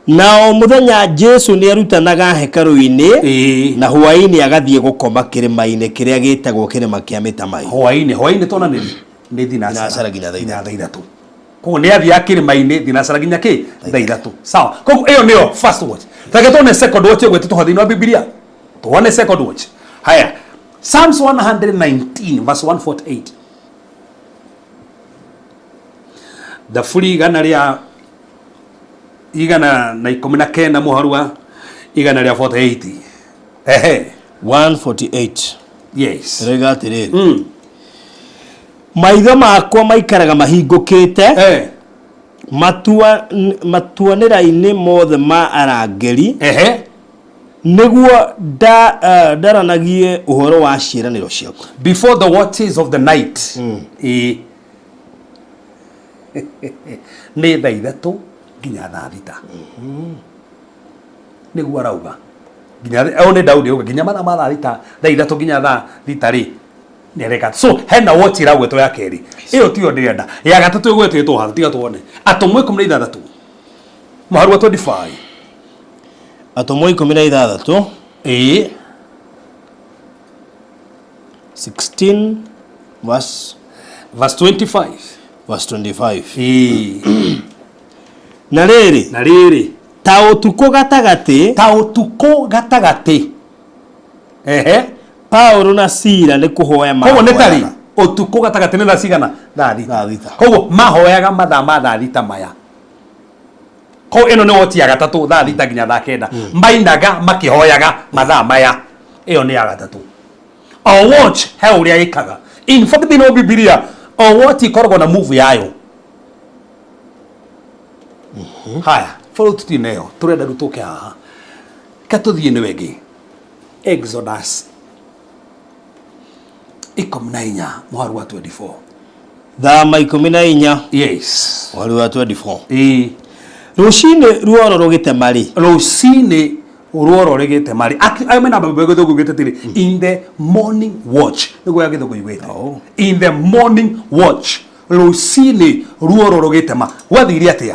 Nao mũthenya Jesu nĩ arutanaga hekarũ-inĩ na hwaĩ-inĩ agathiĩ gũkoma kĩrĩma-inĩ kĩrĩa gĩtagwo kĩrĩma kĩa mĩtamaiyũ. Hwainĩ, hwainĩ tona nĩ nĩ thinacara Thinacara nginya thaa nginya thaa ithatũ. Koguo nĩ athiaga kĩrĩma-inĩ thinacara nginya kĩ thaa ithatũ. Sawa, koguo ĩyo nĩyo first watch. Reke tuone second watch ĩgwĩtwo tũha thĩinĩ wa Bibilia. Tuone second watch. Haya, Psalms 119 verse 148, Thaburi 119 mũharu wa 148. Ehe. 148. Yes. Ĩroiga atĩrĩrĩ, maitho makwa maikaraga mahingũkĩte matuanĩra-inĩ mothe ma arangĩri nĩguo ndaranagie ũhoro wa ciĩranĩro ciaku. Before the watches of the night. Ĩĩ, nĩ thaa 3 nginya thaa 6 nĩguo arauga nginya o nĩ Daudi auga nginya mathaa ma thaa 6, thaa 3 nginya thaa 6 rĩ, nĩ areka. So hena watch ĩragwetwo ya kerĩ, ĩyo tiyo ndĩrenda. Ya gatatũ ĩgwetĩtwo haha, tiga tuone Atũmwo 16 mũharu wa 25. Atũmwo 16. Ĩĩ. 16 verse Verse 25. Verse 25. Ĩĩ. Na rĩrĩ, Na rĩrĩ, ta ũtukũ gatagatĩ, ta ũtukũ gatagatĩ, ehe. Paulo na Sila nĩ kũhoya Koguo nĩ tarĩ mahoyaga. Ũtukũ gatagatĩ nĩ thaa cigana? Thaa 6. Thaa 6. Koguo mahoyaga mathaa ma thaa 6 maya. Koguo ĩno nĩ watch ya gatatũ, thaa 6 nginya thaa 9, mainaga makĩhoyaga mathaa maya. Ĩyo nĩ ya gatatũ. O watch he ũrĩa ĩkaga. In fact, thĩinĩ wa Bibilia o watch ikoragwo na move yayo. Haya, bũrũ tũtirĩ nayo, tũrenda rĩu tũke haha ka tũthiĩ nĩ wengĩ Exodus 14 mũharu wa 24. Thama 14. Yes. Mũhari wa 24. Ĩĩ. Rũcinĩ ruoro rũgĩtema rĩ, Rũcinĩ ruoro rĩgĩtema rĩ, ayo mena mbembe gĩthũngũ gĩte atĩrĩ, in the morning watch, nĩguo ya gĩthũngũ yugĩte, in the morning watch, rũcinĩ ruoro rũgĩtema, gwathire atĩa?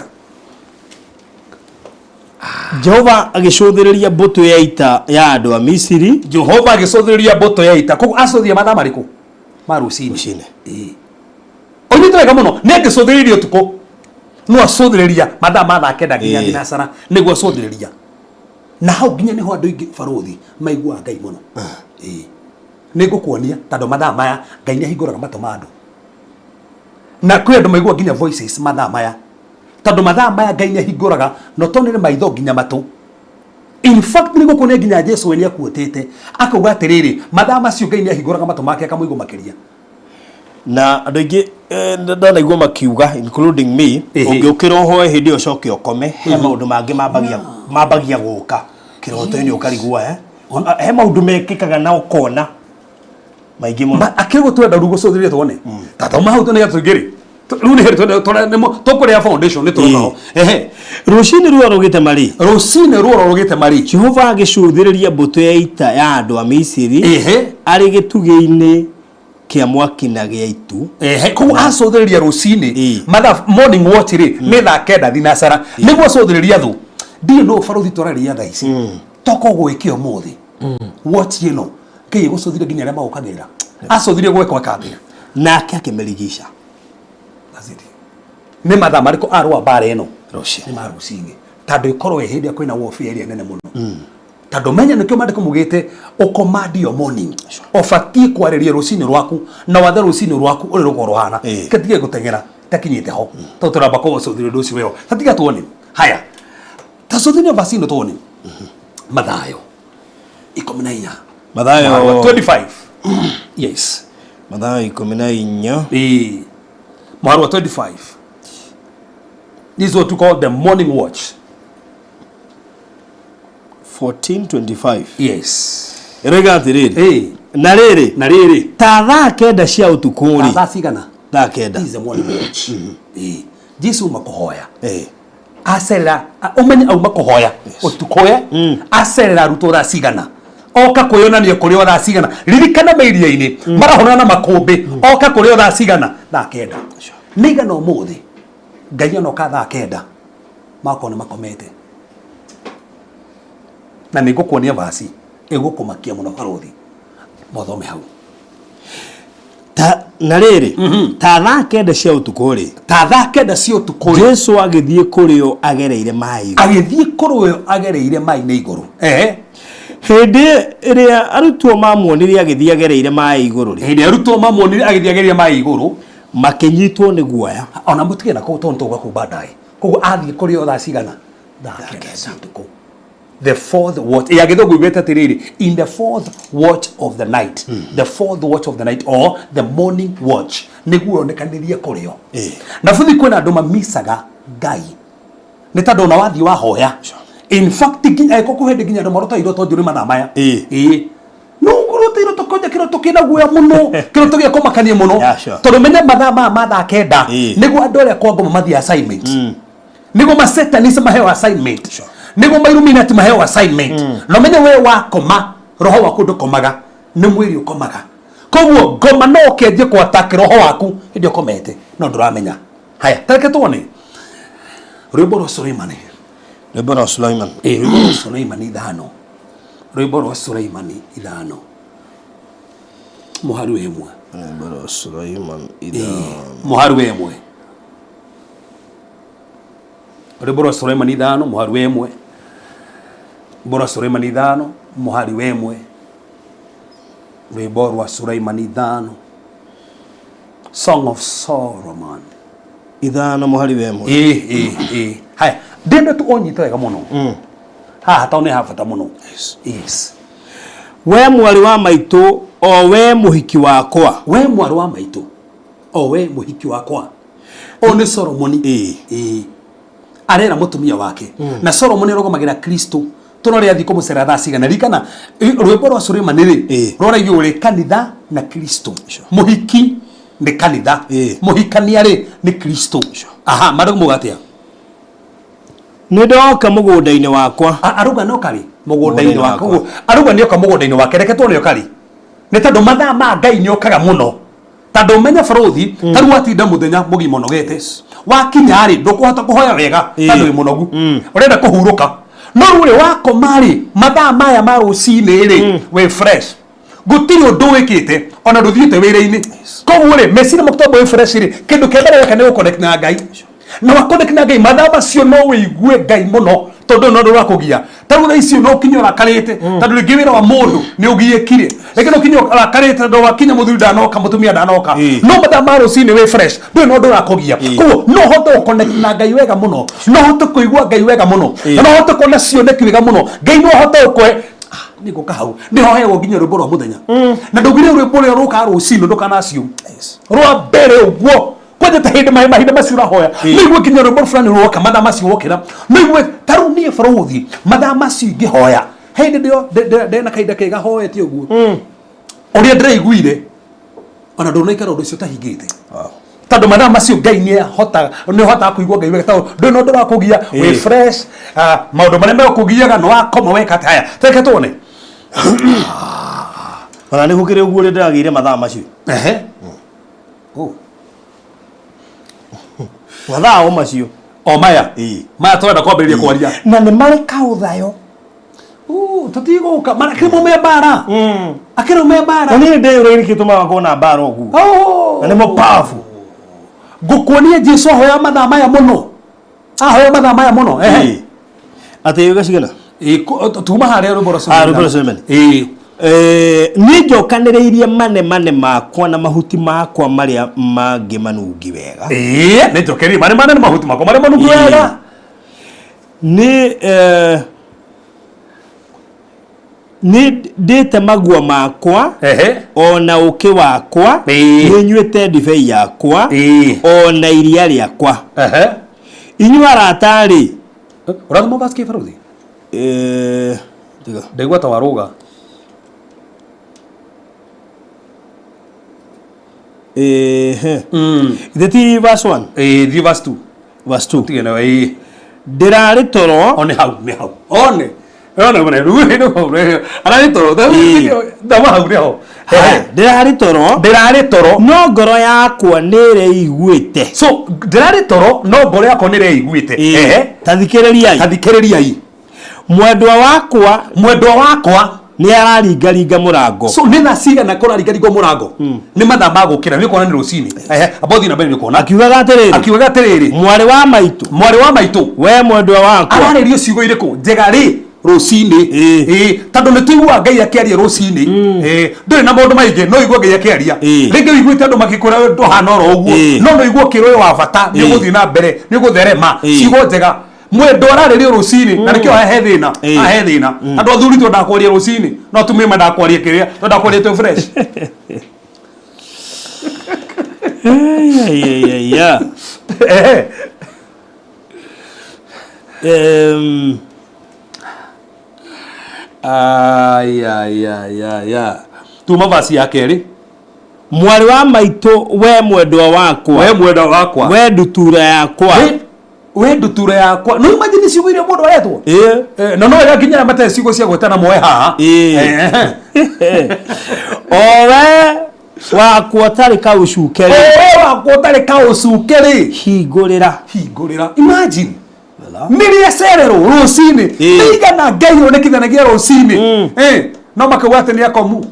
Jehova agĩcũthĩrĩria mbũtũ ya ita ya andũ a Misiri. Jehova agĩcũthĩrĩria mbũtũ ya ita. Koguo acũthia mathaa marĩkũ? Ma rũcinĩ. Rũcinĩ. Ĩĩ, ũnyite wega mũno, nĩ angĩcũthĩrĩria ũtukũ, no acũthĩrĩria mathaa ma thaa 9 nginya thinacara nĩguo acũthĩrĩria. Na hau nginya nĩho andũ aingĩ, barũthi, maiguaga Ngai mũno. Ĩĩ, nĩ ngũkuonia, tondũ mathaa maya Ngai nĩ ahingũraga matũ ma andũ, na kwĩ andũ maiguaga nginya voices mathaa maya, tondũ mathaa maya Ngai nĩ ahingũraga not only maitho nginya matũ. In fact, nĩ ngũkuonia nginya Jesu we nĩ akuĩtĩte akauga atĩrĩrĩ, mathaa macio Ngai nĩ ahingũraga matũ make akamũigua makĩria. Na andũ aingĩ ndanaigua makiuga, including me, ũngĩũkĩra ũhoe hĩndĩ ĩyo ũcoke ũkome, he maũndũ mangĩ mambagia gũka kĩroto-inĩ, ũkarigwo he maũndũ mekĩkaga na ũkona maingĩ mũno. Akĩrwo twenda rĩu gũcũthĩrĩria tuone ta toma hau tũnĩgetha tũingĩrĩ rĩu nĩ hĩndĩ tũkũrĩa foundation nĩ tũroka ho. Ehe. Rũcinĩ ruo rũgĩtema rĩ, Rũcinĩ ruoro rũgĩtema rĩ, Jehova agĩcũthĩrĩria mbũtũ ya ita ya andũ a Misiri arĩ gĩtugĩ-inĩ kĩa mwaki na gĩa itu. Ehe, koguo acũthĩrĩria rũcinĩ mathaa morning watch rĩ, nĩ thaa 9 thinacara, nĩguo acũthĩrĩria thũ. Ndiĩ nũ, barũthi, tũrarĩria thaa ici. Toko gwĩke ũmũthĩ watch ĩno kĩĩ gũcũthire nginya arĩa magũkagĩrĩra acũthire gweka gweka atĩa? Nake akĩmĩrigica. That's it. Nĩ mathaa marĩkũ arũa mbara ĩno? Rũciinĩ. Nĩ ma rũcinĩ, tondũ ĩkorwo ĩ hĩndĩ ĩrĩa kwĩna warfare ĩrĩa nene mũno, tondũ menya nĩkĩo mandĩko mugĩte ũcommand your morning, ũbatiĩ kwarĩria rũcinĩ rwaku na wathe rũcinĩ rwaku ũrĩa rũkorwo rũhana. Ketige gũteng'era takinyĩte ho, tondũ tũramba kũgũcũthĩrĩria ũndũ ũcio wĩho. Tatiga tuone haya, tacũthĩrĩria verse ĩno tuone Mathayo 14. Mathayo. 25, yes. Mathayo 14. Ĩĩ, mũhari wa 25. This is what we call the morning watch. 1425. Yes. Ĩroiga atĩrĩrĩ, na rĩrĩ, Na rĩrĩ, ta thaa 9 cia ũtukũ rĩ, thaa cigana? Thaa 9. This is the morning watch. Ĩĩ, Jesu uma kũhoya, acerera ũmenye auma kũhoya ũtukũ we, acerera arutwo thaa cigana? Oka kwĩyonania kũrĩ o thaa cigana? Ririkana me iria-inĩ marahũrana na makũmbĩ. Oka kũrĩ o thaa cigana? Thaa 9. Nĩ igana ũmũthĩ Ngai onoka thaa 9 makorwo nĩ makomete, na nĩ ngũkuonia vaci ĩgũkũmakia mũno, barũthi mothome hau. Ta na rĩrĩ, ta thaa 9 cia ũtukũ rĩ, ta thaa 9 cia ũtukũ rĩ, Jesu agĩthiĩ kũrĩ o agereire maĩ igũrũ. Agĩthiĩ kũrĩ o agereire maĩ-inĩ igũrũ. Hĩndĩ ĩrĩa arutwo mamuonire agĩthiĩ agereire maĩ igũrũ rĩ, Hĩndĩ ĩrĩa arutwo mamuonire agĩthiĩ agereire maĩ igũrũ, makĩnyitwo nĩ guoya. Ona mũtige na kũu, tondũ tũgũka kũu baadaye. Koguo athiĩ kũrĩ o thaa cigana? Thaa 9 cia ũtukũ, the fourth watch. Ya gĩthũngũ igwete atĩrĩrĩ, in the fourth watch of the night. The fourth watch of the night or the morning watch, nĩguo onekanĩrie kũrĩ o. Na buthi kwĩna andũ mamicaga Ngai nĩ tondũ ona wathiĩ wahoya, in fact nginya angĩkorwo kwĩ hĩndĩ nginya andũ marota iroto njũru mathaa maya. Ĩĩ, no ũrote iroto kwanja kĩroto kĩna guoya mũno, kĩroto gĩa kũmakania mũno. Tondũ menya mathaa maya ma thaa 9 nĩguo andũ arĩa kwa ngoma mathiĩ assignment, nĩguo masetanist maheo assignment, nĩguo mailuminati maheo assignment. Na ũmenye we wakoma, roho waku ndũkomaga, nĩ mwĩrĩ ũkomaga. Koguo ngoma no ũkĩanjie kũ-attack roho waku hĩndĩ ũkomete no ndũramenya. Haya, tareke tuone rwĩmbo rwa Suleimani. Rwĩmbo rwa Suleiman. Ĩĩ, rwĩmbo rwa Suleimani 5, rwĩmbo rwa Suleimani 5 mũhari wa 1. Rwĩmbo rwa Suleiman 5. Mũhari wa 1, rwĩmbo rwa Suleimani 5 mũhari wa 1, rwĩmbo rwa Suleimani 5 mũhari wa 1, rwĩmbo rwa Suleimani 5, Song of Solomon. 5 mũhari wa 1. Ĩĩ, haya, ndĩenda tu ũnyite wega mũno haha tondũ nĩ ha bata mũno, yes. We mwarĩ wa maitũ, o we mũhiki wakwa, we mwarĩ wa maitũ, o we mũhiki wakwa. Ũyũ nĩ Solomoni. Ĩĩ, arera mũtumia wake, na Solomoni arũgamagĩra Kristo. Tũrore athiĩ kũmũcera thaa cigana. Ririkana rwĩmbo rwa Suleimani rĩ, rũragia ũrĩ kanitha na Kristo. Mũhiki nĩ kanitha, mũhikania rĩ nĩ Kristo. Aha, marĩ muga atĩa? Nĩ ndoka mũgũnda-inĩ wakwa. Arauga nĩoka rĩ mũgũnda-inĩ wake. Ũguo arauga nĩoka mũgũnda-inĩ wake. Reke tuone oka rĩ, nĩ tondũ mathaa ma Ngai nĩokaga mũno, tondũ ũmenye barũthi ta rĩu watinda mũthenya mũgima ũnogete, wakinya rĩ ndũkũhota kũhoya wega tondũ wĩ mũnogu, ũrenda kũhurũka. No rĩu rĩ wakoma rĩ, mathaa maya ma rũcinĩ rĩ wĩ fresh, gũtirĩ ũndũ wĩkĩte, ona ndũthiĩte wĩra-inĩ. Koguo rĩ meciria maku tondũ wĩ fresh rĩ, kĩndũ kĩa mbere weka nĩ gũconnect na Ngai. Na wa connect na Ngai mathaa macio no wĩigue Ngai mũno, tondũ no ndũrakũgia. Ta rĩu thaa icio no ũkinye ũrakarĩte, tondũ rĩngĩ wĩra wa mũndũ nĩ ũgiĩkire, rĩngĩ no ũkinye ũrakarĩte tondũ wakinya mũthuri ndanoka, mũtumia ndanoka. No mathaa ma rũcinĩ wĩ fresh, ndũrĩ na ũndũ ũrakũgia. Koguo no ũhote gũconnect na Ngai wega mũno, no ũhote kũigua Ngai wega mũno, na no ũhote kuona cioneki wega mũno. Ngai no ahote gũkũhe. Nĩ ngũka hau nĩho heagwo nginya rwĩmbo rwa mũthenya, na ndũgire rwĩmbo rũrĩa rũkaga rũcinĩ ndũkanaciu rwa mbere ũguo kwanja ta hĩndĩ mahinda macio ũrahoya, nĩigue nginya rwĩmbo fulani rwoka mathaa macio wokĩra, nĩigue ta rĩu niĩ barũthi mathaa macio ingĩhoya hĩndĩ ndĩo ndena kahinda kega hoete ũguo ũrĩa ndĩraiguire, ona ndũnaikara ũndũ ũcio ũtahingĩte, tondũ mathaa macio Ngai nĩ ahotaga, nĩ ũhotaga kũigua Ngai wega, tondũ ndũrĩ na ũndũ wa kũgia, wĩ fresh. Maũndũ marĩa megũkũgiaga nĩ wakoma weka atĩ. Haya, reke tuone. Ona nĩ gũkĩrĩ ũguo ũrĩa ndĩragĩire mathaa macio. Ehe. Oh. Mathaa o macio. O maya? Ĩĩ. Maya tũrenda kwambĩrĩria kwaria. Na nĩ marĩ kaũthayo. Tũtigũka akĩrĩ me mbara. Akĩrĩ me mbara. Na niĩ ndĩyũragia nĩkĩ tũmaga kuona mbara ũguo. Oh. Na nĩmo powerful. Ngũkuonia Jesu ahoya mathaa maya mũno. Ahoya mathaa maya mũno. Ehe. Ĩĩ. Atĩ yuga cigana? Ĩĩ, tuma harĩa rwĩmbo rwa Ah, rwĩmbo rwa Sulemani. Ĩĩ. Niĩ njokanĩrĩirie manemane makwa na mahuti makwa marĩa mangĩ manungi wega. Ĩĩ, nĩ njokerie marĩa manene mahuti makwa marĩa manungi Ĩĩ. wega. Nĩ nĩ ndĩte magua makwa Ehe. ona ũkĩ wakwa Ĩĩ. nĩ nyuĩte ndibei yakwa Ĩĩ. ona iria rĩakwa. Ehe. Inyuĩ arata-rĩ, Ũrathoma verse kĩ barũthi? Tiga. Ndaigua ta warũga. Ehe. Ithe ti verse 1? Ĩĩ, thiĩ verse 2. Verse 2. Tige nawe, ĩĩ. Ndĩrarĩ toro. One hau, nĩ hau. One. One, one, rĩu nĩ hau, nĩ hau. Ararĩ toro, Ĩĩ. thoma hau nĩ ho. Haya, ndĩrarĩ toro. Ndĩrarĩ toro. No ngoro yakwa nĩĩreiguĩte. So, ndĩrarĩ toro, no ngoro yakwa nĩĩreiguĩte. Ĩĩ. Ehe. Ta thikĩrĩriai. Ta thikĩrĩriai. Mwendwa wakwa. Mwendwa wakwa. Nĩ araringaringa mũrango. So, nĩ thaa cigana kũraringaringwo mũrango? Nĩ mathaa ma gũkĩra, nĩ ũkuona nĩ rũcinĩ. Ehe, amba ũthiĩ na mbere nĩ ũkuona. Akiugaga atĩrĩrĩ. Akiugaga atĩrĩrĩ. Mwarĩ wa maitũ. Mwarĩ wa maitũ. We mwendwa wakwa. Ararĩrio ciugo irĩkũ? Njega rĩ? Rũcinĩ. Ĩĩ, tondũ nĩ tũiguaga Ngai akĩaria rũcinĩ. Ĩĩ, ndũrĩ na maũndũ maingĩ, no ũigue Ngai akĩaria. Rĩngĩ ũiguĩte andũ magĩkwĩra ndũhana oro ũguo, no nĩ ũigue ũkĩrwo wĩ wa bata, nĩ ũgũthiĩ na mbere, nĩ ũgũtherema. Ciugo njega. Mwendwa ararĩrio rũcinĩ, na nĩkĩo ahe thĩna, ahe thĩna. Andũ athuri twendaga kwaria rũcinĩ, no atumia mendaga kwaria kĩrĩa, twendaga kwaria twĩ fresh. Ehe. Ai, ai, ai, ai, ai. Tuma verse ya kerĩ. Mwarĩ wa maitũ, we mwendwa wakwa. We mwendwa wakwa. We ndutura yakwa. We ndutura yakwa. No imagine ciugo iria mũndũ aretwo. Ĩĩ. Na no wega nginya arĩa matarĩ ciugo cia gwĩtana moe haha. Ĩĩ. O we wakwa ũtarĩ kaũcuke rĩ. O we wakwa ũtarĩ kaũcuke rĩ. Hingũrĩra. Hingũrĩra. Imagine. Nĩ rĩacererwo rũcinĩ. Nĩ igana Ngai onekithanagia rũcinĩ. No makauga atĩ nĩ akomu.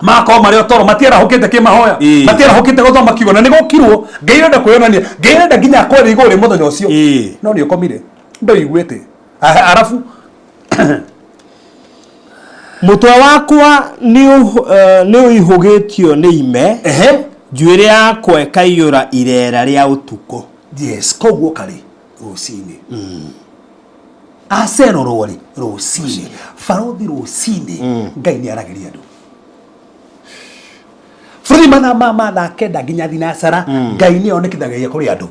Makorwo marĩ o toro, matiarahũkĩte kĩmahoya. Matiarahũkĩte gũthoma kiugo, na nĩ gũkirwo. Ngai arenda kwĩyonania. Ngai arenda nginya akwarĩrie igũrũ rĩ mũthenya ũcio. No nĩ ũkomire. Ndũiguĩte. Arabu. Mũtwe wakwa nĩ ũihũgĩtio nĩ ime. Njuĩrĩ yakwa ĩkaiyũra ireera rĩa ũtukũ. Yes, koguo karĩ rũcinĩ. Acerorwo rĩ rũcinĩ. Barũthi rũcinĩ, Ngai nĩ aragĩria andũ. Bũrũri mathaa ma thaa kenda nginya thinacara, Ngai nĩ onekithanagia kũrĩ andũ.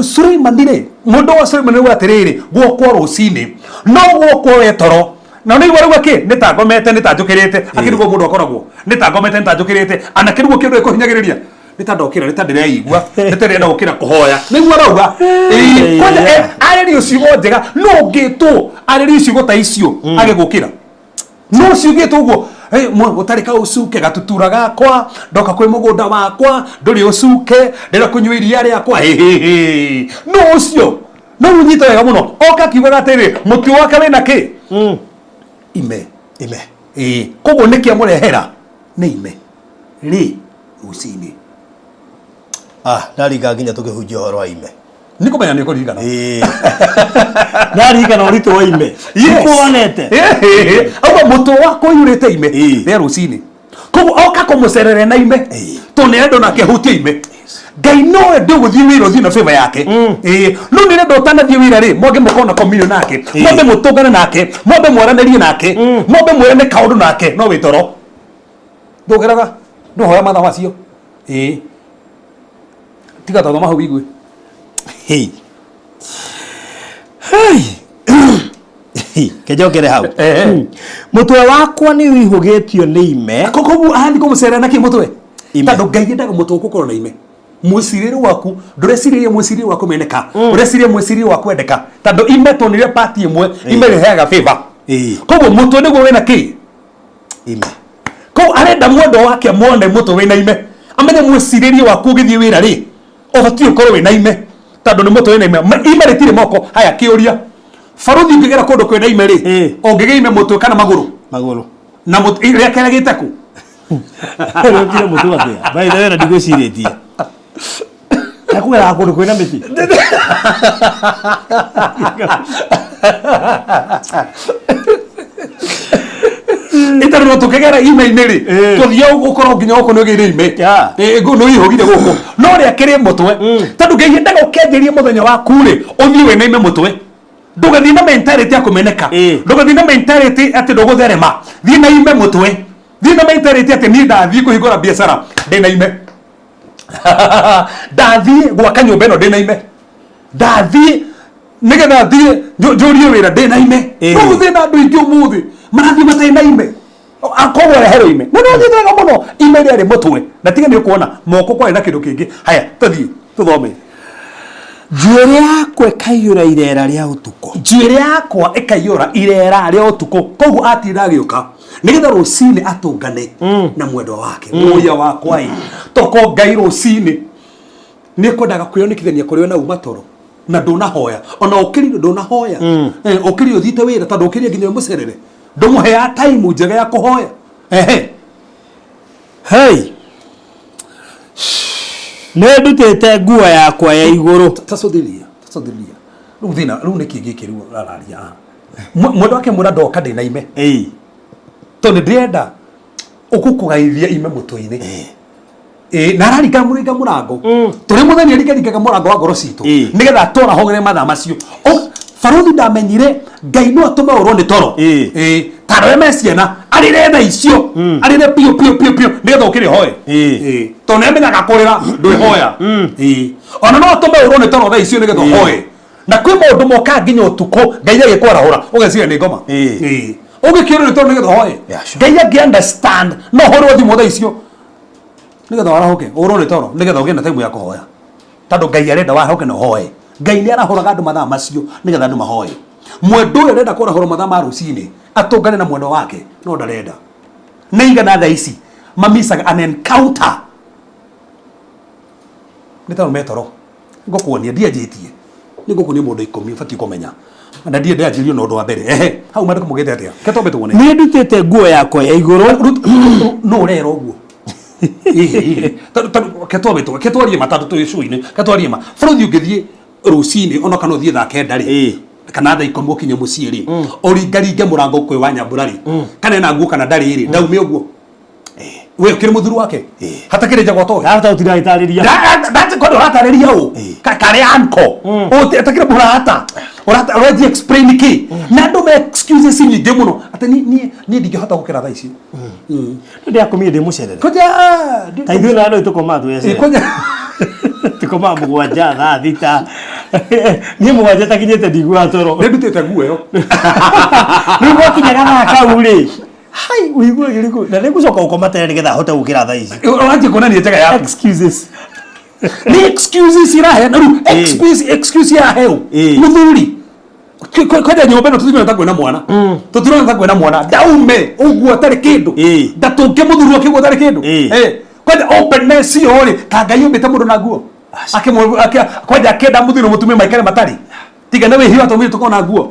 Suleimani rĩ, mũndũ wa Suleimani rĩu atĩrĩrĩ, gwokwo rũcinĩ, no gwokwo we toro. Na nĩ igua rĩu akĩ, nĩ ta ngomete, nĩ ta njũkĩrĩte. Akĩrigwo mũndũ akoragwo, nĩ ta ngomete, nĩ ta njũkĩrĩte. Ana kĩrigwo kĩndũ gĩkũhinyagĩrĩria. Nĩ ta ndokĩra, nĩ ta ndĩreigua, nĩ ta ndĩrenda gũkĩra kũhoya. Nĩguo arauga. Ĩĩ, kwanja, arĩrio ciugo njega, no ũngĩtwo arĩrio ciugo ta icio, age gũkĩra. No ciugĩtwo ũguo, hey, ũtarĩ kaũcuke, gatutura gakwa, ndoka kwĩ mũgũnda wakwa, ndũrĩ ũcuke, ndĩrenda kũnyua iria rĩakwa, hĩ, hĩ, hĩ. No ũcio, no ũnyite wega mũno. Oka akiugaga atĩrĩ, mũtĩ wake wĩna kĩ? Ime. Ime. Ĩĩ. Koguo nĩkĩ amũrehera? Nĩ ime. Rĩ, rũcinĩ. Ndaringa nginya tũkĩhunjia ũhoro wa ime. Nĩ kũmenya nĩ ũkũririkana. Ĩĩ. Ndaririkana ũritũ wa ime. Yes. Nĩkuonete. Ĩĩ. Auga mũtwe wakwa ũiyũrĩte ime. Rĩa rũcinĩ. Koguo oka kũmũcerere na ime. Tondũ nĩ arenda onake ahutie ime. Ngai no ende ũgũthiĩ wĩra ũthiĩ na favor yake. Ĩĩ. No nĩ arenda ũtanathiĩ wĩra rĩ, mwambe mũkorwo na communion nake. Mwambe mũtũngane nake. Mwambe mwaranĩrie nake. Mwambe mwĩrane kaũndũ nake. No wĩ toro. Ndũgeraga. Ndũhoya mathaa macio. Ĩĩ. Tiga tondũ hau wigue. Hey. Hey. Kenjokere hau. Mũtwe wakwa nĩ ũihũgĩtio nĩ ime. Koguo arathiĩ kũmũcerera na kĩ mũtwe? Ime. Tondũ Ngai endaga mũtwe waku ũkorwo na ime. Mwĩcirĩrie waku, ndũrecirĩria mwĩcirĩrie wa kũmeneka, ũreciria mwĩcirĩrie wa kwendeka. Tondũ ime tuonire part ĩmwe, ime rĩheaga favor. Koguo mũtwe nĩguo wĩna kĩ? Ime. Koguo arenda mwendwa wake amwone mũtwe wĩna ime. Amenye mwĩcirĩrie waku ũgĩthiĩ wĩra rĩ, ũbatiĩ ũkorwo wĩna ime. Tondũ nĩ mũtwe wĩna ime. Ime rĩtirĩ moko. Haya, kĩũria. Baruthi ũngĩgera kũndũ kwĩna ime rĩ, ũngĩgĩa ime mũtwe kana magũrũ? Magũrũ. Na rĩake rĩgĩte kũ? Rĩokire mũtwe atĩa? By the way, na ndigwĩcirĩtie. Nakũgeraga kũndũ kwĩna mĩtĩ. Itarĩ no tũkĩgera ime-inĩ rĩ, tũthiĩ ũkorwo nginya gũkũ nĩ ũgĩire ime. Nĩ ũihũgire gũkũ no rĩake rĩ mũtwe, tondũ Ngai endaga ũkĩanjĩrie mũthenya waku rĩ, ũthiĩ wĩna ime mũtwe. Ndũgathiĩ na mentality ya kũmeneka, ndũgathiĩ na mentality atĩ ndũgũtherema. Thiĩ na ime mũtwe, thiĩ na mentality atĩ niĩ ndathiĩ kũhingũra biacara ndĩna ime, ndathiĩ gwaka nyũmba ĩno ndĩna ime, ndathiĩ nĩgetha thiĩ njũrie wĩra ndĩna ime. No gũthiĩ na andũ aingĩ ũmũthĩ marathiĩ matarĩ na ime, koguo reherwo ime na no thiĩ wega mũno. Ime rĩarĩ mũtwe na tiga nĩ ũkuona moko kwarĩ na kĩndũ kĩngĩ. Haya, tũthiĩ tũthome. Njuĩrĩ yakwa ĩkaiyũra irera rĩa ũtukũ. Njuĩrĩ yakwa ĩkaiyũra irera rĩa ũtukũ. Koguo atinda agĩũka nĩgetha rũcinĩ atũngane na mwendwa wake. Mũya wakwa ĩ, toko Ngai rũcinĩ nĩ kwendaga kwĩonekithania kũrĩ we na uma toro na ndũnahoya, ona ũkĩrire ndũnahoya. Ũkĩrire ũthiĩte wĩra, tondũ ũkĩrire nginya ũmũcerere, ndũmũheaga time njega ya kũhoya. Ehe. Hei, nĩ ndutĩte nguo yakwa ya igũrũ. Tacũthĩria, tacũthĩria rĩu thĩna rĩu nĩ kĩ gĩkĩ rĩu araria haha? Mwendwa wake mwĩra ndoka ndĩna ime, tondũ nĩ ndĩrenda ũgũkũgaithia ime mũtwe-inĩ. Ĩ, na araringa mũringa mũrango tũrĩ mũthenya, aringaringaga mũrango wa ngoro citũ nĩgetha atwarahũgĩre mathaa macio. Baruthi ndamenyire Ngai no atũme ũrwo nĩ toro. Ĩ, ta arĩa me ciana arĩre thaa icio, arĩre piũ piũ piũ piũ nĩgetha ũkĩrĩ hoe. Ĩ, tondũ nĩ amenyaga kũrĩra ndwĩhoya. Ĩ, ona no atũme ũrwo nĩ toro thaa icio nĩgetha ũhoe, na kwĩ maũndũ mokaga nginya ũtukũ Ngai agĩkwarahũra ũgeciria nĩ ngoma. Ĩ, ũgĩkĩũrwo nĩ toro nĩgetha ũhoe. Yeah, sure. Ngai angĩ understand no ũhũrwo thimũ thaa icio nĩgetha warahũke, ũrwo nĩ toro nĩgetha ũgĩe na time ya kũhoya, tondũ Ngai arenda warahũke na ũhoe. Ngai nĩ arahũraga andũ mathaa macio nĩgetha andũ mahoe. Mwendwa ũyũ arenda kwarahũrwo mathaa ma rũcinĩ atũngane na mwendwa wake, no ndarenda. Nĩ igana thaa ici mamicaga an encounter nĩ tondũ metoro. Ngũkuonia ndianjĩtie, nĩ ngũkuonia mũndũ 10 ũbatiĩ kũmenya na ndiĩ ndĩanjĩrio na ũndũ wa mbere. Ehe, hau mandĩko mũgĩte atĩa? Ke twambe tuone. Nĩ ndutĩte nguo yakwa ya igũrũ. No ũrera ũguo. Tondũ ke twambe ke twarie ma, tondũ twĩ cũinĩ, ke twarie ma. Bũrũri ũngĩthiĩ rũcinĩ ona kana ũthiĩ thaa 9 rĩ, kana thaa 10 ũkinye mũciĩ rĩ, ũringaringe mũrango kwĩ wa Nyambura rĩ, kana ena nguo kana ndarĩ rĩ, ndaume ũguo we ũkĩrĩ mũthuri wake hatakĩrĩ njagwa toĩ. Ndahota gũtinda agĩtarĩria. Kwenda ũratarĩria ũ karĩ anko ũtakĩrĩ mũrata ũrathi explain kĩ na andũ me excuses nyingĩ mũno atĩ niĩ ndingĩhota gũkĩra thaa ici. Nĩ ndĩakomire ndĩ mũcerere. Koja. Ta ithuĩ na no tũkomaga twĩcerere. Koja. Tũkomaga 7, thaa 6. Niĩ 7 takinyĩte ndiguaga toro. Nĩ ndutĩte nguo ĩyo. Rĩu gwakinya gathaa kau rĩ, hai, ũigue gĩrĩkũ na nĩngũcoka gũkoma tene nĩgetha hote gũkĩra thaa ici. Ũranjia kuonania njega yaku. Excuses. Nĩ excuses iraheana rĩu. Excuse iraheo mũthuri. Kwenda nyũmba ĩno tũtirona ta kwĩna mwana, tũtirona ta kwĩna mwana, ndaume ũguo atarĩ kĩndũ, ndatũnge mũthuri wake ũguo atarĩ kĩndũ. Kwenda openness ĩyo rĩ, ka Ngai ũmbĩte mũndũ na nguo kwanja akĩenda mũthuri na mũtumia maikare matarĩ, tiga nĩ wĩhia watũmire tũkorwo na nguo.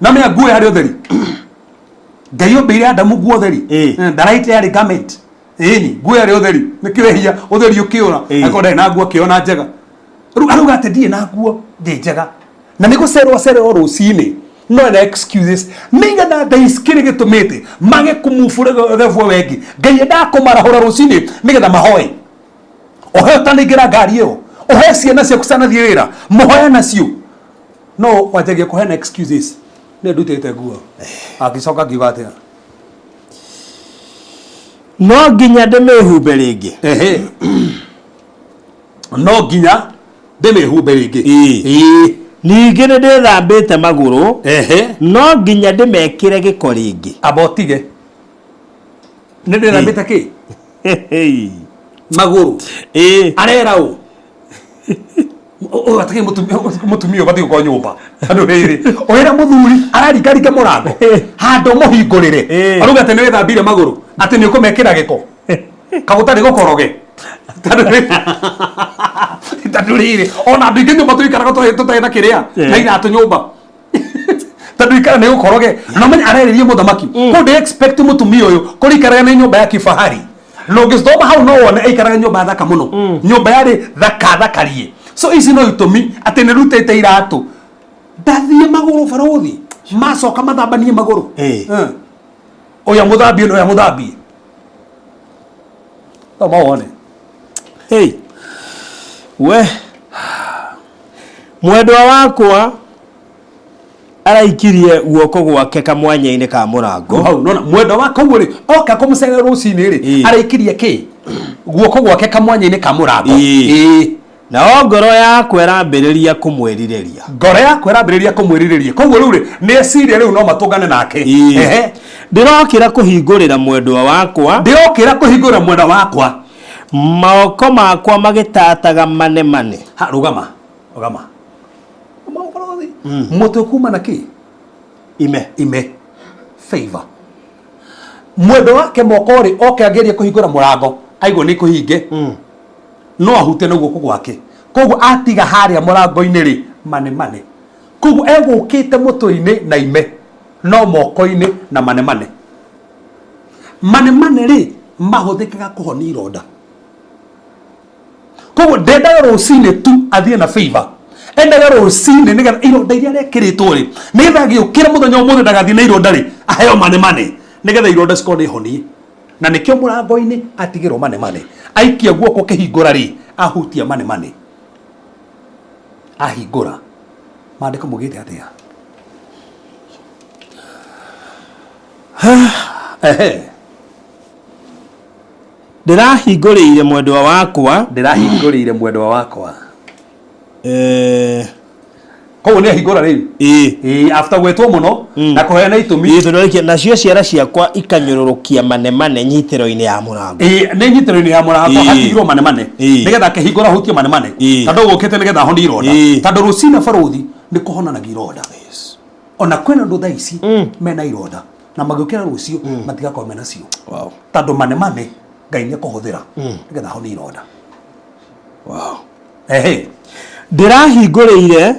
Na menya nguo yarĩ ũtheri. Ngai ũmbĩire Adamu nguo theri. Ndaraite yarĩ garment. Ĩni, nguo yarĩ ũtheri, nĩkĩo wĩhia ũtheri ũkĩũra. Akorwo ndarĩ na nguo akĩona njega. Rĩu arauga atĩ ndirĩ na nguo, ndĩ njega, na nĩ gũcererwo acererwo rũcinĩ, no ena excuses nĩigana thaa ici kĩrĩ gĩtũmĩte mage kũmubũre level wengi. Ngai endaga kũmarahũra rũcinĩ nĩgetha mahoe. Ũhe ũtanaingĩra ngari ĩyo, ũhe ciana ciaku citanathiĩ wĩra, mũhoe nacio, no wanjagia kũheana excuses, nĩ ndutĩte nguo. Angĩcoka akiuga atĩa? No nginya ndĩmĩhumbe rĩngĩ. Ehe, no nginya ndĩmĩhumbe rĩngĩ. Ningĩ nĩ ndĩthambĩte magũrũ. No nginya ndĩmekĩre gĩko rĩngĩ. Amba ũtige, nĩ ndĩthambĩte kĩ magũrũ. Arera ũ ũyũ atakĩrĩ mũtumia ũbatiĩ gũkorwo nyũmba, tondũ rĩrĩ ũrĩa mũthuri araringaringa mũrango handũ mũhingũrĩre, arauga atĩ nĩ wĩthambire magũrũ, atĩ nĩ ũkũmekĩra gĩko kagũtarĩ gũkoroge, tondũ rĩrĩ ona andũ aingĩ nyũmba tũikaraga tũtarĩ na kĩrĩa na iratũ nyũmba. Tondũ ikara nĩ gũkoroge na ũmenye arerĩria mũthamaki kũu ndĩ expect mũtumia ũyũ kũrikaraga nĩ nyũmba ya kifahari na ũngĩthoma hau no wone aikaraga nyũmba thaka mũno, nyũmba yarĩ thaka thakarie. So ici no itũmi atĩ nĩ rutĩte iratũ ndathiĩ magũrũ barũthi macoka mathambanie magũrũ. Ũyũ mũthambie na ũyũ mũthambie, thoma wone. Hey. We mwendwa wakwa araikirie guoko gwake kamwanya-inĩ ka mũrango. Hau nona mwendwa wa koguo rĩ oka kũmũcerera rũcinĩ rĩ, araikirie kĩ guoko gwake kamwanya-inĩ ka mũrango. Nao ngoro yakwa ĩrambĩrĩria kũmwĩrirĩria. Ngoro yakwa ĩrambĩrĩria kũmwĩrirĩria, koguo rĩu rĩ nĩ eciria rĩu no matũngane nake. Ndĩrokĩra kũhingũrĩra mwendwa wakwa. Ndĩrokĩra kũhingũrĩra mwendwa wakwa. Moko makwa magĩtataga manemane. Ha, rũgama rũgama Maũborothi. Mũtwe kuma na kĩ? Ime. Ime, favor. Mwendwa wake moko rĩ oke agerie kũhingũra mũrango aigua nĩ kũhinge, no ahute na guoko gwake, koguo atiga harĩa mũrango-inĩ rĩ mane mane, koguo egũkĩte mũtwe-inĩ na ime no moko-inĩ na mane mane. Mane mane rĩ mahũthĩkaga kũhonia ironda, koguo ndendaga rũcinĩ tu athiĩ na favor, endaga rũcinĩ nĩgetha ironda iria arekĩrĩtwo rĩ, nĩgetha agĩũkĩra mũthenya ũmũthĩ ndagathiĩ na ironda rĩ, aheo mane mane nĩgetha ironda cikorwo nĩ honie, na nĩkĩo mũrango-inĩ atigĩrwo mane mane, aikia guoko kĩhingũra rĩ ahutia mane mane ahingũra. Maandĩko mugĩte atĩa? Ehe. Ndĩrahingũrĩire mwendwa wakwa. Ndĩrahingũrĩire mwendwa wakwa. Koguo nĩ ahingũra rĩu. Ĩĩ, after gwĩtwo mũno na kũheana itũmi. Ĩĩ, tondũ arĩkia, nacio ciara ciakwa ikanyũrũrũkia manemane nyitĩro-inĩ ya mũrango. Ĩĩ, nĩ nyitĩro-inĩ ya mũrango. Hatigirwo manemane nĩgetha akĩhingũra ahutie manemane, tondũ gũkĩte nĩgetha ahonie ironda, tondũ rũcinĩ barũthi nĩ kũhonanagia ironda. Ona kwĩna andũ thaa ici mena ironda na magĩũkĩra rũciũ matigakorwo mena cio, tondũ manemane Ngai nĩ ekũhũthĩra nĩgetha ahonie ironda. Ehe. Ndĩrahingũrĩire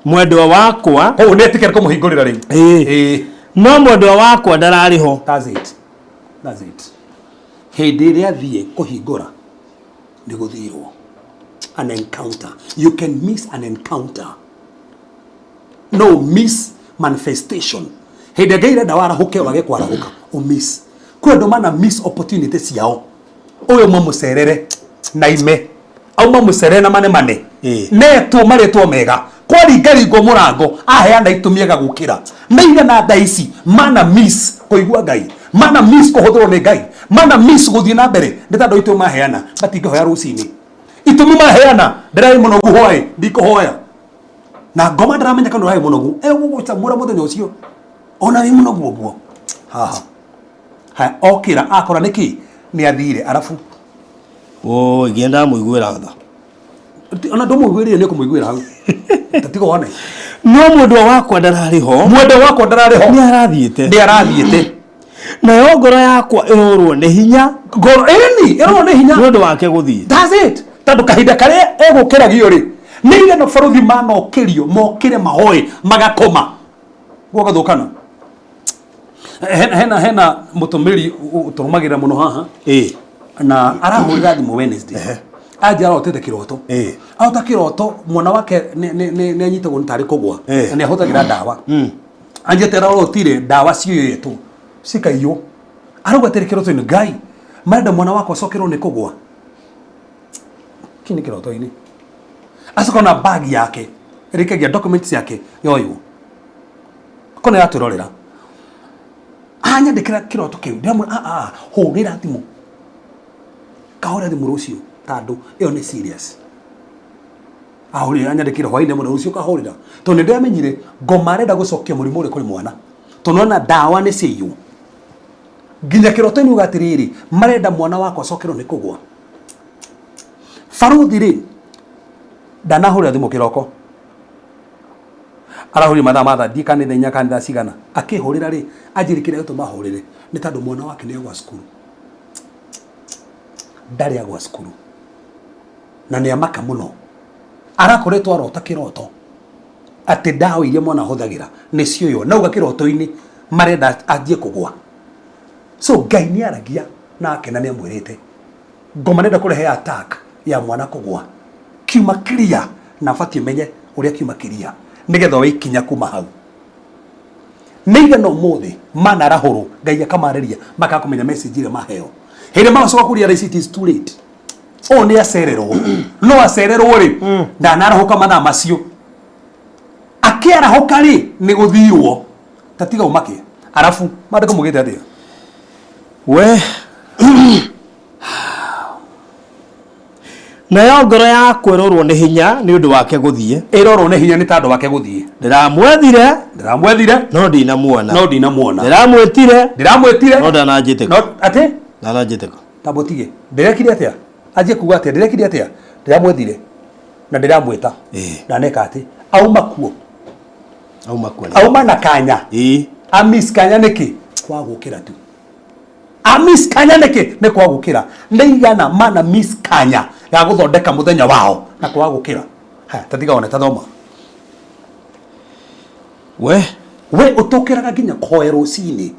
mwendwa wakwa. Koguo nĩ etĩkĩra kũmũhingũrĩra rĩu. Ĩĩ. No mwendwa wakwa ndararĩ ho. That's it. That's it. Hĩndĩ ĩrĩa athiĩ kũhingũra nĩ gũthirwo. An encounter. You can miss an encounter. No miss manifestation. Hĩndĩ ĩrĩa Ngai arenda warahũke wage kwarahũka, ũ miss. Kwĩ andũ mana miss opportunity ciao. Ũyũ mamũcerere na ime. Auma mũcerere na mane mane. Netwo marĩtwo mega. Kwaringaringwo mũrango aheana itũmi aga gũkĩra. Maigana thaa ici mana miss kũigua Ngai, mana miss kũhũthĩrwo nĩ Ngai, mana miss gũthiĩ na mbere nĩ tondũ itũmi maheana matingĩhoya rũcinĩ. Itũmi maheana ndĩrarĩ mũnogu hwaĩ ndikũhoya. Na ngoma ndaramenya kana ũrarĩ mũnogu egũgũcamũra mũthenya ũcio ona wĩ mũnogu ũguo. Haha. Haya, okĩra akora nĩkĩ nĩ athire arabu. Oi, nginya ndamũiguĩra tha. Ona ndũmũiguĩrire nĩ ũkũmũiguĩra hau. Tatiga wone. No mwendwa wakwa ndararĩ ho. Mwendwa wakwa ndararĩ ho. Nĩ arathiĩte. Nĩ arathiĩte. Nayo ngoro yakwa ĩrorwo nĩ hinya. Ngoro ĩni ĩrorwo nĩ hinya. Nĩ ũndũ wake gũthiĩ. That's it. Tondũ kahinda karĩa egũkĩragio rĩ, nĩ igana barũthi manokĩrio mokĩre mahoe magakoma. Gwagathũkana. Hena hena mũtũmĩri tũrũmagĩrĩra mũno haha. Na arahũrĩra thimũ Wednesday. Anjia arotete kĩroto. Arota kĩroto mwana wake nĩ anyitagwo nĩ tarĩ kũgwa. Na nĩ ahũthagĩra ndawa. Anjia ararotire ndawa ciũyĩtwo cikaiywo. Arauga atĩrĩ kĩroto-inĩ, Ngai marenda mwana wakwa acokerwo nĩ kũgwa. Kĩ nĩ kĩroto-inĩ. Acoka na bag yake ĩrĩkagia documents ciake yoywo. Kona yatwĩrorera. Anyandĩkĩra kĩroto kĩu ndĩramwĩra a a hũrĩra thimũ. Kahũrĩra thimũ rũciũ tondũ ĩyo nĩ serious. Ahũrĩra anyandĩkĩra hwainĩ mũno rũciũ kahũrĩra. Tondũ nĩ ndĩramenyire ngoma arenda gũcokia mũrimũ ũrĩa kũrĩ mwana. Tondũ nona ndawa nĩ ciaiywo. Nginya kĩroto-inĩ uga atĩrĩrĩ, marenda mwana wakwa acokerwo nĩ kũgwa. Barũthi rĩ, ndanahũrĩra thimũ kĩroko. Arahũrire mathaa ma thaa ndiĩ kana nĩ thaa inya kana nĩ thaa cigana. Akĩhũrĩra rĩ, anjĩrĩ kĩrĩa gĩtũma ahũrĩre nĩ tondũ mwana wake nĩ agwa cukuru. Ndarĩ agwa cukuru. Na nĩ amaka mũno. Arakoretwo arota kĩroto. Atĩ ndawa iria mwana ahũthagĩra nĩcioywo nauga kĩroto-inĩ marenda anjie kũgwa. So Ngai nĩ aragia nake na nĩ amwĩrĩte ngoma nenda kũrehe attack ya mwana kũgwa kiuma clear na batiĩ menye ũrĩa kiuma clear nĩgetha oe ikinya kuma hau. Nĩ igana ũmũthĩ manarahũrwo Ngai akamarĩria makaga kũmenya message ĩrĩa maheo. Hĩndĩ ĩrĩa magacoka kũ realize it is too late. Ũyũ nĩ acererwo no acererwo rĩ ndanarahũka mathaa macio akĩarahũka rĩ nĩ gũthirwo ta tiga ũmake arabu mandĩko mugĩte atĩa? We nayo ngoro yakwa ĩrorwo nĩ hinya nĩ ũndũ wake gũthiĩ. Ĩrorwo nĩ hinya nĩ tondũ wake gũthiĩ. Ndĩramwethire. Ndĩramwethire. No ndinamuona. No ndinamuona. Ndĩramwĩtire. Ndĩramwĩtire. No ndananjĩtĩka. No atĩ? Ndananjĩtĩka. Tamba ũtige. Ndĩrekire atĩa? Anjie kuga atĩa? Ndĩrekire atĩa? Ndĩramwethire na ndĩramwĩta. Ndaneka atĩ? Auma kuo. Auma kuo. Auma na kanya. Amiss kanya nĩkĩ? Kwa gũkĩra tu. Amiss kanya nĩkĩ? Nĩ kwa gũkĩra. Nĩ igana mana miss kanya ga gũthondeka mũthenya wao na kwa gũkĩra. Haya, ta tiga one ta thoma. We we ũtũkĩraga nginya kũhoya rũcinĩ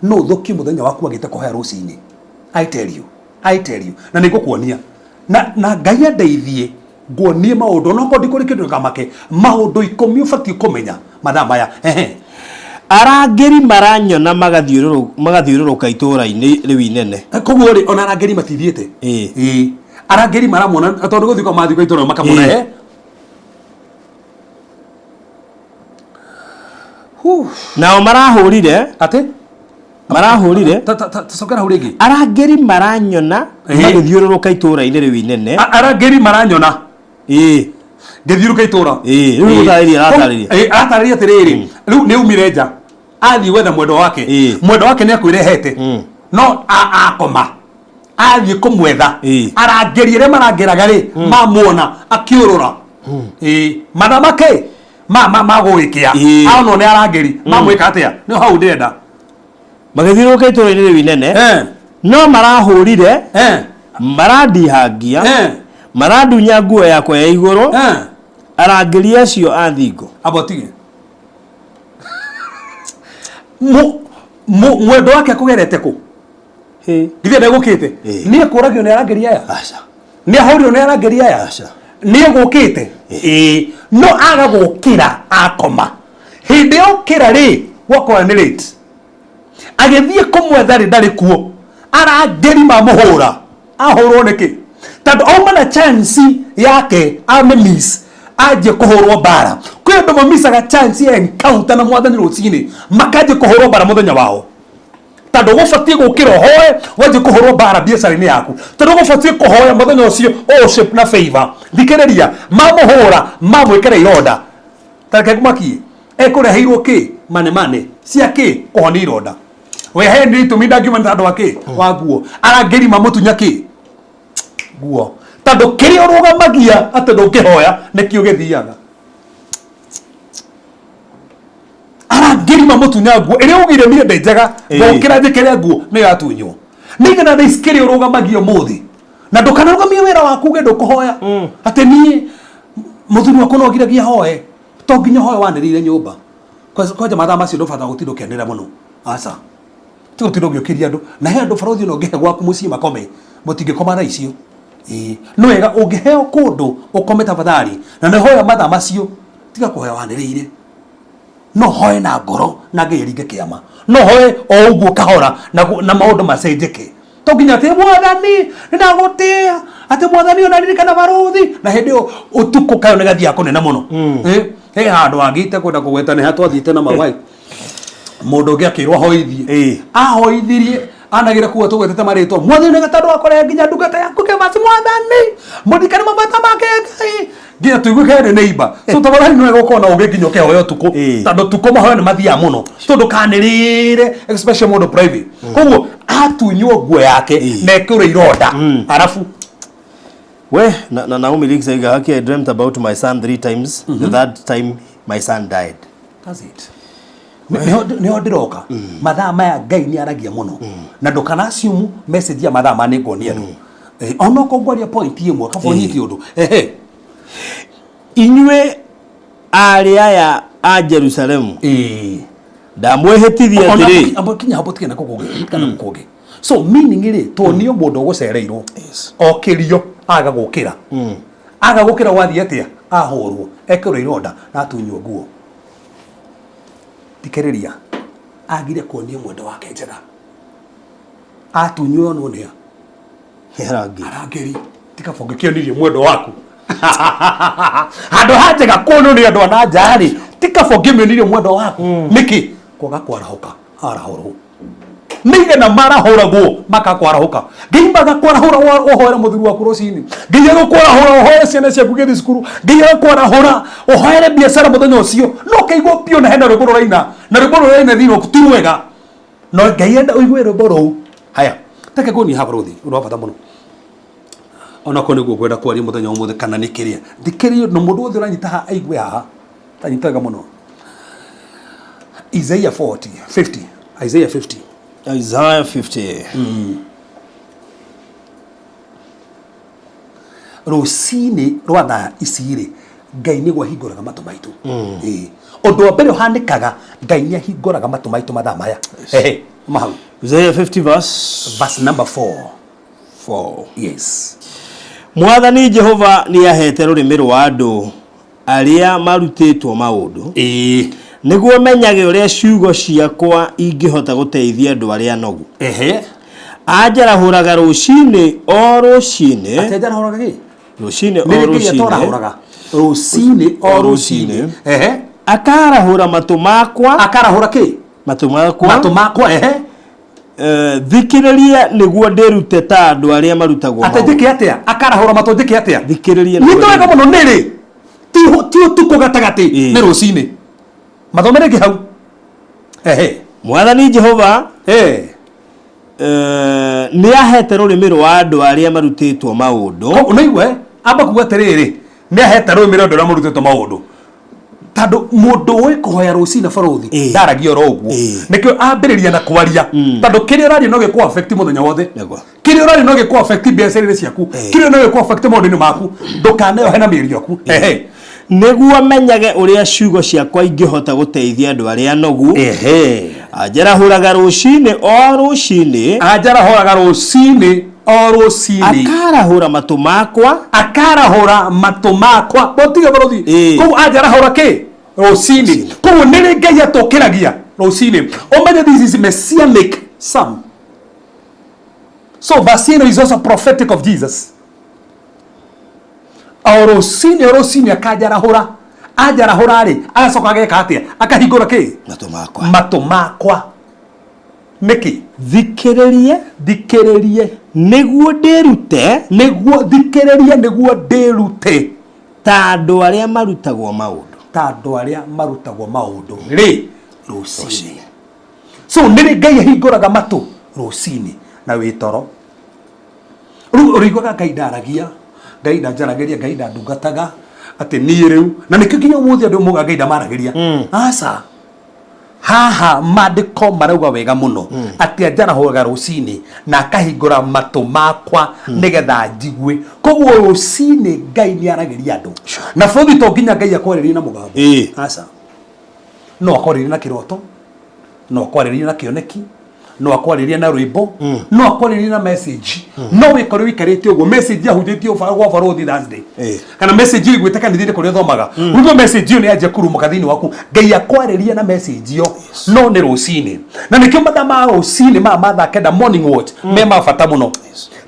no ũthũkie mũthenya waku wagĩte kũhoya rũcinĩ. I tell you, I tell you. Na nĩ ngũkuonia na, na Ngai andeithie nguonie maũndũ onokorwo ndikũrĩ kĩndũ ndũkamake maũndũ ikũmi ũbatiĩ kũmenya mathaa maya. Ehe. Arangĩri maranyona magathiũrũrũka itũũra-inĩ rĩu inene. Koguo rĩ ona arangĩri matithiĩte. Ĩĩ. Arangĩri maramona tondũ gũthiĩ kwa mathiĩ kwa itũũra makamona. Nao marahũrire atĩ marahũrire cokera hau rĩngĩ. Arangĩri maranyona magĩthiũrũrũka itũũra-inĩ rĩu inene. Arangĩri maranyona. Ngĩthiũrũka itũũra. Rĩu gũtarĩria aratarĩria. Aratarĩria atĩrĩrĩ, rĩu nĩ umire nja athiĩ gwetha mwendwa wake. Mwendwa wake nĩ akwĩrehete no akoma athiĩ kũmwetha. Arangĩri arĩa marangĩraga rĩ mamuona akĩũrũra. Mathamake magũgĩkĩa aonwo nĩ arangĩri mamwĩka atĩa? Nĩ hau ndĩrenda. Magĩthiũrũrũka itũũra-inĩ rĩu inene no marahũrire marandihangia marandunya nguo yakwa ya igũrũ arangĩri acio a thingo. Amba ũtige. Mwendwa wake akũgerete kũ? Githĩ ndegũkĩte? Nĩ ekũragio nĩ arangĩri aya? Nĩ ahũrirwo nĩ arangĩri aya? Nĩ egũkĩte? No aga gũkĩra akoma. Hĩndĩ yokĩra rĩ gwakora nĩ late. Agĩthiĩ kũmwetha rĩ ndarĩ kuo. Arangĩri mamũhũra. Ahũrwo nĩkĩ? Tondũ auma na chance yake amĩmiss anjie kũhũrwo mbara. Kwĩ andũ mamicaga chance ya encounter na mwathani rũcinĩ makanjia kũhũrwo mbara mũthenya wao. Tondũ gũbatiĩ gũkĩra ũhoe wanjie kũhũrwo mbara biacara-inĩ yaku. Tondũ gũbatiĩ kũhoya mũthenya ũcio ũũ na favor. Thikĩrĩria, mamũhũra mamwĩkĩra ironda. Ta reke ngũmakie. Ekũreheirwo kĩ? Mane mane. Cia kĩ? Kũhonia ironda. We he nĩ itũmi ndangiuma nĩ tondũ wa kĩ? Wa nguo. Arangĩri mamũtunya kĩ? Nguo. Tondũ kĩrĩa ũrũgamagia atĩ ndũngĩhoya nĩkĩo gĩthiaga. Arangĩri mamũtunya nguo. Ĩrĩa ugire niĩ ndĩ njega, ngũkĩra njĩkĩre nguo nĩyo yatunywo. Nĩigana thaa ici kĩrĩa ũrũgamagia ũmũthĩ. Na ndũkanarũgamie wĩra waku uge ndũkũhoya. Atĩ niĩ mũthuri wakwa no ngiragia hoe. To nginya ũhoe wanĩrĩire nyũmba. Kwanja mathaa macio ndũbatara gũtinda ũkĩanĩrĩra mũno. Aca. Ti gũtinda ũgĩũkĩria andũ. Na he andũ barothi ona ũngĩhe gwaku mũciĩ makome, mũtingĩkoma thaa icio. Ĩĩ. No wega ũngĩheo kũndũ ũkome tafadhali. Na nĩ hoya mathaa macio, tiga kũhoya wanĩrĩire. No hoe na ngoro na Ngai aringe kĩama. No hoe o ũguo kahora na maũndũ macenjeke. To nginya atĩ mwathani nĩndagũtĩĩa, atĩ mwathani ona ririkana barũthi. Na hĩndĩ ĩyo ũtukũ kayo nĩ gathiaga kũnene mũno. He handũ hangĩ itekwenda kũgweta nĩ ha twathiĩte na mawai. Mũndũ ũngĩ akĩrwo ahoithie. Ahoithirie anagĩra kuga tũgwetete marĩtwa. Mwathani nĩ tondũ wa kũrehe nginya ndungata yaku kĩmaci mwathani. Mũririkane mabata make Ngai. Nginya tũigue kene nĩ imba. So tafadhali nĩ wega ũkorwo na ũgĩ nginya ũkĩhoya ũtukũ. Tondũ ũtukũ mahoya nĩ mathiaga mũno. So ndũkanĩrĩre especially mũndũ private. Koguo atunywo nguo yake na ekĩrwo ironda. Arabu We na Naomi Riggs aiga haki I dreamt about my son 3 times. The third time my son died. That's it. Nĩho ndĩroka. Mathaa maya Ngai nĩ aragia mũno. Na ndũkana assume message ya mathaa maya nĩ nguonia andũ. Onokorwo ngwaria point ĩmwe kaba ũnyite ũndũ. Inyuĩ Arĩ aya a Jerusalemu, Ĩĩ. Ndamwĩhĩtithia atĩrĩ. Amba kinya hapo, tigana kũu kũngĩ, tigana kũu kũngĩ. So meaning rĩ, tuonio mũndũ ũgũcereirwo okĩrio aga gũkĩra, aga gũkĩra, gwathiĩ atĩa? Ahũrwo, ekĩrwo ironda na atunywo nguo. Thikĩrĩria, agire kuonio mwendo wake njega, atunywo onwo nĩa? Arangĩri. Arangĩri. Tikaba ũngĩkĩonirie mwendo waku handũ ha njega kuonwo nĩ andũ a na nja rĩ, tikaba ũngĩmĩonirie mwendo waku nĩkĩ? Kwaga kwarahũka. Arahũrwo nĩigana marahũragwo makakwarahũka. Ngai magakwarahũra ũhoere mũthuri waku rũcinĩ, Ngai agakwarahũra ũhoere ciana ciaku gĩthiĩ cukuru, Ngai agakwarahũra ũhoere biacara mũthenya ũcio, no kaigua piũ na hena rwĩmbo rũraina, na rwĩmbo rũraina thĩinĩ waku ti rwega, no Ngai enda ũigue rwĩmbo rũu. Haya, reke nguonie haha, barũthi, ũndũ wa bata mũno, onakorwo nĩguo ngwenda kwaria mũthenya ũmũthĩ kana nĩ kĩrĩa. Thikĩrĩria, na mũndũ wothe ũranyita haha aigue haha, tanyita wega mũno. Isaiah 40 50, Isaiah 50. Isaiah 50. Rũcinĩ rwa thaa ici rĩ, Ngai nĩguo ahingũraga matũ maitũ. Ĩĩ. Ũndũ wa mbere ũhanĩkaga, Ngai nĩ ahingũraga matũ maitũ mathaa maya. Ehe, mahau. Isaiah 50 verse Verse number 4. 4. Yes. Mwathani Jehova nĩ ahete rũrĩmĩ rwa andũ arĩa marutĩtwo maũndũ, nĩguo menyage ũrĩa ciugo ciakwa ingĩhota gũteithia andũ arĩa anogu. Anjarahũraga rũcinĩ o rũcinĩ. Atĩ anjarahũraga kĩ? Rũcinĩ o Nĩ rĩ Ngai rũcinĩ. atorahũraga rũcinĩ o rũcinĩ? Ehe. Akarahũra matũ makwa. Akarahũra kĩ? Matũ makwa. Matũ makwa, ehe. Thikĩrĩria nĩguo ndĩrute ta andũ arĩa marutagwo Atĩ maũndũ. Njĩke atĩa? Akarahũra matũ njĩke atĩa? Thikĩrĩria nĩguo Nyita wega ndĩrute. mũno. Nĩ rĩ? Ti ũtukũ gatagatĩ. Nĩ rũcinĩ. Mathome rĩngĩ hau, ehe. Mwathani Jehova nĩ ahete rũrĩmĩ rwa andũ arĩa marutĩtwo maũndũ. Koguo nĩigua, eh? Amba kuga atĩrĩrĩ, nĩ ahete rũrĩmĩ rwa andũ arĩa marutĩtwo maũndũ, tondũ mũndũ ũĩ kũhoya rũcinĩ, barũthi, ndaragia oro ũguo. Nĩkĩo ambĩrĩria na kwaria, tondũ kĩrĩa ũraria no gĩkũ affect mũthenya wothe. Kĩrĩa ũraria no gĩkũ affect biacara-inĩ ciaku. Kĩrĩa no gĩkũ affect maũndũ-inĩ maku. Ndũkaneohe na mĩario yaku, ehe. Nĩguo menyage ũrĩa ciugo ciakwa ingĩhota gũteithia andũ arĩa anogu. Anjarahũraga rũcinĩ o rũcinĩ. Anjarahũraga rũcinĩ o rũcinĩ. Akarahũra matũ makwa. Akarahũra matũ makwa. Mũtige, barũthi. Koguo anjarahũra kĩ? Rũcinĩ. Koguo nĩ rĩ Ngai atũkĩragia? Rũcinĩ. Ũmenye this is messianic psalm. So verse ĩno is also prophetic of Jesus. O rũcinĩ o rũcinĩ akanjarahũra. Anjarahũra rĩ, agacoka ageka atĩa? Akahingũra kĩ? Matũ makwa. Matũ makwa. Nĩkĩ? Thikĩrĩrie. Thikĩrĩrie. Nĩguo ndĩrute. Nĩguo thikĩrĩrie, nĩguo ndĩrute. Ta andũ arĩa marutagwo maũndũ. Ta andũ arĩa marutagwo maũndũ. Rĩ? Rũcinĩ. So nĩ rĩ Ngai ahingũraga matũ? Rũcinĩ. Na wĩ toro rĩu ũrĩiguaga Ngai ndaragia, Ngai ndanjaragĩria, Ngai ndandungataga atĩ niĩ rĩu, na nĩkĩo nginya ũmũthĩ andũ moigaga Ngai ndamaragĩria. Aca, haha maandĩko marauga wega mũno atĩ anjarahũraga rũcinĩ na akahingũra matũ makwa nĩgetha njigue. Koguo rũcinĩ Ngai nĩ aragĩria andũ. Na bũthi, to nginya Ngai akwarĩrie na mũgambo. Aca, no akwarĩrie na kĩroto, no akwarĩrie na kĩoneki, no akwarĩrie na rwĩmbo, no akwarĩrie na message. No wĩkore wĩikarĩte ũguo, message yahunjĩtio gwa barũthi Thursday, kana message ĩyo ĩiguĩte kanitha-inĩ kũrĩa ũthomaga, ũguo message ĩyo nĩ yanjia kurumũka thĩinĩ waku. Ngai akwarĩria na message ĩyo, no nĩ rũcinĩ. Na nĩkĩo mathaa ma rũcinĩ maya ma thaa 9, morning watch, me ma bata mũno,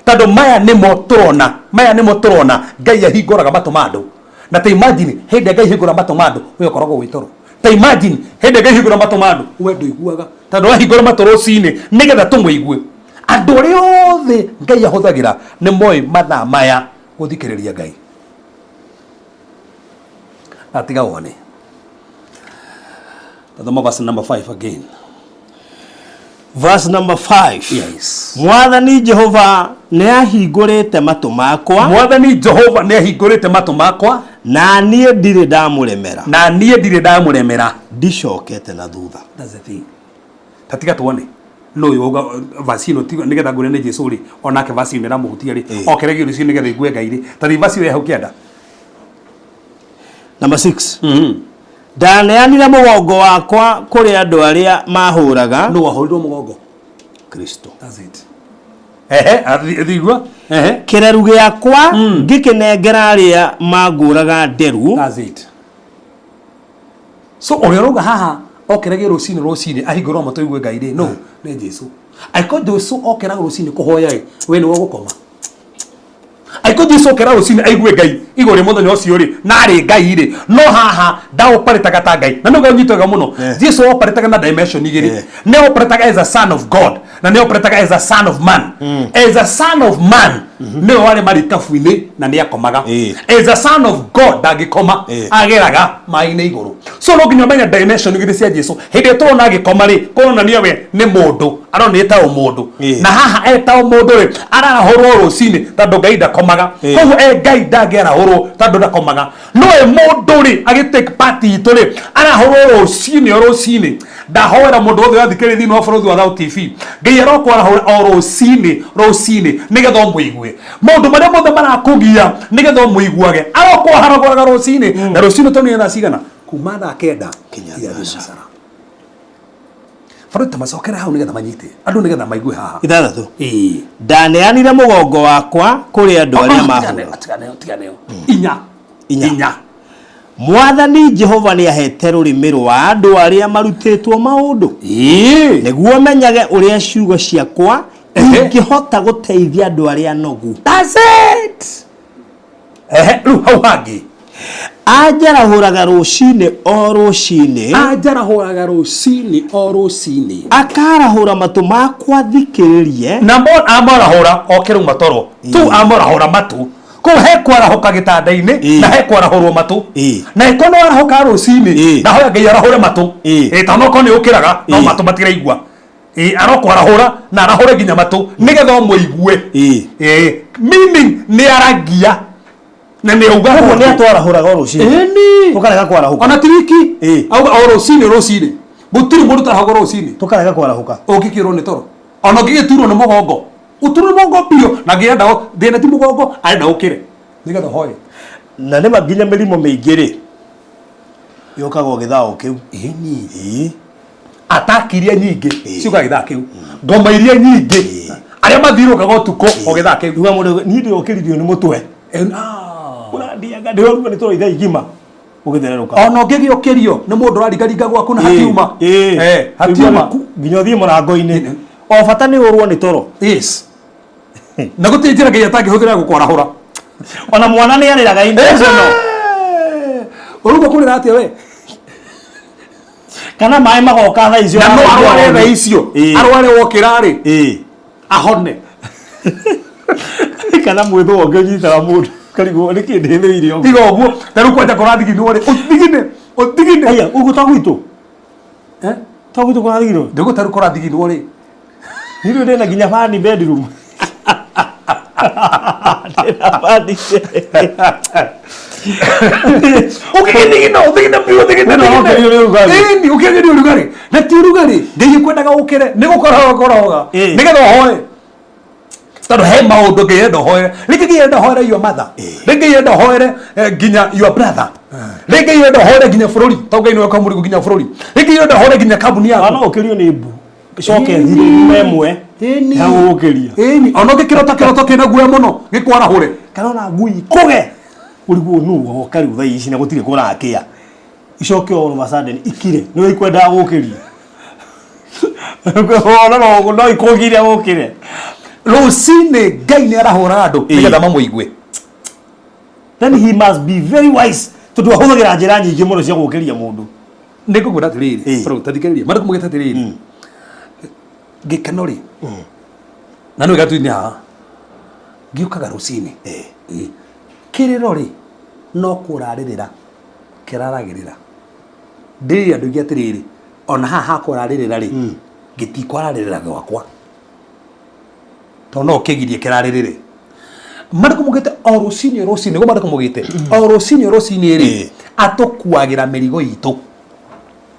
tondũ maya nĩmo tũrona, maya nĩmo tũrona Ngai ahingũraga matũ ma andũ. Na ta imagine hĩndĩ ĩrĩa Ngai ahingũra matũ ma andũ, we ũkoragwo wĩ toro. Ta imagine hĩndĩ ĩrĩa Ngai ahingũra matũ ma andũ, we ndũiguaga, tondũ ahingũra matũ rũcinĩ nĩgetha tũmũigue. Andũ arĩa othe Ngai ahũthagĩra nĩ moĩ mathaa maya gũthikĩrĩria Ngai. Na tiga wone, tathoma verse number 5 again. Verse number 5. Yes. Mwathani Jehova nĩ ahingũrĩte matũ makwa. Mwathani Jehova nĩ ahingũrĩte matũ makwa. Na niĩ ndirĩ ndamũremera. Na niĩ ndirĩ ndamũremera. Ndicokete na thutha. That's the thing. Tatiga tuone no ũyũ wauga verse ĩno nĩgetha ngũre nĩ Jesu rĩ, onake verse ĩno ĩramũhutia rĩ, okeregie rũciũ nĩgetha igue Ngai rĩ. Ta thiĩ verse ĩyo ya hau kĩanda. Number 6. Ndaneanire mũgongo wakwa kũrĩ andũ arĩa mahũraga. Nũ wahũrirwo mũgongo? Kristo. That's it. Ehe, athigua. Ehe. Kĩreru gĩakwa ngĩkĩnengera arĩa mangũraga nderu. That's it. So ũrĩa ũrauga haha okĩragia rũcinĩ rũcinĩ ahingũrwo matũ aigue Ngai rĩ, no nĩ Jesu. Angĩkorwo Jesu okĩraga rũcinĩ kũhoya rĩ, we nĩwe ũgũkoma. Angĩkorwo Jesu okĩraga rũcinĩ aigue Ngai igũrũ rĩa mũthenya ũcio rĩ, na arĩ Ngai rĩ, no haha ndaoparĩtaga ta Ngai. Na nĩguo nyite wega mũno. Jesu oparĩtaga na dimension igĩrĩ. Nĩ oparĩtaga as a son of God na nĩ oparĩtaga as a son of man. As a son of man nĩwe warĩ marikabu-inĩ na nĩ akomaga. As a son of God ndangĩkoma, ageraga maĩ-inĩ igũrũ. So no nginya ũmenye dimension igĩrĩ cia Jesu. Hĩndĩ ĩrĩa tũrona agĩkoma rĩ, kũronania we nĩ mũndũ, aronania eta o mũndũ. Na haha eta o mũndũ rĩ, ararahũrwo rũcinĩ tondũ Ngai ndakomaga. Koguo e Ngai ndangĩarahũrwo tondũ ndakomaga. No e mũndũ rĩ, agĩ take part itũ rĩ, arahũrwo rũcinĩ o rũcinĩ. Ndahoera mũndũ wothe ũrathikĩrĩria thĩinĩ wa Bũrũri wa Thao TV. Ngai arokwarahũra o rũcinĩ rũcinĩ nĩgetha ũmũigue. Maũndũ marĩa mothe marakũgia nĩgetha ũmũiguage. Arokwarahũraga rũcinĩ. Na rũcinĩ tondũ nĩ thaa cigana? Kuma thaa 9 nginya thinacara. Bado tamacokera hau nĩgetha manyite. Andũ nĩgetha maigue haha. 6. Ĩĩ. Ndaneanire mũgongo wakwa kũrĩ andũ arĩa mahũraga. Tiganeo, tiganeo. Inya. Inya. Inya. Mwathani Jehova nĩ ahete rũrĩmĩ rwa andũ arĩa marutĩtwo maũndũ. Ĩĩ. Nĩguo menyage ũrĩa ciugo ciakwa ingĩhota gũteithia andũ arĩa nogu. That's it. Ehe, rĩu hau hangĩ. Anjarahũraga rũcinĩ o rũcinĩ. Anjarahũraga rũcinĩ o rũcinĩ. Akarahũra matũ makwa thikĩrĩrie. Na mo amorahũra oke rĩu matoro. Tu amorahũra matũ. Kũu he kwarahũka gĩtanda-inĩ na he kwarahũrwo matũ. Na ĩkorwo nĩ warahũka rũcinĩ, ndahoya Ngai arahũre matũ. Ĩ tondũ okorwo nĩ ũkĩraga no matũ matiraigua. Ĩ arokwarahũra na arahũre nginya matũ nĩgetha ũmũigue. Ĩ meaning nĩ aragia na nĩ auga. Koguo nĩ atwarahũraga o rũcinĩ. Ĩni. Tũkarega kwarahũka. Ona ti wiki. Auga o rũcinĩ rũcinĩ. Gũtirĩ mũndũ ũtarahũka rũcinĩ. Tũkarega kwarahũka. Ũngĩkĩrwo nĩ toro. Ona ũngĩgĩturwo nĩ mũgongo. Ũturwo nĩ mũgongo biũ na ngĩenda thĩna ti mũgongo arenda ũkĩre nĩgetha ũhoe. Na nĩma nginya mĩrimũ mĩingĩ rĩ yũkaga o gĩthaa o kĩu. Ĩni. Ĩĩ. Ataki iria nyingĩ ciũkaga gĩthaa kĩu. Ngoma iria nyingĩ. Arĩa mathirũkaga ũtukũ o gĩthaa kĩu. Uga mũndũ niĩ ndĩrokĩririo nĩ mũtwe. Ũrandiaga ndĩrorua nĩ toro ithaa igima. Ũgĩthererũka. Ona ũngĩgĩũkĩrio nĩ mũndũ ũraringaringa gwaku na hatiuma. Hatiuma. Nginya ũthiĩ mũrango-inĩ. O bata nĩ ũrwo nĩ toro. Yes. Na gũtirĩ njĩra Ngai atangĩhũthĩra gũkwarahũra. Ona mwana nĩ arĩraga intentional. Ũrauga kũrĩra atĩa we? Kana maĩ magoka thaa icio. Na no arware thaa icio. Arware wokĩra rĩ. Ahone. Kana mwĩthũa ũngĩ ũnyitaga mũndũ. Karigwo nĩkĩ ndĩthĩire ũguo. Tiga ũguo. Ta rĩu kwanja kũrathiginwo rĩ. Ũthigine. Ũthigine. Aya, ũguo to gwitũ. To gwitũ kũrathiginwo. Ndĩgũ ta rĩu kũrathiginwo rĩ. Niĩ ndĩna nginya bani bedroom. Ndĩna bani. Ũkĩgĩthigina, ũthigine biũ, ũthigine, Nĩ ũkĩgerio nĩ ũrugarĩ. Ĩni, ũkĩgerio ũrugarĩ. Na ti ũrugarĩ, Ngai ekwendaga ũkĩre, nĩ gũkoroga ũkoroga. Nĩgetha ũhoe. Tondũ he maũndũ Ngai arenda ũhoere. Rĩngĩ Ngai arenda ũhoere your mother. Rĩngĩ Ngai arenda ũhoere nginya your brother. Rĩngĩ Ngai arenda ũhoere nginya bũrũri. Tondũ Ngai nĩwe ũkaga mũrigo nginya bũrũri. Rĩngĩ Ngai arenda ũhoere nginya kambuni yaku. Ona ũkĩrio nĩ mbu. Coke thire nyuma ĩmwe. Ĩni. Ya gũgũkĩria. Ĩni. Ona ũngĩkĩrota kĩroto kĩna guoya mũno, gĩkwarahũre. Kana ona ngui kũge. Ũrigwo nũ woka rĩu thaa ici na gũtirĩ kũrakĩa. Icoke all of a sudden ikire. Nĩwe ikwendaga gũkĩria. Ona no no ikũgire gũkĩre. Rũcinĩ Ngai nĩ arahũraga andũ nĩgetha mamũigue. Then he must be very wise tondũ ahũthagĩra njĩra nyingĩ mũno cia gũkĩria mũndũ. Nĩ ngũkwĩra atĩrĩrĩ, bro, ta thikĩrĩria. Marĩkũ mugĩte atĩrĩrĩ. Gĩkeno rĩ, na nĩ gatuinĩ haha. Gĩũkaga rũcinĩ. Kĩrĩro rĩ, no kũrarĩrĩra kĩraragĩrĩra. Ndĩrĩire andũ aingĩ atĩrĩrĩ, ona haha hakũrarĩrĩra rĩ, gĩtikwararĩrĩra gwakwa. Tondũ no ũkĩgirie kĩrarĩrĩre. Marĩkũ mugĩte o rũcinĩ o rũcinĩ, nĩguo marĩkũ mugĩte. O rũcinĩ o rũcinĩ rĩ, atũkuagĩra mĩrigo itũ.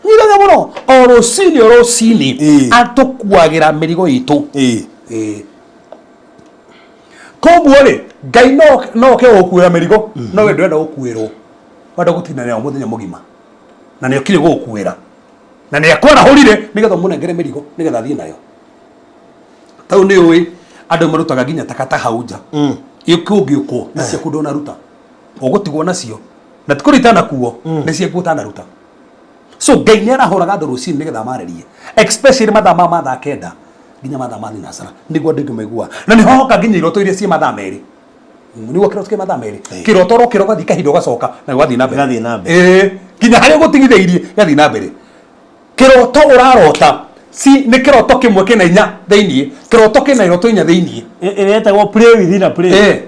Nyiraga mũno, o rũcinĩ o rũcinĩ, atũkuagĩra mĩrigo itũ. Koguo rĩ, Ngai no oke gũkuĩra mĩrigo, no we ndũrenda gũkuĩrwo. Wenda gũtinda nayo mũthenya mũgima. Na nĩ okire gũgũkuĩra na nĩ akwarahũrire nĩgetha ũmũnengere mĩrigo nĩgetha athiĩ nayo. Tau nĩ ũĩ andũ marutaga nginya takata hau nja ĩkũngĩũkwo nĩ ciaku ndũnaruta, ũgũtigwo nacio na ti kũrĩa itanakuo, nĩ ciaku ũtanaruta. So Ngai nĩ arahũraga andũ rũcinĩ nĩgetha amarĩrie, especially mathaa ma mathaa 9 nginya mathaa ma thinacara, nĩguo andũ aingĩ maiguaga, na nĩho hoka nginya iroto iria ciĩ mathaa 2. Nĩguo kĩroto kĩ mathaa 2, kĩroto ũrokĩra ũgathiĩ kahinda ũgacoka na ũgathiĩ na mbere. Gĩgathiĩ na mbere. Ĩĩ, nginya harĩa ũgũtigithĩirie gĩgathiĩ na mbere. Kĩroto ũrarota si nĩ kĩroto kĩmwe kĩna inya thĩiniĩ, kĩroto kĩna iroto inya thĩiniĩ. Ĩrĩa ĩtagwo play within a play.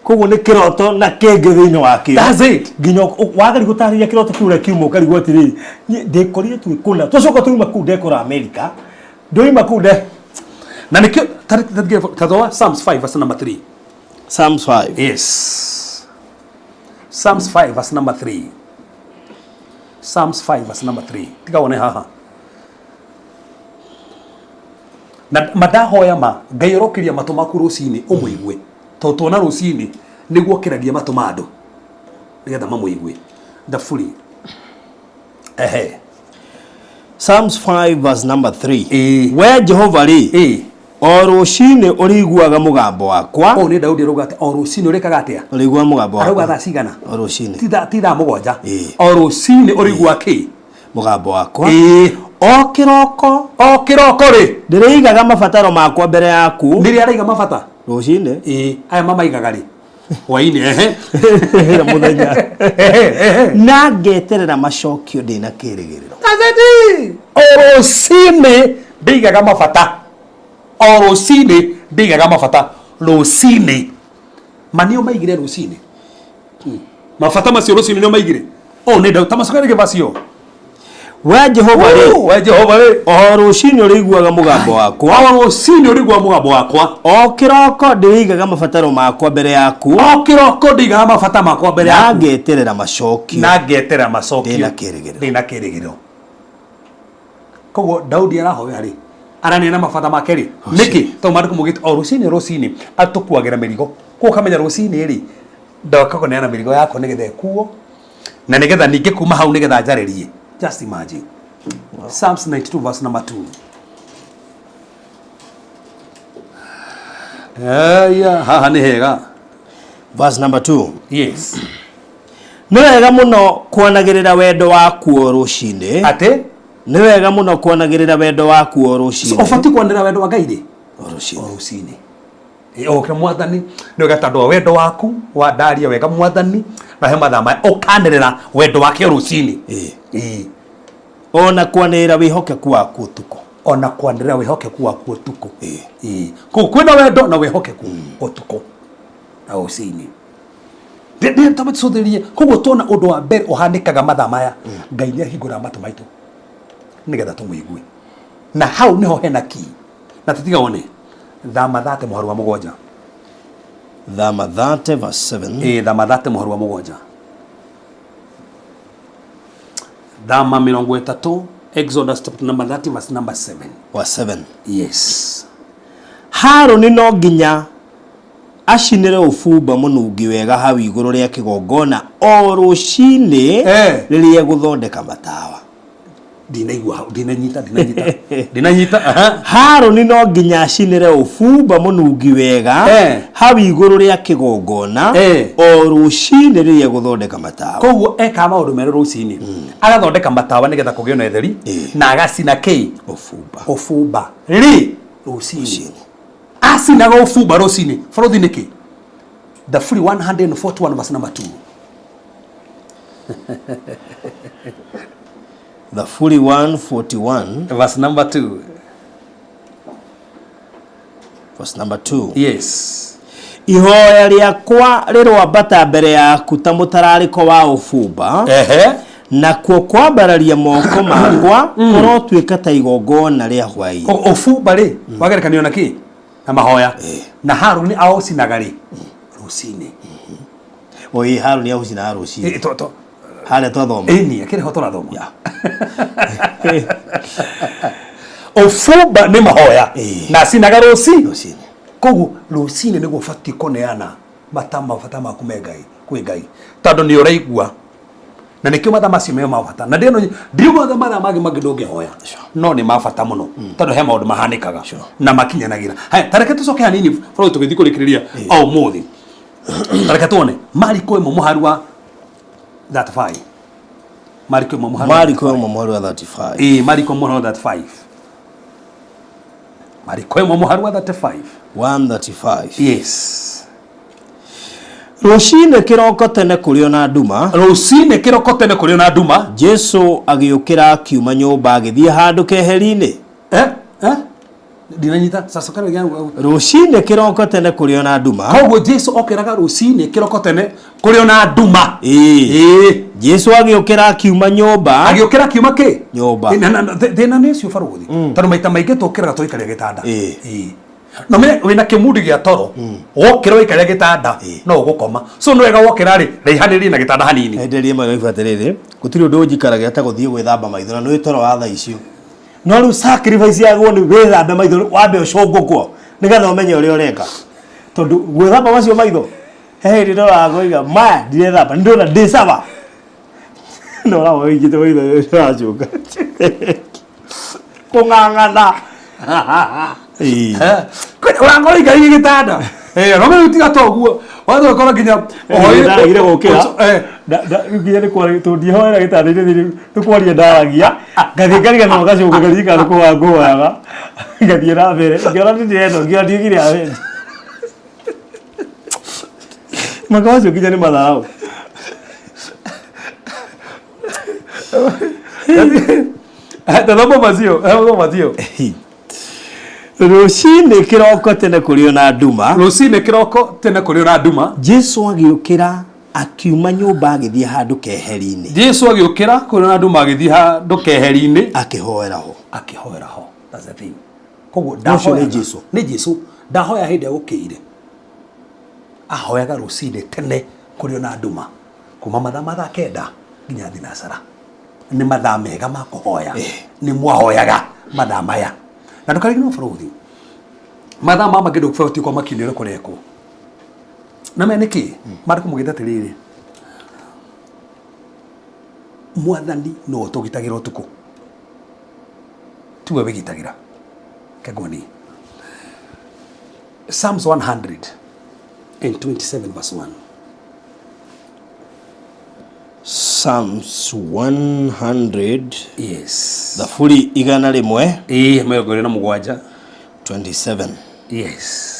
Koguo nĩ kĩroto na kĩngĩ thĩinĩ wakĩo. That's it. Nginya wageri gũtarĩria kĩroto kĩu ũrĩa kiuma ũkarigwo atĩrĩrĩ, niĩ ndĩkorire twĩ kũna twacoka twauma kũu ndekora Amerika, ndoima kũu nde Na nĩkĩo tathoma Psalms 5 verse number 3. Psalms 5. Yes, Psalms 5 verse number 3. Psalms 5 verse number 3. Tiga wone haha na mandahoya ma Ngai ũrokĩria matũ maku rũcinĩ ũmũigue, tondũ tuona rũcinĩ nĩguo ũkĩragia matũ ma andũ nĩgetha mamũigue. Thaburi, ehe. Psalms 5 verse number 3. Ĩĩ. We Jehova rĩ, o rũcinĩ ũrĩiguaga mũgambo wakwa. Ũũ nĩ Daudi arauga atĩ o rũcinĩ ũrĩkaga atĩa? Ũrĩiguaga mũgambo Arauga wakwa. thaa cigana? O rũcinĩ. Ti thaa 7? Ĩĩ. O rũcinĩ ũrĩigua kĩ? Mũgambo wakwa. Ĩĩ. O kĩroko. O kĩroko rĩ. Ndĩrĩigaga mabataro makwa mbere yaku. Nĩrĩ araiga mabata? Rũcinĩ. Ĩĩ, aya mamaigaga rĩ? Hwainĩ, ehe. Mũthenya. Ehe, ehe. Na ngeterera macokio ndĩna kĩrĩgĩrĩro. Gazeti! O rũcinĩ ndĩigaga mabata, o rũcinĩ ndĩigaga mabata rũcinĩ. Ma nĩo maigire rũcinĩ mabata macio, rũcinĩ nĩo maigire. Ũũ nĩ Daudi, ta macoke rĩngĩ macio. We Jehova rĩ, We Jehova rĩ, o rũcinĩ ũrĩiguaga mũgambo wakwa. O rũcinĩ ũrĩiguaga mũgambo wakwa. O kĩroko ndĩrĩigaga mabataro makwa mbere yaku. O kĩroko ndĩigaga mabata makwa mbere Na yaku. ngeterera macokio. Na ngetera macokio. Ndĩna kĩrĩgĩrĩro. Ndĩna kĩrĩgĩrĩro. Koguo Daudi arahoya rĩ, araneana mabata make rĩ nĩkĩ? Tondũ maandĩko maugĩte o rũcinĩ rũcinĩ atũkuagĩra mĩrigo. Koguo ũkamenya rũcinĩ rĩ, ndoka kũneana mĩrigo yakwa nĩgetha ĩkuo na nĩgetha ningĩ kuma hau nĩgetha njarĩrie. Just imagine. Psalms 92 verse number 2. Aya, haha nĩ hega. Verse number 2. Yes. Nĩ wega mũno kwanagĩrĩra wendo waku o rũcinĩ. Atĩ? Nĩ wega mũno kwanagĩrĩra wendo waku o rũcinĩ. Ũbatiĩ kwanĩrĩra wendo wa Ngai rĩ? O rũcinĩ. O rũcinĩ. Oke mwathani, nĩ wega tondũ wa wendo waku wandaria wega mwathani, na he mathaa maya ũkanĩrĩra wendo wake o rũcinĩ. Ĩĩ. Ona kwanĩrĩra wĩhokeku waku ũtukũ. Ona kwanĩrĩra wĩhokeku waku ũtukũ. Ĩĩ. Koguo kwĩna wendo na wĩhokeku ũtukũ na rũcinĩ. Tũcũthĩrĩrie. Koguo tuona ũndũ wa mbere ũhanĩkaga mathaa maya, Ngai nĩ ahingũraga matũ maitũ nĩgetha tũmũigue, na hau nĩho hena key. Na tũtiga wone Thama 30 mũharu wa 7. Thama 30 verse 7. Ĩĩ, Thama 30 mũharu wa 7. Thama 30, Exodus chapter number 30 verse number 7. Wa 7. Yes. Harũni no nginya acinĩre ũbumba mũnungi wega hau igũrũ rĩa kĩgongona o rũcinĩ rĩrĩa egũthondeka matawa. Ndinaigua hau, ndinanyita, ndinanyita, ndinanyita. Aha. Harũni no nginya acinĩre ũbumba mũnungi wega hau igũrũ rĩa kĩgongona o rũcinĩ rĩrĩa egũthondeka matawa. Koguo ekaga maũndũ merũ rũcinĩ, agathondeka matawa nĩgetha kũgĩe na ũtheri, na agacina kĩ? Ũbumba. Ũbumba rĩ? Rũcinĩ. Acinaga ũbumba rũcinĩ. Bũrũthi nĩkĩ? Thaburi 141 verse number 2. Thaburi 141 verse number 2. Verse number 2. Yes. Ihoya rĩakwa rĩroambata mbere yaku ta mũtararĩko wa ũbumba. Nakuo kwambararia moko makwa kũrotuĩka ta igongona rĩa hwaĩ. Ũbumba rĩ wagerekanio na kĩ? Na mahoya. Na Harũni aũcinaga rĩ? Rũcinĩ. Oi, Harũni aũcinaga rũcinĩ. Harĩa twathoma. Ĩni, akĩrĩ ho tũrathoma. Ũbumba nĩ mahoya na acinaga rũcinĩ. Koguo rũcinĩ nĩguo ũbatiĩ kũneana mabata maku me Ngai, kwĩ Ngai, tondũ nĩ ũraigua. Na nĩkĩo mathaa macio me ma bata, na ndĩno ndiuga mathaa mangĩ mangĩ ndũngĩhoya, no nĩ ma bata mũno tondũ he maũndũ mahanĩkaga na makinyanagĩra. Haya, ta reke tũcoke hanini bũrũri tũgĩthiĩ kũrĩkĩrĩria o ũmũthĩ. Ta reke tuone Mariko 1 mũhari wa 35. Mariko 1 mũhari wa Mariko 1 mũhari wa 35. Ĩĩ, Mariko 1 mũhari wa 35. Mariko 1 mũhari wa 35. 135. Yes. Rũcinĩ kĩroko tene kũrĩ ona nduma, Rũcinĩ kĩroko tene kũrĩ na nduma, Jesu agĩũkĩra akiuma nyũmba agĩthiĩ handũ keheri-inĩ. Eh eh, ndinanyita sasa kana gĩa. Rũcinĩ kĩroko tene kũrĩ ona nduma. Koguo Jesu okĩraga rũcinĩ kĩroko tene kũrĩ ona nduma. Ĩĩ. Ĩĩ. Jesu agĩũkĩra akiuma nyũmba. Agĩũkĩra kiuma kĩ? Nyũmba. Thĩna nĩ ũcio, barũthi, tondũ maita maingĩ tũkĩraga tũikaria gĩtanda. Ĩĩ. Ĩĩ. No me wĩna kĩmundi gĩa toro, wokĩra waikaria gĩtanda no ũgũkoma, so nĩ wega wokĩra rĩ, raihanĩrĩrie na gĩtanda hanini. Enderie maraibu atĩrĩrĩ, gũtirĩ ũndũ ũnjikaragia ta gũthiĩ gwĩthamba maitho, na nĩ toro wa thaa icio. No rĩu sacrifice yaguo nĩ wĩthambe maitho, wambe ũcũngũkwo nĩgetha ũmenye ũrĩa ũreka, tondũ gwĩthamba macio maitho, he hĩndĩ ndoraga ngoiga maya ndirethamba, nĩ ndona ndĩ sawa, no ũrawa wĩigĩte maitho ũracũnga kũng'ang'ana. Ĩĩ. Ũrakorwo ikarĩire gĩtanda. Eh, no me tiga toguo watho ũkorwo nginya Ndagire gũkĩra. Nginya nĩ kwaria, tondũ ndihoera gĩtanda-inĩ thĩinĩ, nĩ kwaria ndaragia, ngathiĩ ngariganĩrwo, ngacoka ngaririkana nĩ kũhoya ngũhoyaga, ngathiĩ na mbere ngĩona nĩ ndĩrenda, ngĩona ndiugire amen. Mwaka ũcio nginya nĩ matharau. Tathoma macio, thoma macio. Rũcinĩ kĩroko tene kũrĩ ona nduma, Rũcinĩ kĩroko tene kũrĩ ona nduma, Jesu agĩũkĩra akiuma nyũmba agĩthiĩ handũ keheri-inĩ. Jesu agĩũkĩra kũrĩ ona nduma agĩthiĩ handũ keheri-inĩ. Akĩhoera ho. Akĩhoera ho. That's the thing. Koguo Ũcio nĩ ndahoyaga- Jesu. Nĩ Jesu. Ndahoya hĩndĩ ĩrĩa gũkĩire, ahoyaga rũcinĩ tene kũrĩ ona nduma, kuma mathaa 9 nginya thinacara nĩ mathaa mega ma kũhoya. Nĩ mwahoyaga mathaa maya, na ndũkariganĩrwo, bũrũthi, mathaa ma mangĩ ndũbatiĩ kwa makini ũrĩa kũrekwo na me nĩkĩ maandĩko maugĩte atĩrĩrĩ, Mwathani no ũtũgitagĩra ũtukũ, tiwe wĩgitagĩra kengoni. Psalms 127 verse 1. Psalms 100. Yes. Thaburi 100. Ĩĩ, 27. 27. Yes.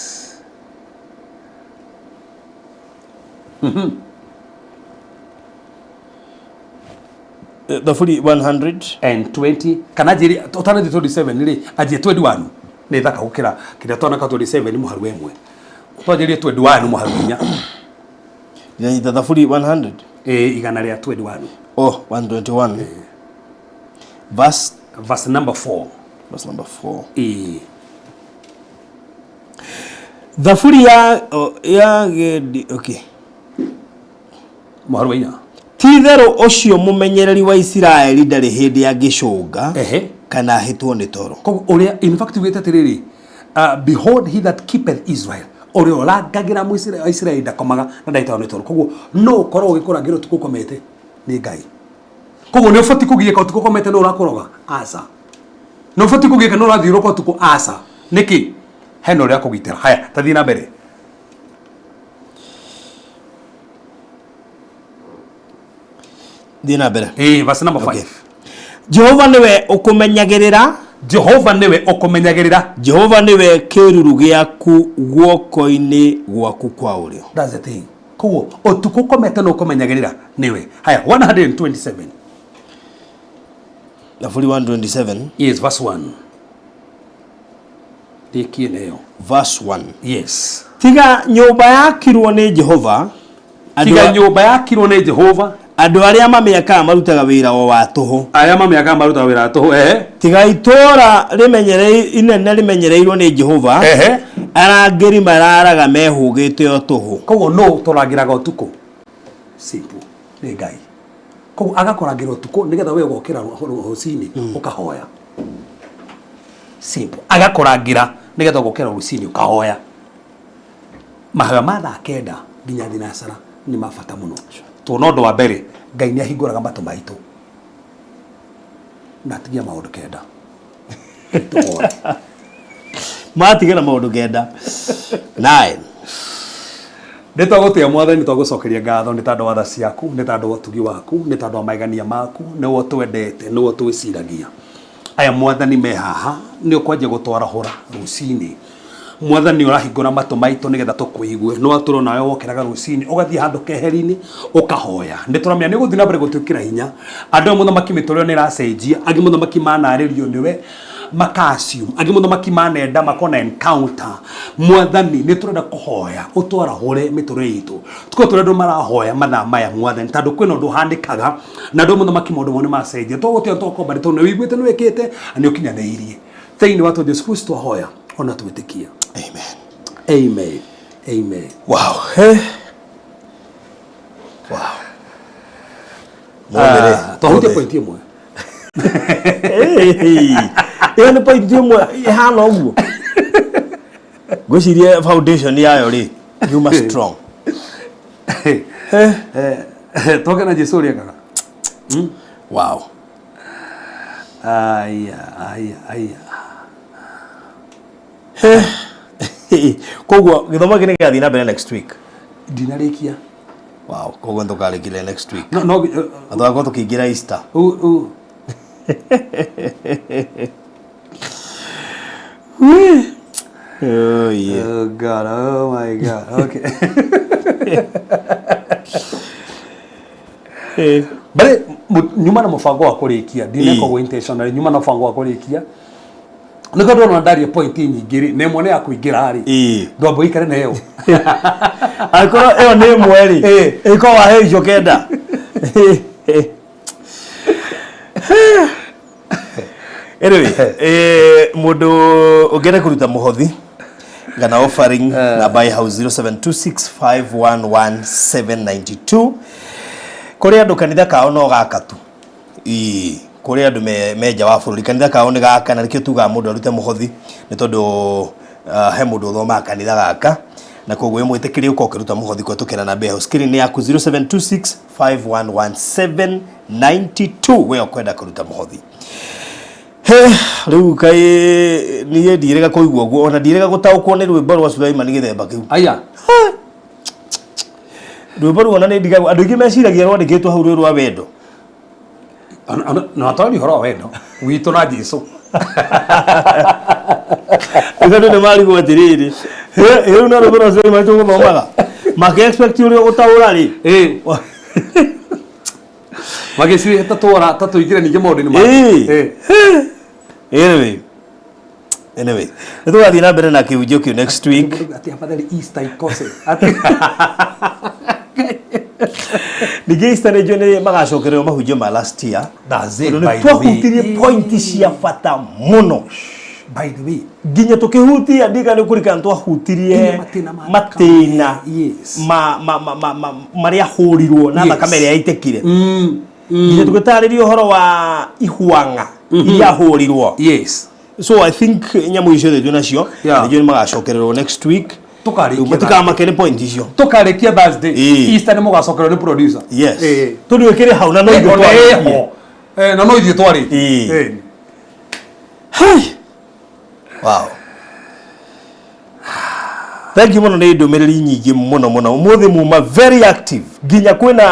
Thaburi 100 and 20, kana njĩre ũtanathiĩ 27 rĩ, anjie 21, nĩ thaka gũkĩra kĩrĩa twanaka 27 mũharu 1. Twanjĩrie 21 mũharu 4. Ndĩranyita thaburi 100. Ĩĩ, 121. Oh, 121 verse Verse number 4. Verse number 4. Ĩĩ. Thaburi ya o, ya gendi, okay. Mũharu wa 4. Ti-itherũ ũcio mũmenyereri wa Isiraeli ndarĩ hĩndĩ angĩcũnga kana ahĩtwo nĩ toro. Koguo ũrĩa in fact ugĩte atĩrĩrĩ, "Behold, he that keepeth Israel," ũrĩa ũrangagĩra Mũisiraeli Isiraeli ndakomaga na ndahĩtagwo nĩ toro. Koguo no ũkorwo ũgĩkũrangĩra ũtukũ ũkomete nĩ Ngai. Koguo nĩ ũbatiĩ kũgiĩka ũtukũ ũkomete nĩ ũrakũroga? Aca. Nĩ ũbatiĩ kũgiĩka nĩ ũrathiũrũka ũtukũ? Aca. Nĩkĩ? Hena ũrĩa akũgitĩra. Haya, tathiĩ na mbere. Thiĩ na mbere. Ĩĩ, verse number 5. Okay. Jehova nĩwe ũkũmenyagĩrĩra. Jehova nĩwe ũkũmenyagĩrĩra. Jehova nĩwe kĩĩruru gĩaku guoko-inĩ gwaku kwa ũrĩo. That's the thing. Koguo ũtukũ ũkomete no ũkũmenyagĩrĩra nĩwe. Haya, 127. Thaburi 127. Yes, verse 1. Rĩkie nayo. Verse 1. Yes. Tiga nyũmba yakirwo nĩ Jehova, andũ Tiga nyũmba yakirwo nĩ Jehova, andũ arĩa mamĩakaga marutaga wĩra o wa tũhũ. Arĩa mamĩakaga marutaga wĩra wa tũhũ, ehe. Tiga itũũra inene rĩmenyereirwo nĩ Jehova, arangĩri mararaga mehũgĩte o tũhũ. Koguo no tũrangĩraga ũtukũ? Simple, nĩ Ngai. Koguo agakũrangĩra ũtukũ nĩgetha we ũgokĩra rũcinĩ ũkahoya. Simple, agakũrangĩra nĩgetha ũgokĩra rũcinĩ ũkahoya. Mahoya ma thaa 9 nginya thinacara nĩ ma bata mũno. Tuona ũndũ wa mbere, Ngai nĩ ahingũraga matũ maitũ na atigia maũndũ 9. Tũhoe. Matigĩra maũndũ 9. 9. Nĩ twagũtĩa Mwathani, nĩ twagũcokeria ngatho nĩ tondũ wa tha ciaku, nĩ tondũ wa ũtugi waku, nĩ tondũ wa maigania maku, nĩwe ũtwendete, nĩwe ũtwĩciragia. Aya Mwathani me haha, nĩ ũkwanjia gũtwarahũra rũcinĩ. Mwathani ũrahingũra matũ maitũ nĩgetha tũkũigue. Nĩ watũrwo nawe wokĩraga rũcinĩ, ũgathiĩ handũ keheri-inĩ, ũkahoya. Nĩ tũramenya nĩ ũgũthiĩ na mbere gũtwĩkĩra hinya. Andũ aya mũthamaki mĩtũrĩre nĩ ĩracenjia, angĩ mũthamaki manarĩrio nĩwe, maka assume, angĩ mũthamaki manenda makona encounter. Mwathani nĩ tũrenda kũhoya ũtwarahũre mĩtũrĩre itũ. Tukorwo tũrĩ andũ marahoya mathaa maya Mwathani, tondũ kwĩna ũndũ ũhanĩkaga na andũ mũthamaki maũndũ mao nĩ macenjia. Tũgũtĩa tũkomba nĩ tondũ nĩ ũiguĩte, nĩ wĩkĩte na nĩ ũkinyanĩirie. Thĩinĩ wa Jesu Kristo twahoya ona twĩtĩkia. Amen. Amen. Amen. Wow. Hey. Wow. Mũthĩ Twahutia point ĩmwe. Ĩyo nĩ point ĩmwe ĩhana ũguo. Ngwĩciria foundation yayo rĩ yuma strong. Twoke na Jesu ũrĩa ekaga. Wow. Aya, aya, aya. Koguo gĩthomo gĩkĩ nĩ gĩgathiĩ na mbere next week. Ndinarĩkia. Wow, koguo nĩtũkarĩkĩria next week. No, no, Na tũgakorwo tũkĩingĩra Easter. Oh, yeah. Oh God, oh my God. Okay. But nyuma na mũbango wa kũrĩkia, ndineka ũguo intentionally, nyuma na mũbango wa kũrĩkia. Nĩkĩo ndona ndaria point nyingĩ rĩ, na ĩmwe nĩ ya kũingĩra rĩ. Ndwamba ũikare na ĩyo. Angĩkorwo ĩyo nĩ ĩmwe rĩ, ĩkorwo wahe icio 9. Anyway, mũndũ ũngĩenda kũruta mũhothi kana offering na buy house 0726511792 kũrĩ andũ kanitha kao no gaka tu. Ĩĩ, kũrĩ andũ me nja wa bũrũri kanitha kao nĩ gaka, na nĩkĩo tugaga mũndũ arute mũhothi nĩ tondũ he mũndũ ũthomaga kanitha gaka, na koguo wĩ mwĩtĩkĩri ũka ũkĩruta mũhothi kũhetũkĩra namba ĩyo screen yaku 0726511792 we ũkwenda kũruta mũhothi. He, rĩu kaĩ niĩ ndirĩga kũigua ũguo, ona ndirĩga gũtaũkwo nĩ rwĩmbo rwa Sulaiman gĩthemba kĩu. Aya. Rwĩmbo rũu ona nĩ ndigagwo, andũ aingĩ meciragia rwandĩkĩtwo hau rwĩ rwa wendo. Na twari ũhoro wa wendo witũ na Jesu. Rĩu andũ nĩ marigwo atĩrĩrĩ, rĩu no rwĩmbo rwa Sulaiman tũgũthomaga, makĩ expect ũrĩa ũgũtaũra rĩ. Magĩciria ta twora ta tũingĩre ningĩ maũndũ-inĩ mangĩ. Anyway, anyway, nĩ tũgathiĩ na mbere na kĩhunjio kĩu next week. Atĩ afadhali Easter ikose. Ningĩ Easter nĩ njũĩ nĩ magacokererwo mahunjio ma last year. That's it, Tondũ by nĩ the way. twahutirie point cia bata mũno. By the way, nginya tũkĩhutia ndika nĩ kũrikana twahutirie Nginya matĩna ma matĩna Yes. marĩa hũrirwo na Yes. thakame ĩrĩa yaitĩkire. Nginya tũgĩtarĩria ũhoro wa ihwang'a iria hũrirwo. Yes. So I think nyamũ icio ciothe twĩ nacio Yeah. nĩnjũĩ nĩ magacokererwo next week. Tũkarĩkia Matikamake nĩ point icio. Tũkarĩkia Thursday. Ĩĩ. Easter nĩ mũgacokererwo nĩ producer. Yes. Ĩĩ. Tondũ ĩkĩrĩ hau na no ithuĩ Ona twarĩtie. ĩho. Na no ithuĩ twarĩtie. Ĩĩ. Hey. Wow. Thank you mũno nĩ ndũmĩrĩri nyingĩ mũno mũno. Ũmũthĩ muma very active. Nginya kwĩna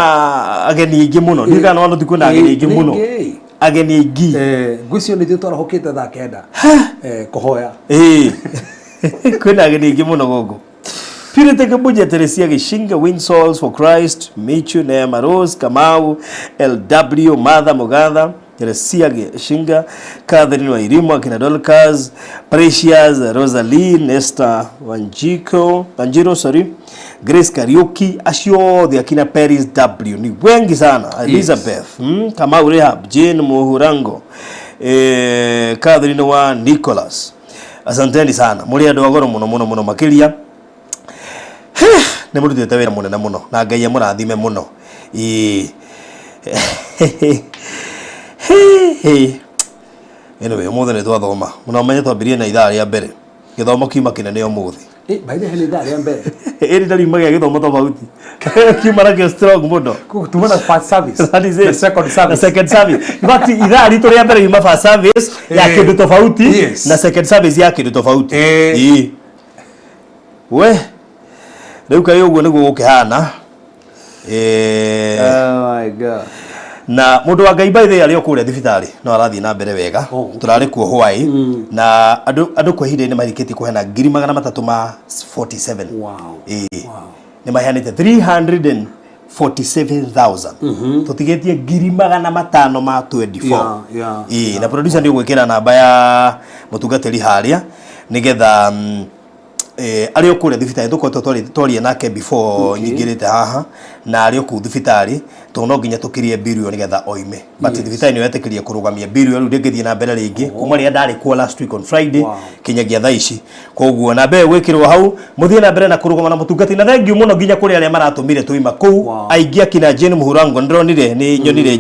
ageni aingĩ mũno. Ndiũĩ kana wanũthi kwĩna ageni aingĩ mũno. Ningĩ. Ageni aingĩ. Ngwĩciria nĩ ithuĩ twarahũkĩte thaa 9. Kũhoya. Ĩĩ. Kwĩna ageni aingĩ mũno gũkũ. Purity Kibuja, Teresia Gishinga, Win Souls for Christ, Michu, Neema Rose, Kamau, LW, Martha Mugatha, Teresia Gishinga, Catherine Wairimu, akina Dorcas, Precious, Rosaline, Esther Wanjiko, Wanjiro, sorry, Grace Kariuki, acio othe akina Paris W, ni wengi sana. Elizabeth, Kamau Rehab, Jane Muhurango, Catherine wa Nicholas. Asanteni sana. Muri andũ a goro mũno mũno mũno makĩria. Nĩ mũrutĩte wĩra mũnene mũno na Ngai amũrathime mũno. Ĩĩ. Anyway, ũmũthĩ nĩ twathoma. Mũno menye twambirie na ithaa rĩa mbere. Gĩthomo kiuma kĩnene ũmũthĩ. Eh, by the way nĩ ithaa rĩa mbere. Ĩrĩ ndariuma gĩa gĩthomo tofauti kiuma nakĩo strong mũno. Tuma na first service. That is it. Na second service. Na second service. In fact, ithaa ritũ rĩa mbere yuma first service ya Eh. kĩndũ tofauti Yes. na second service ya kĩndũ tofauti. Eh. Ĩĩ. We rĩu kaĩ ũguo nĩguo gũkĩhana. Eh, Oh my God. Na mũndũ wa Ngai by the way arĩ o kũrĩa thibitarĩ no arathiĩ na mbere wega. Oh, okay. Tũrarĩ kuo hwaĩ na andũ andũ kwa ihinda nĩ marĩkĩtie kũheana 347,000. Wow. Ĩĩ. Wow. Nĩ maheanĩte 347,000, tũtigĩtie 524,000. Yeah. Ĩĩ, na producer nĩ ũgwĩkĩra namba ya mũtungatĩri harĩa nĩgetha arĩ o kũrĩa thibitarĩ tũkoretwo twaria nake before nyingĩrĩte haha, na arĩ o kũu thibitarĩ tondũ no nginya tũkirie bill ĩyo nĩgetha oime, but thibitarĩ nĩyo yetĩkĩrie kũrũgamia bill ĩyo, rĩu ndĩngĩthiĩ na mbere rĩngĩ kuma rĩrĩa ndarĩ kuo last week on Friday kinyagia thaa ici. Koguo namba ĩyo gwĩkĩrwo hau, mũthiĩ na mbere na kũrũgama na mũtungati, na thengiũ mũno nginya kũrĩ arĩa maratũmire tũima kũu. Aingĩ akina Jane Mũhurango ndĩronire nĩ nyonire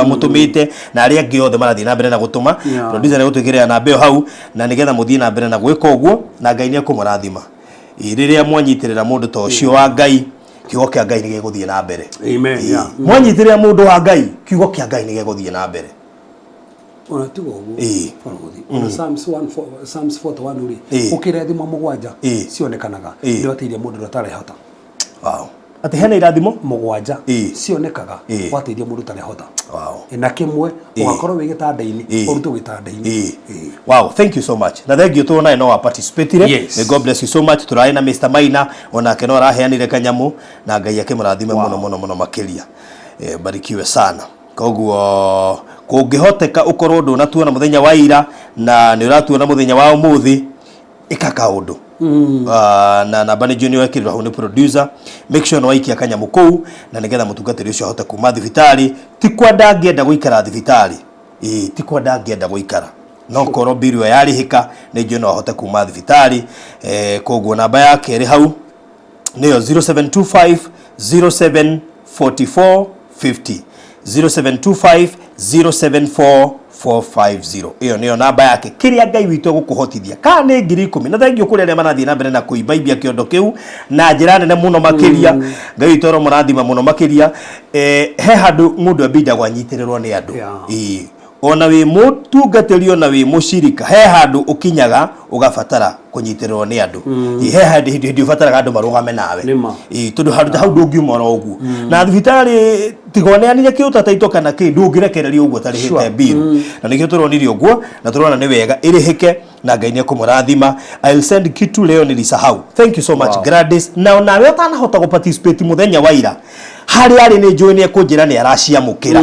mũtũmĩte, na arĩa angĩ othe marathiĩ na mbere na gũtũma. Producer nĩ gũtwĩkĩrĩra namba ĩyo hau na nĩgetha mũthiĩ na mbere na gwĩka ũguo, na Ngai nĩ ekũmũrathima. Ĩ, rĩrĩa mwanyitĩrĩra mũndũ ta ũcio wa Ngai, kiugo kĩa Ngai nĩ gĩgũthiĩ na mbere. Amen. Ĩ, mwanyitĩrĩra mũndũ wa Ngai, kiugo kĩa Ngai nĩ gĩgũthiĩ na mbere. Ona tiga ũguo, Ĩĩ. barũthi, ona Psalms 1 Psalms 41 rĩ, ũkĩra thimo mũgwanja cionekanaga nĩ wateithia mũndũ ũrĩa ũtarehota. Wow. Atĩ hena irathimo Mũgwanja cionekaga wateithia mũndũ ũtarehota. Na kĩmwe, ũgakorwo wĩ gĩtanda-inĩ, ũrutwo gĩtanda-inĩ. Ĩĩ. Wow, thank you so much. Na thank you to naye no wa participate. Yes. May God bless you so much. Tũrarĩ na Mr. Maina onake no araheanire kanyamũ, na Ngai akĩmũrathime mũno mũno mũno makĩria. Eh, barikiwe sana. Koguo kũngĩhoteka ũkorwo ndũnatuona mũthenya wa ira na nĩ ũratuona mũthenya wa ũmũthĩ, ĩka kaũndũ. Na namba nĩ junior wekĩrirwo hau nĩ producer, make sure nĩ waikia kanyamũ kũu na nĩgetha mũtungatĩri ũcio ahote kuma thibitarĩ. Ti kwa ndangĩenda gũikara thibitarĩ, ĩĩ, ti kwa ndangĩenda gũikara, no korwo bill ĩyo yarĩhĩka nĩ njũĩ no ahote kuma thibitarĩ. Koguo namba yake ĩrĩ hau nĩyo 0725 07 44 50, 0725 074 450, ĩyo nĩyo namba yake. Kĩrĩa Ngai witũ egũkũhotithia, kana nĩ 10,000, na thengio kũrĩ arĩa marathiĩ na mbere na kũimbaimbia kĩondo kĩu na njĩra nene mũno makĩria. Ngai witũ aromũrathima mũno makĩria. He handũ mũndũ ambindagwo anyitĩrĩrwo nĩ andũ. Ĩĩ. Ona wĩ mũtungatĩri, ona wĩ mũcirika, he handũ ũkinyaga ũgabatara kũnyitĩrĩrwo nĩ andũ. Ĩĩ, he handũ hĩndĩ ũbataraga andũ marũgame nawe. Nĩma. Ĩĩ, tondũ handũ ta hau ndũngiuma oro ũguo na thibitarĩ tigoneanire kĩũtataito kana kĩ, ndũngĩrekererio ũguo ũtarĩhĩte bill, na nĩkĩo tũronire ũguo na tũrona nĩ wega ĩrĩhĩke, na Ngai nĩ ekũmũrathima. I'll send kitu leo, nilisahau. Thank you so much. Gladys, na onawe ũtanahota gũ participate mũthenya wa ira, harĩa arĩ nĩ njũĩ nĩ ekũnjĩra nĩ araciamũkĩra.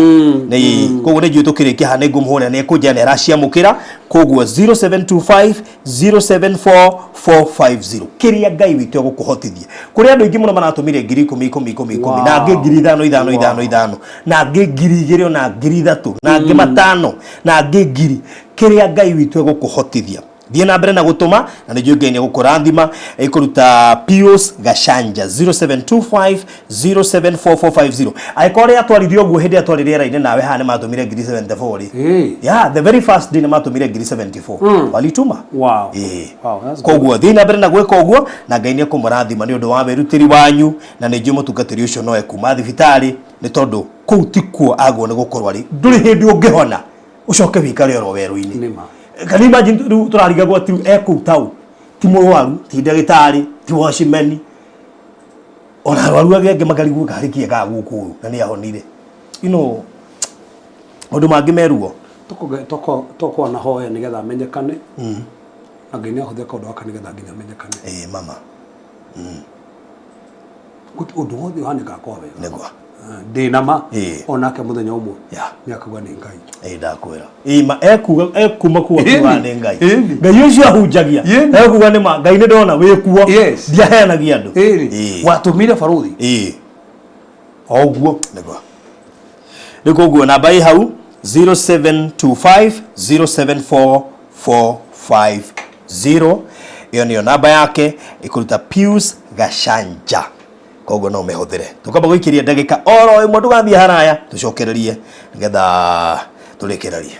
Nĩ koguo nĩ njũĩ tũkĩrĩkia haha nĩ ngũmũhũrĩra, nĩ ekũnjĩra nĩ araciamũkĩra. Koguo 0725 074 450, kĩrĩa Ngai witũ egũkũhotithia. Kũrĩ andũ aingĩ mũno maratũmire 10,000 10 10 10, na angĩ 5,000 5 5 5, na angĩ 2,000, na 3,000, na angĩ 5,000, na angĩ 1,000. Kĩrĩa Ngai witũ egũkũhotithia, thiĩ na mbere na gũtũma, na nĩ njũĩ Ngai nĩ egũkũrathima. Ĩkũruta Pius Gachanja, 0725 074450. Angĩkorwo rĩrĩa atwarithia ũguo hĩndĩ ĩrĩa twarĩ rĩera-inĩ nawe haha nĩ matũmire 74,000 rĩ. Yeah, the very first day nĩ matũmire 74,000 walituma. Ĩĩ. Wow, that's good. Koguo thiĩ na mbere na gwĩka ũguo, na Ngai nĩ ekũmũrathima nĩ ũndũ wa wĩrutĩri wanyu, na nĩ njũĩ mũtungatĩri ũcio no ekuma thibitarĩ, nĩ tondũ kũu tikuo agwo nĩ gũkorwo arĩ. Ndũrĩ hĩndĩ ũngĩhona ũcoke wĩikare oro werũ-inĩ. Nĩma. Can you imagine rĩu tũrarigagwo atĩ rĩu ekũu tau, ti mũrwaru, ti ndagĩtarĩ, ti watchman, ona arwaru arĩa angĩ makarigwo karĩ kĩengaga gũkũ ũyũ na nĩ ahonire. Maũndũ mangĩ meruo. Tũkona hoya nĩgetha amenyekane, na Ngai nĩ ahũthĩre kaũndũ gaka nĩgetha nginya amenyekane. Ĩĩ mama. Gũtirĩ ũndũ wothe ũhanĩkaga kwa wega. Nĩguo. Ndĩ na ma onake mũthenya ũmwe nĩ akauga nĩ Ngai. Ĩĩ, ndakwĩra. Ĩĩ ma, ekuga ekuma kuo akiuga nĩ Ngai. Ĩni. Ngai ũcio ahunjagia. Ĩni. Ekuga nĩ ma Ngai nĩ ndona wĩ kuo. Yes. Ndiaheanagia andũ. Ĩni. Ĩĩ. Watũmire barũthi. Ĩĩ. O ũguo. Nĩguo. Rĩu koguo namba ĩ hau 0725 074 450, ĩyo nĩyo namba yake ĩkũruta Pius Gachanja. Koguo no ũmĩhũthĩre. Tũkamba gũikĩria ndagĩka oro ĩmwe, ndũgathiĩ haraya, tũcokererie nĩgetha tũrĩkĩrĩrie.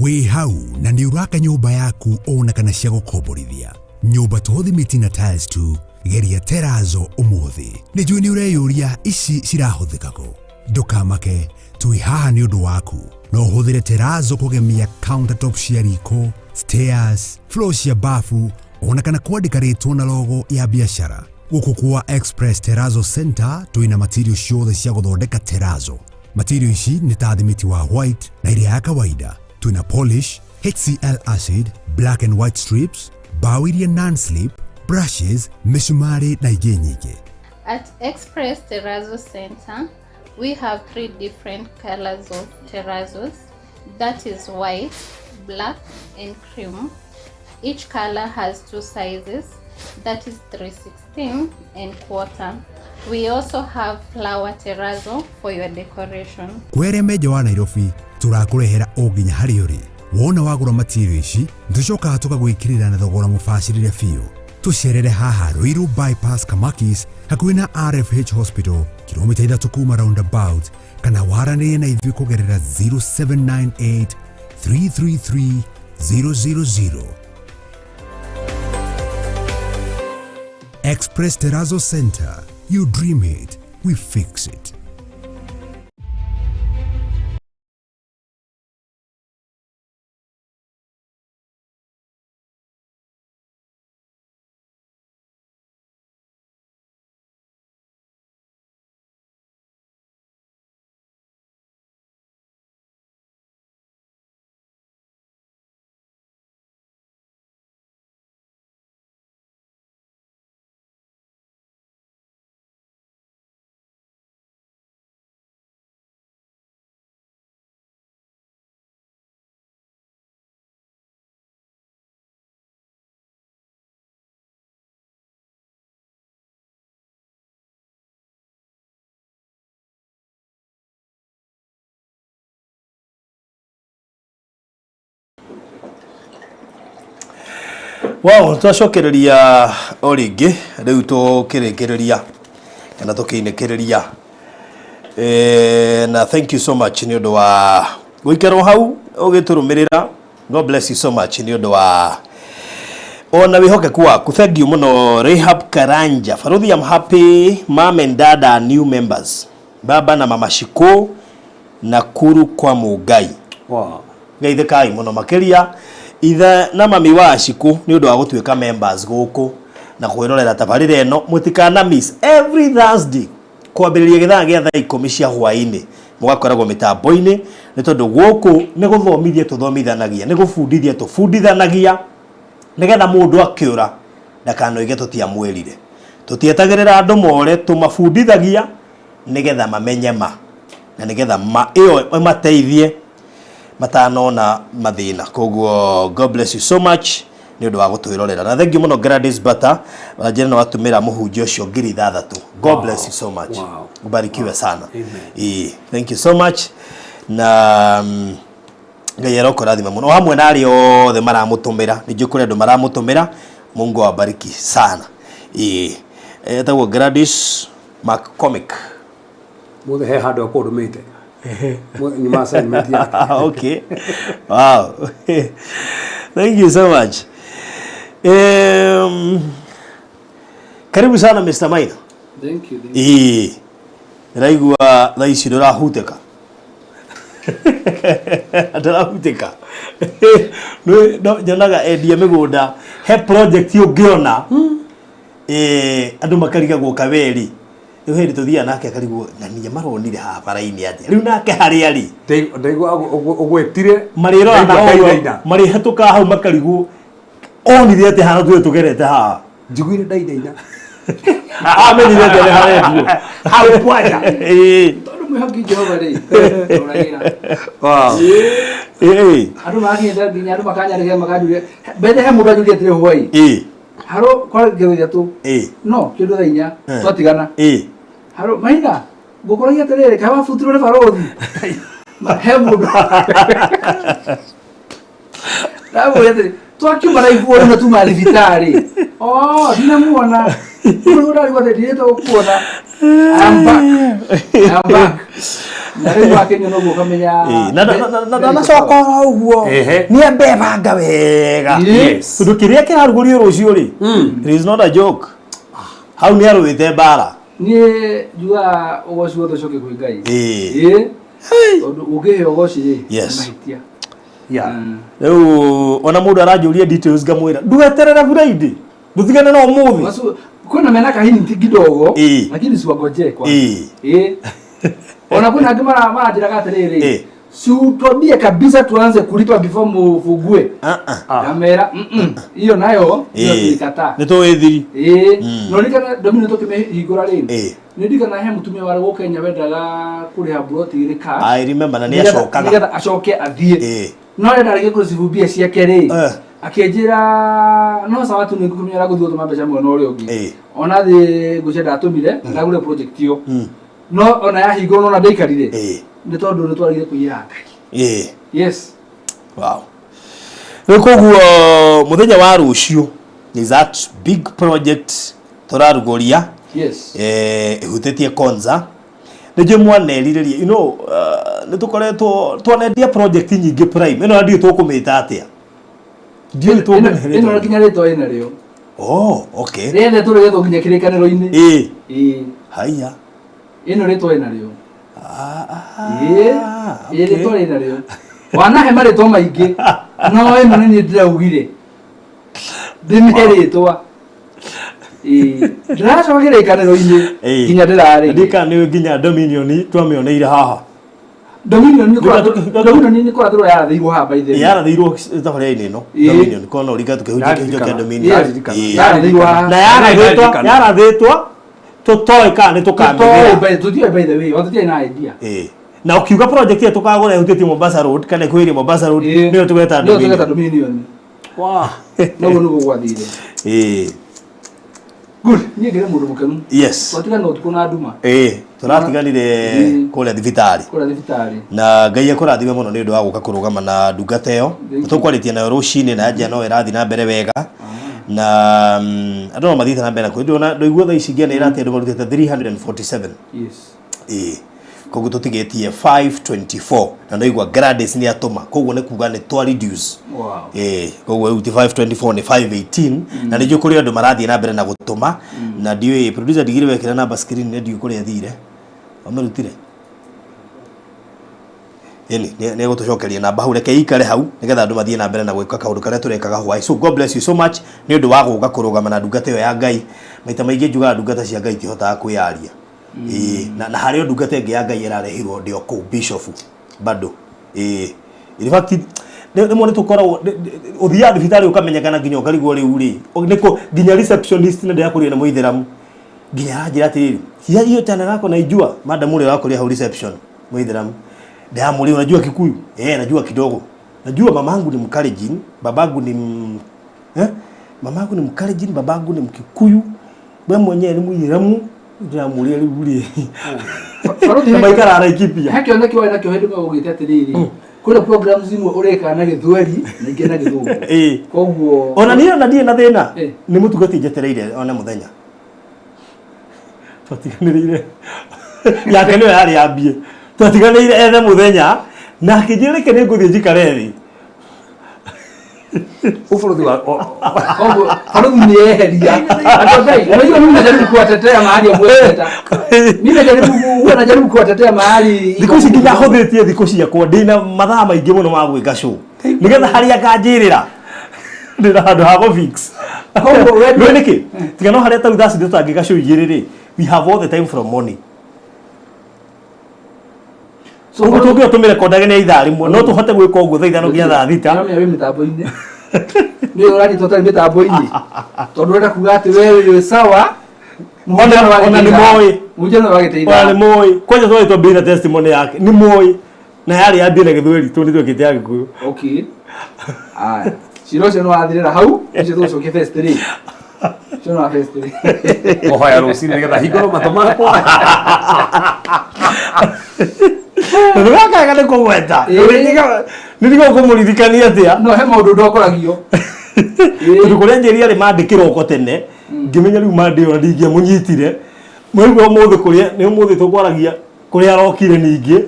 Wĩ hau na nĩ ũraka nyũmba yaku ona kana cia gũkomborithia. Nyũmba to thimiti na tiles tu, geria terazo ũmũthĩ. Nĩ njũĩ nĩ ũreyũria ici cirahũthĩka kũ. Ndũkamake, twĩ haha nĩ ũndũ waku. No ũhũthĩre terazo kũgemia countertop cia riko, stairs, floor cia bafu, ona kana kwandĩka rĩtwa na logo ya biacara. Gũkũ kwa Express Terrazzo Center twĩna material ciothe cia gũthondeka terrazzo. Material ici nĩ ta thimiti wa white na ĩrĩa ya kawaida. Twĩna polish, HCl acid, black and white strips, bao iria non-slip, brushes, mĩcumarĩ na ingĩ nyingĩ. At Express Terrazzo Center, we have three different colors of terrazos. That is white, black, and cream. Each color has two sizes, that is 3/16 and quarter. We also have flower terrazzo for your decoration. Kwere menja wa Nairobi tũrakũrehera o nginya harĩa ũrĩ. Wona wagũra material ici nĩtũcokaga tũgagwĩkĩrĩra na thogora mũbacĩrĩre biũ. Tũcerere haha Ruiru Bypass Kamakis hakuhĩ na RFH Hospital kilomita 3 kuma roundabout kana waranĩrie na ithuĩ kũgerera 0798 333 000. Express Terrazzo Center. You dream it, we fix it. Wow, twacokereria o rĩngĩ rĩu tũkĩrĩkĩrĩria kana tũkĩinĩkĩrĩria. Na thank you so much nĩ ũndũ wa gũikarwo hau ũgĩtũrũmĩrĩra. God bless you so much nĩ ũndũ wa ona wĩhokeku waku. Thank you mũno Rahab Karanja. Faruthi, I'm happy mom and dad are new members. Baba na mama Shiko Nakuru kwa Mũngai. Wow. Geithĩkai mũno makĩria ithe na mami wa Shiko nĩ ũndũ wa gũtuĩka members gũkũ na kwĩrorera tabarĩra ĩno. Mũtikana miss every Thursday kwambĩrĩria gĩthaa gĩa thaa 10 cia hwaĩ-inĩ mũgakoragwo mĩtambo-inĩ, nĩ tondũ gũkũ nĩ gũthomithia tũthomithanagia, nĩ gũbundithia tũbundithanagia, nĩgetha mũndũ akĩũra ndakanoige tũtiamwĩrire. Tũtietagĩrĩra andũ more, tũmabundithagia nĩgetha mamenye ma na nĩgetha ma ĩyo ĩmateithie matanona mathĩna. Koguo God bless you so much nĩ ũndũ wa gũtwĩrorera. Na thank you mũno Gladys Bata, na njĩra no atũmĩra mũhunjia ũcio 6,000. God bless you so much. Wow. Ubarikiwe sana. Amen. Ĩĩ, thank you so much. Na Ngai arokũrathima mũno hamwe na arĩa othe maramũtũmĩra. Nĩ njũĩ kũrĩ andũ maramũtũmĩra. Mungu awabariki sana. Ĩĩ, etagwo Gladys McCormick. Mũthĩ he handũ akũndũmĩte. Nyuma assignment yake. Okay. Wow. Thank you so much. Karibu sana Mr. Maina. Thank you. Thank you. Ĩĩ, ndĩraigua thaa ici ndũrahutĩka. Ndũrahutĩka. No nyonaga endia mĩgũnda he project ũngĩona andũ makarigagwo kaweri. Rĩu hĩndĩ tũthiaga nake akarigwo na niĩ maronire haha bara-inĩ atĩa. Rĩu nake harĩa arĩ. Ndaigua ũgwetire. Marĩrora na Ndaigua ũguo, ndainaina. marĩhetũkaga hau makarigwo onire atĩ haha tuge tũgerete haha. Njiguire ndainaina. Amenyire atĩ nĩ harendio. Hau kwanja. Ĩĩ. Tondũ mwĩhoki Jehova rĩ, ũragĩra. Wow. Ĩĩ. Andũ makienda nginya andũ makanyarĩria makanjuria. Mbere he mũndũ anjuria atĩrĩ hwaĩ. Ĩĩ. Haro kwa kĩndũ ithatũ. Ĩĩ. No, kĩndũ thaa 4 twatigana. Ĩĩ. Haro Maina, ngũkũragia atĩrĩrĩ, kaĩ wabutirwo nĩ barũthi? He mũndũ. Ndamwĩra atĩrĩ, twakiuma na ibuo rĩu na tuma thibitarĩ. Oh, ndinamuona. Rĩu ũrarigwo atĩ ndirĩte gũkuona. I'm back. I'm back. Na rĩu wakĩnyona ũguo ũkamenya. Ĩĩ, na ndanacoka oro ũguo. Ehe. Nĩ ambe banga wega. Yes. Tondũ kĩrĩa kĩrarugũrio rũciũ rĩ, it is not a joke. Hau nĩ arũĩte mbara. Niĩ njugaga ũgoci wothe ũcoke kwĩ Ngai. Ĩĩ. Ĩĩ. Tondũ ũngĩhe ũgoci rĩ, Yes. nĩ mahĩtia. Yeah. Rĩu ona mũndũ aranjũria details ngamwĩra ndweterere Friday, ndũtigane na ũmũthĩ. Kwĩna mena kahinti kidogo. Ĩĩ. Lakini siwangojee kwanza. Ĩĩ. Ĩĩ. Ona kwĩna angĩ maranjĩraga atĩrĩrĩ, Ĩĩ. si utwambie kabisa tuanze kulipa before mufungue. Ah, ah. Ngamera hiyo nayo hiyo Ĩĩ. tulikataa. Nĩ tũĩ thiri. Ĩĩ. No ririkana Domino tũkĩmĩhingũra rĩ. Ĩĩ. Nĩ ndirikana he mũtumia warĩ gũkũ Kenya wendaga kũrĩha buroti igĩrĩ cash. I remember na nĩ acokaga. Nĩgetha acoke athiĩ. Ĩĩ. No rĩrĩa ndarĩkia kũrĩcibu mbia ciake rĩ, Eh. akĩnjĩra no sawa tu nĩ ngũkĩmenya ũrĩa ngũthiĩ gũtũma mbeca mwena ũrĩa ũngĩ. Ĩĩ. Ona thĩ ngũcia ndatũmire, ndagũrire project ĩyo. No ona yahingũrwo nona ndaikarire. Ĩĩ. Nĩ tondũ nĩ twarigire kũiyĩra Ngai. Ĩĩ. Yes. Wow. Rĩu koguo mũthenya wa rũciũ is that big project tũrarugũria. Yes. Ĩhutĩtie Konza. Nĩ njũĩ mwanerirĩria, you know, nĩ tũkoretwo twanendia project nyingĩ prime. Ĩno ndiũĩ tũkũmĩta atĩa. Ndiũĩ tũkũmĩhe Ĩno rĩtwa. nginya rĩtwa ĩna rĩo. Oh, okay. Rĩethe tũrĩgetwo nginya kĩrĩkanĩro-inĩ. Ĩĩ. Ĩĩ. Haiya. Ĩno rĩtwa ĩna rĩo. Ah, ah, Ĩĩ. Ĩĩ okay. rĩtwa rĩna rĩo. Wanahe marĩtwa maingĩ. No ĩno nĩ niĩ ndĩraugire. Ndĩmĩhe rĩtwa. Ĩĩ. Ndĩracoka kĩrĩkanĩro-inĩ Ĩĩ. nginya ndĩrarĩire. Ndika nĩ nginya Dominion twamĩoneire haha. Dominion nĩ Dominion nĩ kũrathĩrwo yarathĩirwo haha by the way. Yarathĩirwo thabarĩa-inĩ ĩno. Ĩĩ. Dominion kona ũringa tũkĩhunjia kĩhunjio kĩa Dominion. Yes. Ĩĩ. Yarathĩirwo haha. Na yarathĩtwo yarathĩtwo tũtoĩ kana nĩ tũkamĩgĩra. Tũtiũĩ by the way, o tũtiarĩ na idea. Ĩĩ. Na ũkiuga project ĩyo tũkagũra ĩhutĩtie Mombasa Road kana ĩkuhĩrĩirie Mombasa Road Ĩĩ. nĩyo tũgeta Nĩyo Dominion. tũgeta Dominion. Wow. Noguo nĩguo gwathire. Ĩĩ. Good. Niĩ ngĩrĩ mũndũ mũkenu. Yes. Twatigana ũtukũ na nduma. Ĩĩ. Tũratiganire Ĩĩ. kũrĩa thibitarĩ. Kũrĩa thibitarĩ. Na Ngai akũrathime mũno nĩ ũndũ wa gũka kũrũgama na ndungata ĩyo. Thank you. Tũkwarĩtie nayo rũcinĩ na njia no ĩrathiĩ na mbere wega. Na andũ no mathiĩte na mbere na kwĩndũ ndũigua thaa ici nginya nĩ ĩratĩ andũ marutĩte 347. Yes. Ĩĩ. Koguo tũtigĩtie 524 na ndaigua Gladys nĩ atũma koguo nĩ kuga nĩ twa reduce. Wow. Ĩĩ, koguo rĩu ti 524 nĩ 518 na nĩ njũĩ kũrĩ andũ marathiĩ na mbere na gũtũma na ndiũĩ producer ndigire wekĩra namba screen nĩ ndiũĩ kũrĩa ĩthire wamĩrutire. Ĩni nĩ egũtũcokeria namba hau, reke ikare hau nĩgetha andũ mathiĩ na mbere na gwĩka kaũndũ karĩa tũrekaga hwaĩ. So God bless you so much nĩ ũndũ wa gũka kũrũgama na ndungata ĩyo ya Ngai. Maita maingĩ njugaga ndungata cia Ngai itihotaga kwĩyaria. Ĩĩ, na harĩ o ndungata ĩngĩ ya Ngai ĩrarehirwo ndĩ o kũu Bishop bado. Ĩĩ. In fact rĩmwe nĩ tũkoragwo ũthiaga thibitarĩ ũkamenyekana nginya ũkarigwo rĩu rĩ nĩkũ nginya receptionist nĩ ndĩrakũria nĩ mũithĩramu nginya aranjĩra atĩrĩrĩ hiya hiyo channel yako naijua madam ũrĩa wakũria hau reception mũithĩramu ndĩramũria unajua Kikuyu eh najua kidogo najua mamangu ni Mkalenjin babangu ni mamangu ni Mkalenjin babangu ni Mkikuyu we mwenyewe ni mũithĩramu ndĩramũria rĩu rĩ Baruthi na maikara Laikipia. He kĩoneki warĩ nakĩo hĩndĩ ĩmwe ũgĩte atĩrĩrĩ, kwĩna programs imwe ũreka na Gĩthweri na ingĩ na Gĩthũngũ. Ĩĩ. Koguo Ona niĩ ona ndirĩ na thĩna. Ĩĩ. Nĩ mũtungati njetereire one mũthenya. Twatiganĩrĩire. Yake nĩyo yarĩ yambie. Twatiganĩire ethe mũthenya na akĩnjĩra reke nĩ ngũthiĩ njikare thĩ. Ũbũrũthi wa Koguo baruthi nĩ yeheria. Andũ Ngai, unajua mimi najaribu kuwatetea mahali amweta. Mimi najaribu huwa najaribu kuwatetea mahali. Thikũ ici nginya hũthĩtie thikũ ciakwa ndĩna mathaa maingĩ mũno ma gwĩka show. Nĩgetha harĩa nganjĩrĩra ndĩna handũ ha gũ fix. Koguo we Nĩũĩ nĩkĩ? Tiga no harĩa ta rĩu thaa citũ tũtangĩka show igĩrĩ rĩ, we have all the time from morning. So Ũguo tũngĩoya tũmĩrekondage nĩ ithaa rĩmwe no tũhote gwĩka ũguo thaa 5 nginya thaa 6. Nĩũramenya wĩ mĩtambo-inĩ. Nĩ ũranyitwo ũtarĩ mĩtambo-inĩ. Tondũ ũrenda kuga atĩ we wĩ sawa. Ona nĩ moĩ. Mũhunjia no wagĩteithia. Ona nĩ moĩ. Kwanja twari twambĩrĩria na testimony yake. Nĩ moĩ. Na yarĩ yambie na Gĩthweri tondũ nĩ twekĩte ya Gĩkũyũ. Okay. Aya. Cira ũcio nĩ wathirĩra hau, ũcio tũgũcokia phase 3. Ũcio nĩ wa phase 3. Kũhoya rũcinĩ nĩgetha hingũrwo matũ makwa. Tondũ gaka nĩ kũgweta. Ĩĩ. Nĩ ndiga kũmũririkania atĩa. No he maũndũ ndokoragio. Tondũ kũrĩa njeri arĩ mandĩ kĩroko tene ngĩmenya rĩu mandĩ ĩyo ndingĩamũnyitire. Mwaigua ũmũthĩ kũrĩa nĩ ũmũthĩ tũkwaragia kũrĩa arokire ningĩ.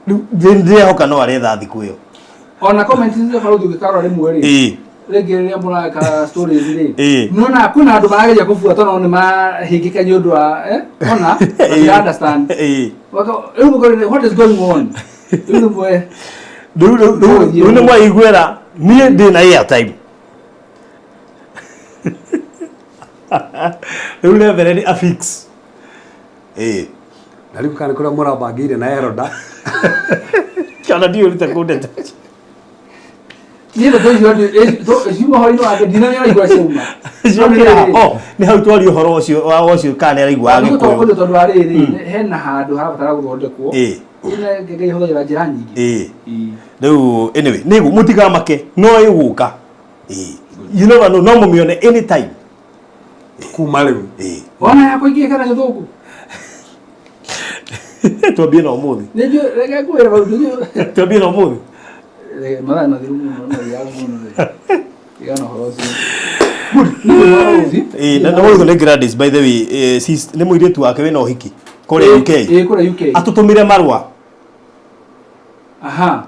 Rĩu ndĩrehoka no aretha thikũ ĩyo. Ona comment cia barũthi ũngĩkarora rĩmwe rĩ, Ĩĩ. rĩngĩ rĩrĩa mũreka stories rĩ, Ĩĩ. nĩwona kwĩna andũ marageria kũbuata no nĩ marahĩngĩka nĩ ũndũ wa ona matira understand. Ĩĩ. Rĩu mũkorwo what is going on rĩu rĩmwe. Rĩu nĩ mwaiguĩra niĩ ndĩ na airtime. Rĩu reverend afix. Ĩĩ. Na rĩu kana kũrĩa mũrabangĩire na Eroda. Kana ndiũĩ ũrute kũndeta. Niĩ ndeto icio ciuma hwainĩ wake ndinamenya ũrĩa ciauma. Ciokĩra oh nĩ hau twaria ũhoro ũcio wa ũcio kana nĩ araiguaga Gĩkũyũ Gĩkũyũ. Tondũ wa rĩrĩ, hena handũ harabatara gũthondekwo. Ĩĩ. Ĩna ngenge ihũthagĩra njĩra nyingĩ. Ĩĩ. Ĩĩ. Rĩu anyway nĩguo mũtigamake no ĩgũka. Ĩĩ. You never know, no mũmĩone anytime. Kuma rĩu. Ĩĩ. Ona yakwa ingĩka na gĩthũngũ. Twambie na ũmũthĩ. Nĩ njũĩ, reke ngwĩre bau nĩ Twambie na ũmũthĩ. njũĩ mathaa nĩ mathiru mũno no ya mũno rĩ. Tigana ũhoro ũcio. Good. Nĩ ũndũ wa rũthi. Ĩĩ na ũyũ nĩ Gladys, by the way, sis nĩ mũirĩtu wake wĩna ũhiki kũrĩa UK. Ĩĩ, kũrĩa UK. Atũtũmire marũa. Aha.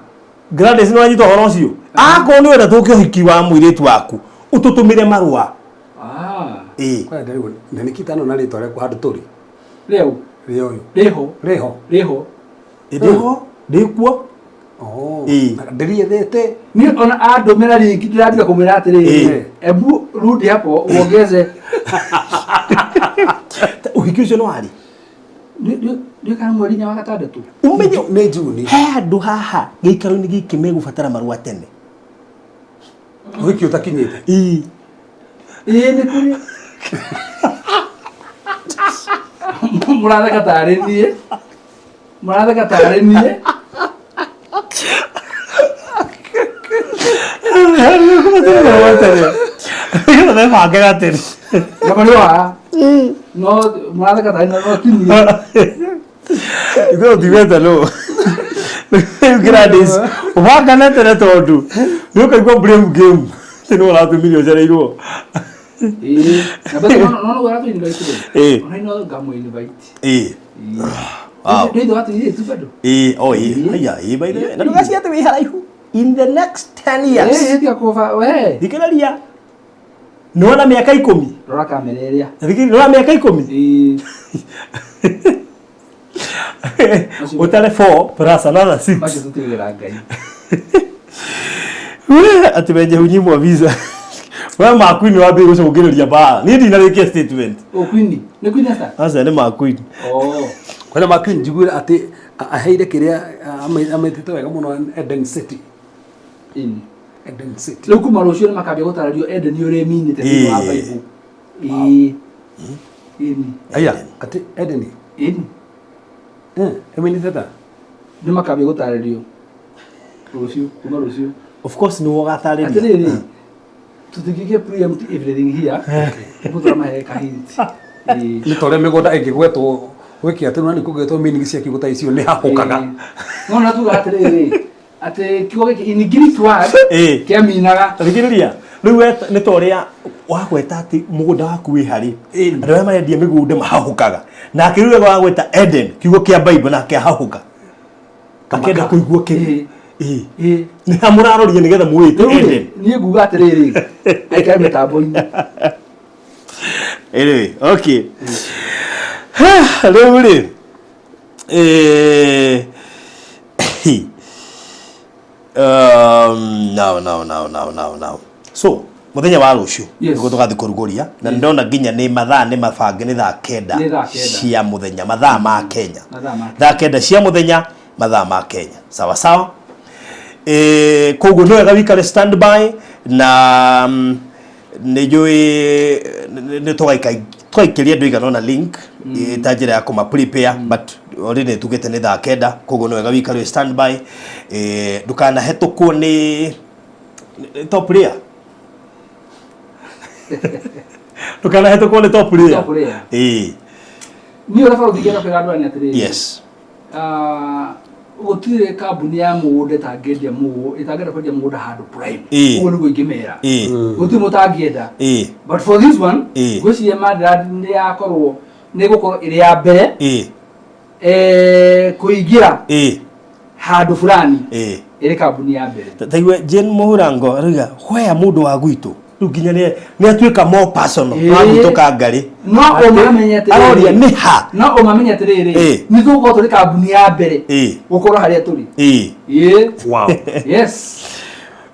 Gladys nĩ wanyita ũhoro ũcio. Akorwo nĩ wenda tũke ũhiki wa mũirĩtu waku, ũtũtũmĩre marũa. Ah. Ĩĩ. Kwenda rĩu na nĩ kitano na rĩtwa rĩaku handũ tũrĩ. Rĩu. Rĩa ũyũ. Rĩho. Rĩho. Rĩho. Ndĩho, ndĩkuo. Oh. Ĩĩ. Ndĩriethete. Niĩ ona andũmĩra rĩngĩ ndĩratiga kũmwĩra atĩrĩrĩ, Ĩĩ. ebu rudi hapo uongeze. Ũhiki ũcio nĩ warĩ. Nĩ kana mweri inya wa gatandatũ. Ũmenye Nĩ Juni. He handũ haha gĩikaro-inĩ gĩkĩ megũbatara marũa tene. Ũhiki ũtakinyĩte. Ĩĩ. Ĩĩ nĩ kũrĩ. Mũratheka tarĩ niĩ. Mũratheka tarĩ niĩ. Megũbatara marũa tene. Nĩgetha mebange gatene. Na marũa. No mũratheka tarĩ no ti niĩ. Ithuĩ tũtigwete nũ. Rĩu Gladys, ũbangane tene tondũ nĩ ũkaigua blame game. Atĩ nĩwe ũratũmire ũcereirwo. Ĩĩ. Na basi no no no aratũ invite rĩ. Ĩĩ. Ona ino ngamũ invite. Ĩĩ. Wow. Nĩ ithe watu ithuĩ tu bado. Ĩĩ, oh ĩĩ. Haiya, ĩĩ by the way. Na ndũgacie atĩ wĩ haraihu. In the next 10 years. Ĩĩ tiga kũba we. Thikĩrĩria. Nĩwona mĩaka 10. Rora kamera ĩrĩa. Thikĩrĩria, nĩwona mĩaka 10. Ĩĩ. Ũtare 4 plus another 6. Macio tũtigĩra Ngai. We, atĩ wenye hunyimwa visa. We makuini wambie gũcũngĩrĩria mbara. Niĩ ndinarĩkia statement. Oh, Queen. Nĩ Queen Esther? Aca nĩ makuini. Oh. Kwenda makuini njiguire atĩ aheire kĩrĩa ametĩte wega mũno Eden City. Ĩni. Eden City. Rĩu kuma rũciũ nĩ makambia gũtarĩrio Eden ũrĩa ĩminĩte thĩinĩ wa Ĩĩ. Bible. Ĩĩ. Ĩni. Aya, atĩ Eden. Ĩni. Ĩminĩte ta? Nĩ makambia gũtarĩrio rũciũ, kuma rũciũ. Of course nĩ ũgatarĩria. Atĩrĩrĩ, tũtingĩke preempt everything here. Mũndũ amahe ka hint. Ĩĩ. Nĩ ta ũrĩa mĩgũnda ĩngĩgwetwo gwĩke atĩ nĩ kũgwetwo meaning cia kiugo ta icio nĩ hahũkaga. No na tuga atĩrĩrĩ, atĩ kiugo gĩkĩ in Greek word Ĩĩ. kĩaminaga. Thikĩrĩria, rĩu we nĩ ta ũrĩa wagweta atĩ mũgũnda waku wĩ harĩ. Andũ arĩa marendia mĩgũnda mahahũkaga. Nake rĩu wagweta Eden, kiugo kĩa Bible nake ahahũka. Akenda kũigua kĩu. Ĩĩ. Ĩĩ. Ĩĩ. Nĩ ha mũraroria nĩgetha mũwĩte Rĩu rĩ, Eden. niĩ nguga atĩrĩrĩ, aikare mĩtambo-inĩ. Anyway, okay. Rĩu rĩ, now, now, now, now, now, now. So, mũthenya wa rũciũ Yes. nĩguo tũgathiĩ kũrugũria na nĩndona nginya nĩ mathaa nĩ mabange nĩ thaa kenda Nĩ thaa kenda. cia mũthenya mathaa ma Kenya. Mathaa ma Thaa 9 cia mũthenya mathaa ma Kenya. Sawa sawa. Koguo nĩ wega wikare standby na nĩ njũĩ nĩ tũgaikĩria andũ igana ũna link ta njĩra ya kũma prepare, but already nĩ tugĩte nĩ thaa 9, koguo nĩ wega wikare wĩ standby, ndũkanahetũkwo nĩ top player, ndũkanahetũkwo nĩ top player. Top player. Ĩĩ. Niĩ ũrĩa barũthi ingĩenda kwĩra andũ aya nĩ atĩrĩrĩ. Yes. Gũtirĩ kambuni ya mũgũnda ĩtangĩendia mũgũnda, ĩtangĩenda kwendia mũgũnda handũ prime. Ĩĩ. Ũguo nĩguo ingĩmera. Ĩĩ. Gũtirĩ mũtangĩenda. Ĩĩ. But for this one, Ĩĩ. ngwĩciria Mandela nĩ yakorwo nĩ ĩgũkorwo ĩrĩ ya mbere Ĩĩ. Kũingĩra Ĩĩ. Handũ fulani ĩrĩ kambuni ya mbere. Taigue Jane Mũhurango arauga where mũndũ wa gwitũ rĩu nginya nĩ atuĩka more personal wa gwitũ Kangarĩ. No ũmamenye atĩrĩrĩ, Aroria nĩ ha. No ũmamenye atĩrĩrĩ, nĩ tũgũkorwo tũrĩ kambuni ya mbere gũkorwo harĩa tũrĩ. Ĩĩ. Wow. Yes.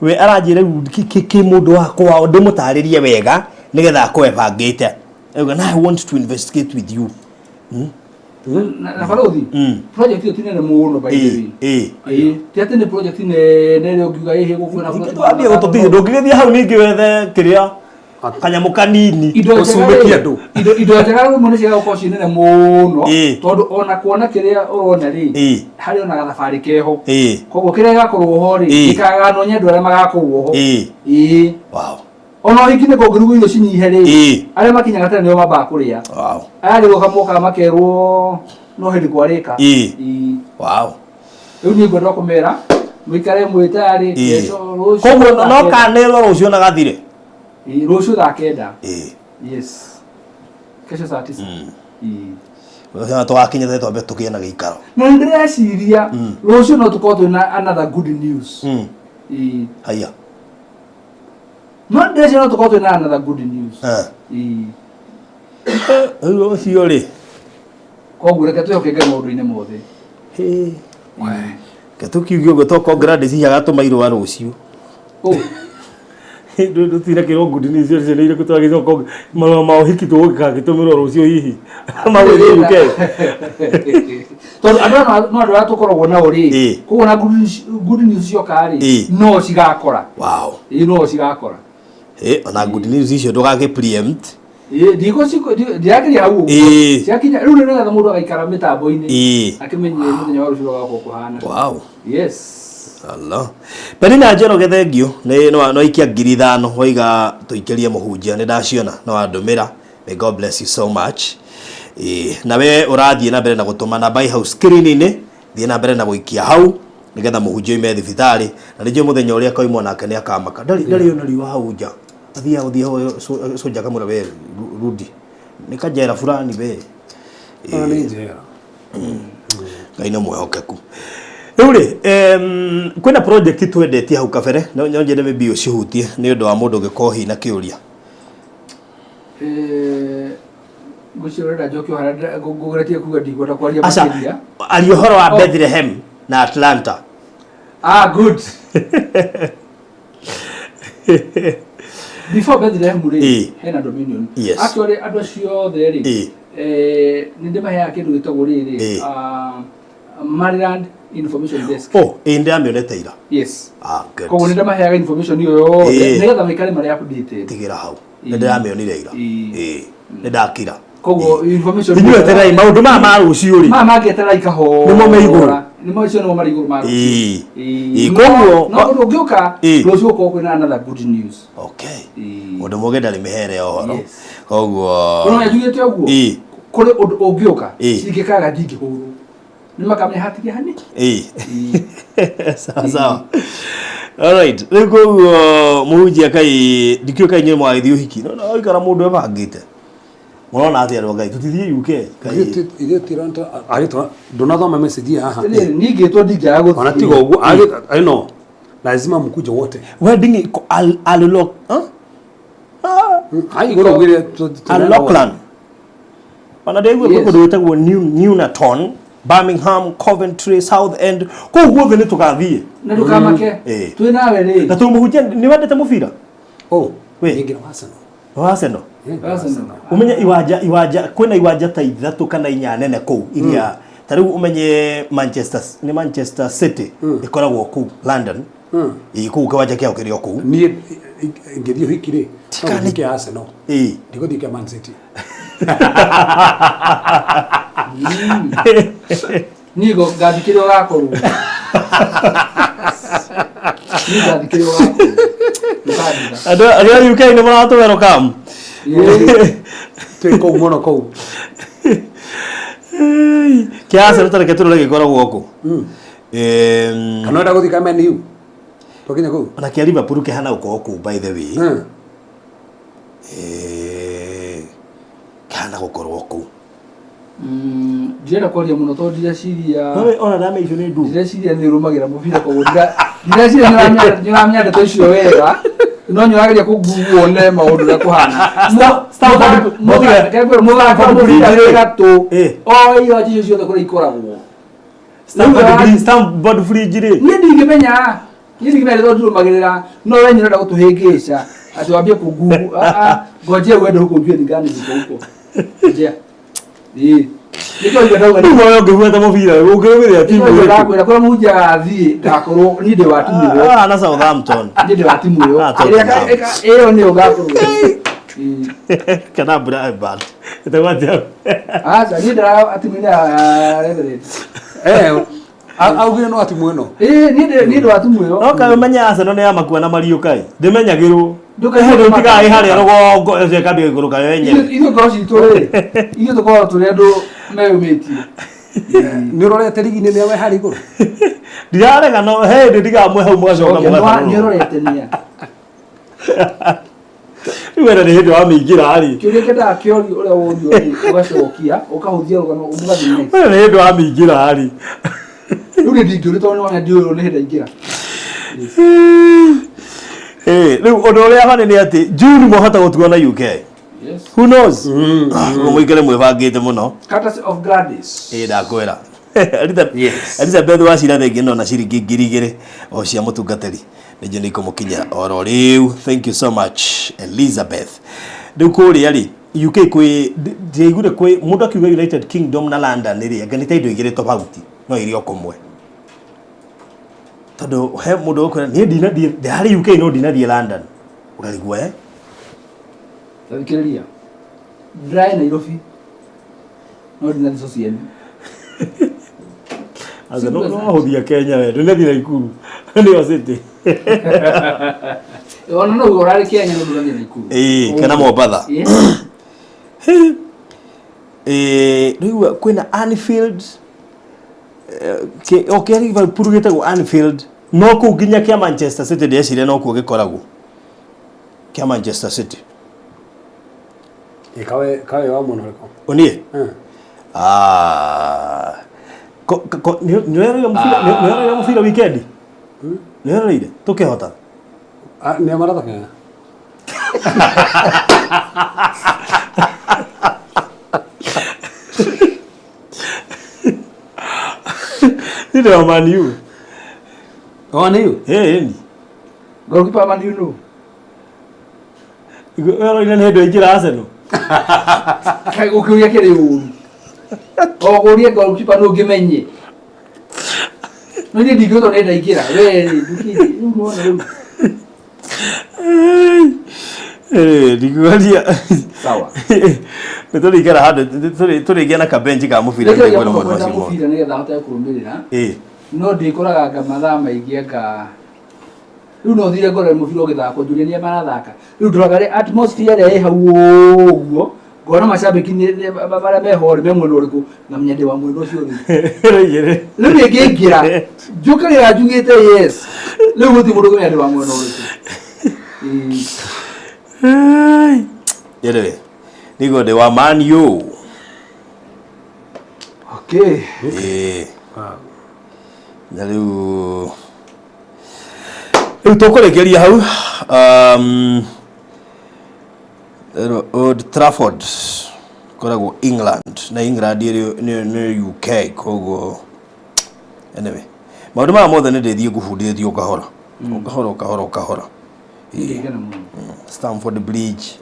We aranjĩra rĩu kĩ mũndũ wakwa ndĩmũtarĩrie wega nĩgetha akorwo ebangĩte. Auga na I want to investigate with you. Na barothi, project ĩyo ti nene mũno, by the way. Ĩĩ, ti atĩ nĩ project nene ĩrĩa ũngiuga ĩhĩ gũkũ na Ningĩ twambie gũtũtige ndũngĩgĩthiĩ hau ningĩ wethe kĩrĩa kanyamũ kanini indo njega ũcumĩkie rĩ, andũ. indo njega rĩmwe nĩ ciagaga gũkorwo ciĩ nene mũno, tondũ ona kuona kĩrĩa ũrona rĩ, harĩ ona gathabarĩ keho. Koguo kĩrĩa gĩgakorwo ho rĩ, gĩkaganwo nĩ andũ arĩa magakorwo ho. Ĩĩ. Wow. Ona ũhiki nĩ kũngĩrugwo irio cinyihe rĩ, arĩa makinyaga tene nĩo mambaga kũrĩa. Aya angĩ gũka mokaga makerwo no hĩndĩ kwarĩka. Ĩĩ. Wow. Rĩu niĩ ngwenda kũmera mũikare mwĩtayarĩ kesho, rũciũ Koguo thaa no kenda. kanĩrwo rũciũ na gathire. Ĩĩ, rũciũ thaa 9. Yes, kesho saa 9. Ĩĩ. Rũciũ tũgakinya tene twambe tũgĩe na gĩikaro. Na nĩ ndĩreciria rũciũ no tũkorwo twĩna another good news. Ĩĩ. Haya. No ndĩreciria no tũkorwo twĩna another good news. Ĩĩ. Rĩu ũcio rĩ. Koguo reke twĩhoke Ngai maũndũ-inĩ mothe. Reke tũkiuge ũguo tokorwo Gladys hihi agatũma irũa rũciũ. Ndũtinakĩrwo good news icio nĩ irĩkũ twagĩcoka marũa ma ũhiki tũgũgĩkagĩtũmĩrwo rũciũ hihi. Magũthiĩ UK. Tondũ andũ aya no andũ arĩa tũkoragwo nao rĩ, koguo na good news cioka rĩ, no cigakora. Wow. Ĩĩ, no cigakora. Ona good news icio ndũgagĩ preempt. Ĩĩ, ndirageria hau ũguo. Ciakinya rĩu nĩ nĩgetha mũndũ agaikara mĩtambo-inĩ akĩmenye mũthenya wa rũciũ rũgakorwo kũhana. Wow. Yes. Allah. Penina Njoroge thengio nĩ no ikia 5,000 waiga tũikĩrie mũhunjia nĩ ndaciona no andũmĩra. May God bless you so much. Na we ũrathiĩ na mbere na gũtũma namba ĩ hau screen-inĩ, thiĩ na mbere na gũikia hau nĩgetha mũhunjia oime thibitarĩ na nĩ njũĩ mũthenya ũrĩa akoimwo nake nĩ akamaka. Ndarĩ ona riũa hau nja. Athiaga gũthiĩ hau soja akamwĩra we rudi. Nĩ kanjera fulani we. Nĩ njera. Ngai nĩ mwĩhokeku. Rĩu rĩ, kwĩna project twendetie hau kabere, no nyende maybe ũcihutie nĩ ũndũ wa mũndũ ũngĩkorwo hihi na kĩũria. Ngwĩciria ũrenda njoke o harĩa ngũgeretie kuga ndikwenda kwaria Aca, makĩria. aria ũhoro wa Oh. Bethlehem na Atlanta. Ah, good. Before Bethlehem rĩ, hena Dominion. Yes. Actually andũ acio othe rĩ, nĩ ndĩmaheaga kĩndũ gĩtagwo rĩrĩ, Maryland Information Desk. Oh, ĩĩ ndĩramĩonete ira. Yes. Ah, good. Koguo nĩ ndĩmaheaga information ĩyo yothe nĩgetha maikare marĩ updated. Tigĩra hau. Nĩ ndĩramĩonire ira. Ĩĩ. Nĩ ndakira. Koguo information Inyuĩ etererai maũndũ maya ma rũciũ rĩ. Maya mangĩeterera ikahora. Nĩmo me igũrũ. Nĩmo icio nĩmo marĩ igũrũ ma rũciũ. Ĩĩ. Koguo No ũndũ ũngĩũka rũciũ gũkorwo kwĩna another good news. Okay. Mũndũ mũgĩ ndarĩ mĩhere ya ũhoro. Koguo Ũrona njugĩte ũguo? Kũrĩ ũndũ ũngĩũka cingĩkaga ndingĩhũrwo. Nĩ makamenya hatirĩ hani. Sawa sawa. Alright, rĩu koguo mũhunjia kai ndikĩũĩ kai inyuĩ mwagĩthiĩ ũhiki. No no ikara mũndũ ebangĩte. Mũrona atĩa andũ a Ngai? Tũtithiĩ UK. Kai. Ithuĩ tiranta arĩtwa ndũnathoma message haha. Atĩrĩrĩ, niĩ ngĩtwo ndingĩaga gũthiĩ. Ona tiga ũguo I know. Lazima mkuje wote. Wedding iko al al huh? Hai goro gwire Al Lockland. Ona ndĩraigua kwĩ kũndũ gwĩtagwo Newnaton, Birmingham, Coventry, South End. Kũu guothe nĩ tũgathiĩ. Na ndũkamake. Twĩ nawe rĩ. Na tondũ mũhunjia nĩ wendete mũbira? Oh, we. Nĩ wa Arsenal. Wa Arsenal. Arsenal. Ũmenye iwanja kwĩna iwanja ta 3 kana 4 nene kũu iria ta rĩu ũmenye Manchester nĩ Manchester City ĩkoragwo kũu London. Ĩĩ kũu kĩwanja kĩao kĩrĩ o kũu. Niĩ ingĩthiĩ ũhiki rĩ, no gũthiĩ kĩa Arsenal. Ndigũthiĩ kĩa Man City. Niĩ ngathi kĩrĩa ũgakorwo. Niĩ ngathi kĩrĩa ũgakorwo. Ndũkandiga. Andũ a UK nĩ maratũ welcome. Twĩ kũu mũno kũu. Kĩa Arsenal ta reke tũrore gĩkoragwo kũ. Kana ũrenda gũthiĩ ka Man U? Twakinya kũu. Ona kĩa Liverpool kĩhana gũkorwo kũu by the way. Kĩhana gũkorwo kũu. Ndirenda kwaria mũno tondũ ndireciria Nowe ona ndame icio nĩ ndu. Ndireciria nĩ ũrũmagĩra mũbira koguo ndireciria nĩ ũramenya ndeto icio wega no nĩ ũrageria kũngugu wone maũndũ ũrĩa kũhana. Mũthako wa mũbira wĩ gatũ o iwanjia icio ciothe kũrĩa ikoragwo. Stamford Bridge rĩ. Niĩ ndingĩmenya, niĩ ndingĩmenya tondũ ndirũmagĩrĩra, no we nĩ ũrenda gũtũhĩngĩca atĩ wambie kũngugu. Ngojea uende huko ujue ni gani ziko huko. Ngojea. Ĩĩ. Nĩkĩo njuga ndauga Rĩu wewe ũngĩbuata mũbira ũngĩrũmĩrĩra timu nĩkĩo ĩrĩkũ? ndakwĩra kũrĩa mũhunjia agathiĩ ngakorwo niĩ ndĩ wa timu ĩyo. Ah, na Southampton. Niĩ ndĩ wa timu ĩyo. Ah, Ĩrĩa Tottenham. ĩyo nĩyo ngakorwo. Ĩĩ. Kana Brabant. Ĩtagwo atĩa? Aca niĩ ndĩra timu-inĩ ya Reverend. Eh, augire no timu ĩno. Ĩĩ niĩ ndĩ wa timu ĩyo. No kaĩ ũmenye Arsenal nĩ ya makua na mariũka ĩ. Ndĩmenyagĩrwo. Ndũkaigua Hĩndĩ kũmaka. ũtigaga ĩ harĩa rũgongo ĩcio ĩkambia gũikũrũka yo yenyewe. Ithuĩ ngoro citũ rĩ, ithuĩ tũkoragwo tũrĩ andũ meyũmĩtie. Nĩ ũrorete rigi nĩ we harĩ igũrũ. Ndirarega no he hĩndĩ ndigamwe hau mũgacoka Nĩ mũgatarũrwo. ũrorete nĩa. Rĩu wena nĩ hĩndĩ wamĩingĩra rĩ. Kĩũria kĩendaga kĩorio ũrĩa worio rĩ, ũgacokia, ũkahũthia rũgano ũgathiĩ next. Wena nĩ hĩndĩ wamĩingĩra rĩ. Rĩu niĩ ndingĩũrio tondũ nĩwona ndiũĩ nĩ hĩndĩ aingĩra. Eh, rĩu ũndũ ũrĩa bani nĩ atĩ June mwahota gũtuona UK. Yes. Who knows? Ũguo mũikare mwĩbangĩte mũno. Courtesy of Gladys. Ĩ ndakwĩra. Elizabeth Wachira thengi no na ciringi 2000 o cia mũtungatĩri nĩnjũ nĩ ikũmũkinyĩra oro rĩu. Thank you so much Elizabeth. Rĩu kũrĩa rĩ UK kwĩ ndĩraiguire kwĩ mũndũ akiuga United Kingdom na London rĩ anga nĩ ta indo igĩrĩ tofauti no irĩ o kũmwe tondũ he mũndũ ũkwĩra niĩ ndinathiĩ ndĩrarĩ UK no ndinathiĩ London ũkarigwo eh Thikĩrĩria. Ndĩrarĩ Nairobi. No ndinathiĩ Sociemi. Aca no no hũthia Kenya we ndũnathiĩ Naikuru nĩyo city. Ona no ũrarĩ Kenya no ndũrathiĩ Naikuru. Ĩĩ kana Mombatha. Ĩĩ rĩu kwĩna Anfield o kĩa Liverpool gĩtagwo Anfield no kũu nginya kĩa Manchester City ndĩreciria no kuo gĩkoragwo kĩa Manchester City. Ĩ kawe kawe wa mwena ũrĩkũ? Ũniĩ? Ah. Ko ko nĩ ũreroreire mũbira nĩ ũreroreire mũbira weekend? Nĩ ũreroreire tũkĩhota? Nĩ a marathakaga? Niĩ ndĩ wa Man U. Wa Man U? Ĩĩ ni. Goalkeeper wa Man U nũ? Ũroire nĩ hĩndĩ waingĩra Arsenal? Kaĩ gũkĩũria kĩrĩ ũru. O gũrie goalkeeper nũ ngĩmenye. No niĩ ndingĩhota nĩ ndaingĩra. We rĩ ndũkĩrĩ rĩu nĩwona rĩu. Eh, ndikuaria. Sawa. Nĩ tũrĩikara handũ tũrĩgĩa na kabenji ka mũbira Nĩkĩo nĩguo mũno mwena kwenda ũcio mothe. mũbira nĩgetha hote kũrũmĩrĩra. Ĩĩ. No ndĩkoraga mathaa maingĩ anga rĩu no thire ngorere mũbira ũgĩthakwo njũrie nĩa marathaka. Rĩu ndoraga rĩ atmosphere ĩrĩa ĩ hau ũguo ngona macambĩki marĩa meho rĩ me mwena ũrĩkũ ngamenya ndĩ wa mwena ũcio rĩu. Rĩu niĩ ngĩingĩra njũke rĩrĩa njugĩte yes rĩu gũtirĩ mũndũ ũkũmenya ndĩ wa mwena ũrĩkũ. Ĩĩ. Anyway, nĩguo ndĩ wa Man U. Okay. Ĩĩ. Na rĩu rĩu tũkũrĩkĩria hau Old Trafford koragwo England na England ĩrĩ nĩ UK koguo anyway maũndũ maya mothe nĩ ndĩthiĩ ngũbundithĩtie o kahora o kahora o kahora o kahora. Nĩngena mũno. Stamford Bridge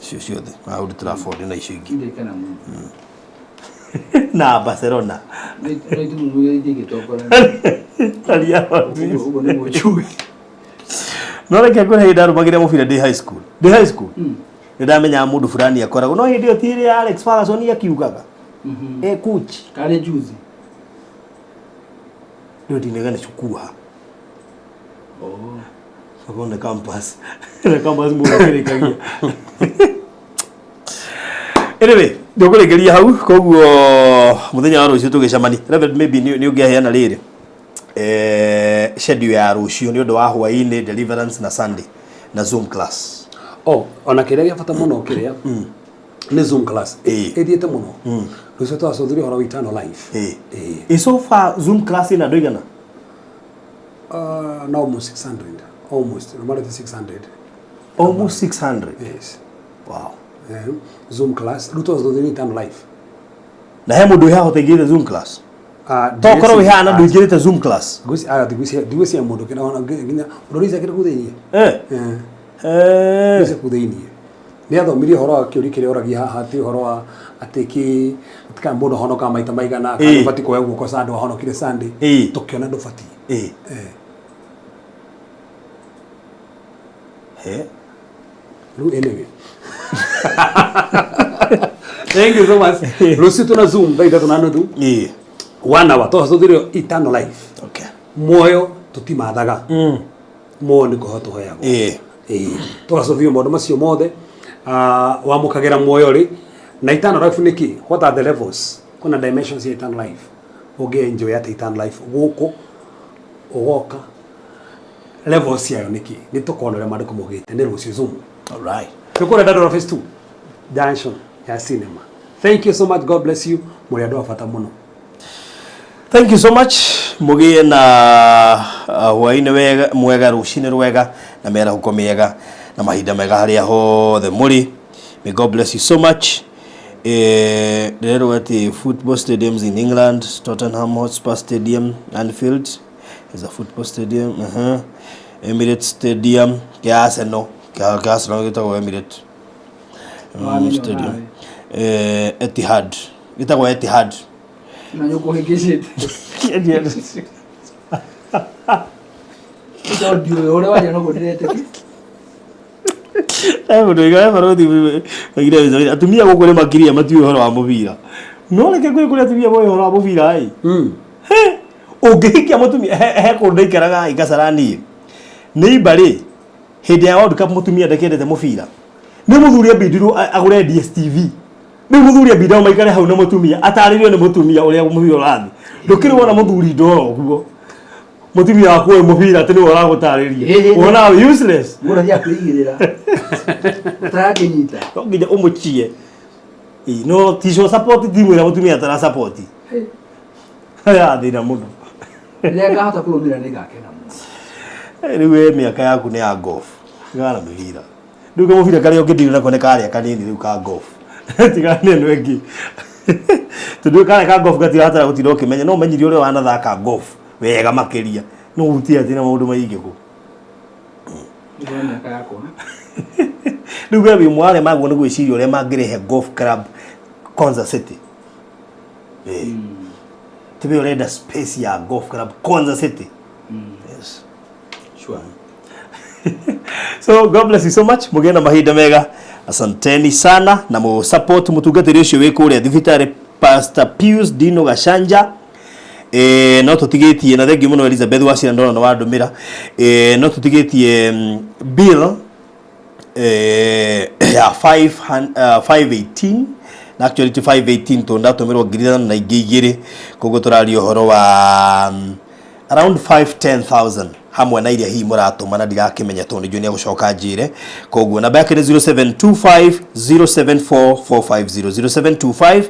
icio ciothe na Old Trafford na icio ingĩ Nĩngena mũno. na Barcelona. No itumumu itingĩtongora. Real Madrid. Ũguo nĩguo njũĩ. No reke ngwĩre hĩndĩ ndarũmagĩrĩra mũbira ndĩ high school. Ndĩ high school. Nĩ ndamenyaga mũndũ fulani akoragwo no hĩndĩ ĩyo ti ĩrĩa Alex Ferguson akiugaga. Eh coach. Karĩ juzi. Ndio ndinega nĩ cukuru ha. Oh. Akorwo nĩ campus. Nĩ campus mũndũ akĩrĩkagia. Anyway, ndũkũrĩkĩria hau koguo mũthenya wa rũciũ tũgĩcemania. Reverend maybe nĩ ũngĩaheana rĩrĩ. Schedule ya rũciũ nĩ ũndũ wa hwaĩ-inĩ deliverance na Sunday na Zoom class. Oh, ona kĩrĩa gĩa bata mũno kĩrĩa Nĩ Zoom class. Ĩĩ. Ĩthiĩte mũno. Rũciũ twacũthĩria ũhoro wa eternal life. Ĩĩ. Ĩĩ. Ĩ so far Zoom class ĩna andũ aigana? Na almost 600. Almost. Nĩ 600. Almost 600. Yes. Wow. Zoom class. Rĩu twacũthĩria eternal life. Na he mũndũ wĩ haha ũtaingĩrĩte Zoom class? To korwo wĩ haha na ndũingĩrĩte Zoom class. Ndigwĩciria mũndũ nginya ũrorire kĩrĩ kũu thĩiniĩ. Eh. Eh. Ndigwĩciria kũu thĩiniĩ. Nĩ athomirie ũhoro wa kĩũria kĩrĩa ũragia haha atĩ ũhoro wa atĩ kĩ kana mũndũ ahonokaga maita maigana kana Ĩĩ. ũbatiĩ kuoya guoko Sunday wahonokire Sunday. Ĩĩ. Tũkĩona ndũbatiĩ. Ĩĩ. He. Rĩu anyway. Thank you so much. Rũciũ tũna Zoom thaa 3:30. Ĩĩ. 1 hour twacũthĩrio eternal life. Okay. Muoyo tũtimathaga. Muoyo nĩ kũheo tũheagwo. Ĩĩ. Ĩĩ. Tũgacũthĩrio maũndũ macio mothe. Wamũkagĩra muoyo rĩ na eternal life nĩ kĩ? What are the levels? Kuna dimensions ya eternal life. Ũngĩ enjoy atĩ eternal life gũkũ ũgoka levels yayo nĩ kĩ? Nĩ tũkona ũrĩa maandĩko maugĩte nĩ rũciũ Zoom. All right. Tũkũrĩa Dandora Phase 2 junction ya cinema. Thank you so much. God bless you. Mũrĩ andũ a bata mũno. Thank you so much. Mũgĩe na hwaĩ-inĩ wega mwega, rũcinĩ rwega na mĩarahũko mĩega na mahinda mega harĩa hothe mũrĩ. May God bless you so much. Ndĩrerwo atĩ football stadiums in England, Tottenham Hotspur Stadium, Anfield is a football stadium. Emirates Stadium kĩa Arsenal, kĩa Arsenal gĩtagwo Emirates Wamenya Stadium. nawe. Etihad gĩtagwo Etihad. Na nĩ ũkũhĩngĩcĩte. Tondũ ndiũĩ ũrĩa waria noguo ndĩretĩkia. Mũndũ ũigaga barothi oigire atumia gũkũ nĩ makiria matiũĩ ũhoro wa mũbira. No reke kwĩ kũrĩa atumia moĩ ũhoro wa mũbira ĩ. He, ũngĩhikia mũtumia he kũndũ ndaikaraga ĩ Kasarani nĩ imba rĩ hĩndĩ ya World Cup mũtumia ndakĩendete mũbira. Nĩ mũthuri ambindirwo agũre DStv. Rĩu mũthuri ambindirwo maikare hau na mũtumia atarĩrio nĩ mũtumia ũrĩa mũbira ũrathiĩ. Ndũkĩrĩ wona mũthuri ndoro ũguo. Mũtumia waku ũyũ mũbira atĩ nĩwe ũragũtarĩria. Ĩ, ĩ, ĩ. Wonaga useless. Mũndũ athiaga kwĩigĩrĩra. Ũtarakĩnyita. No nginya ũmũchie. Ĩ, no ticio support timu ĩrĩa mũtumia atara support. Ya thĩna mũno. Rĩrĩa ngahota kũrũmĩrĩra nĩ ngakena mũno. Rĩu we mĩaka yaku nĩ ya golf. Tigana na mĩbira. Rĩu kamũbira karĩa ũngĩndira nako nĩ karĩa kanini rĩu ka golf. Tigana na ĩno ĩngĩ. Tondũ karĩa ka golf gatirabatara gũtinda ũkĩmenya no ũmenyire ũrĩa wanathaka golf wega makĩria. No ũhutie atĩ na maũndũ maingĩ kũ. Nĩ mĩaka yakwa. Rĩu we wĩ ũmwe wa arĩa magwo nĩ gwĩciria ũrĩa mangĩrehe golf club Konza City. Ĩĩ. Tiwe ũrenda space ya golf club Konza City. Yes. Sure. So God bless you so much. Mũgĩe na mahinda mega. Asanteni sana na mu support mũtungatĩri ũcio wĩ kũrĩa thibitarĩ Pastor Pius Dino Gachanja. No tũtigĩtie na thengiũ mũno Elizabeth Wacira ndona nĩ wandũmĩra. No tũtigĩtie bill ya 518 na actually ti 518 tondũ ndatũmĩrwo 5,002 koguo tũraria ũhoro wa around 510,000 hamwe na iria hihi mũratũma na ndirakĩmenya tondũ nĩnjũĩ nĩegũcoka njĩre. Koguo namba yake nĩ 0725 074 450 0725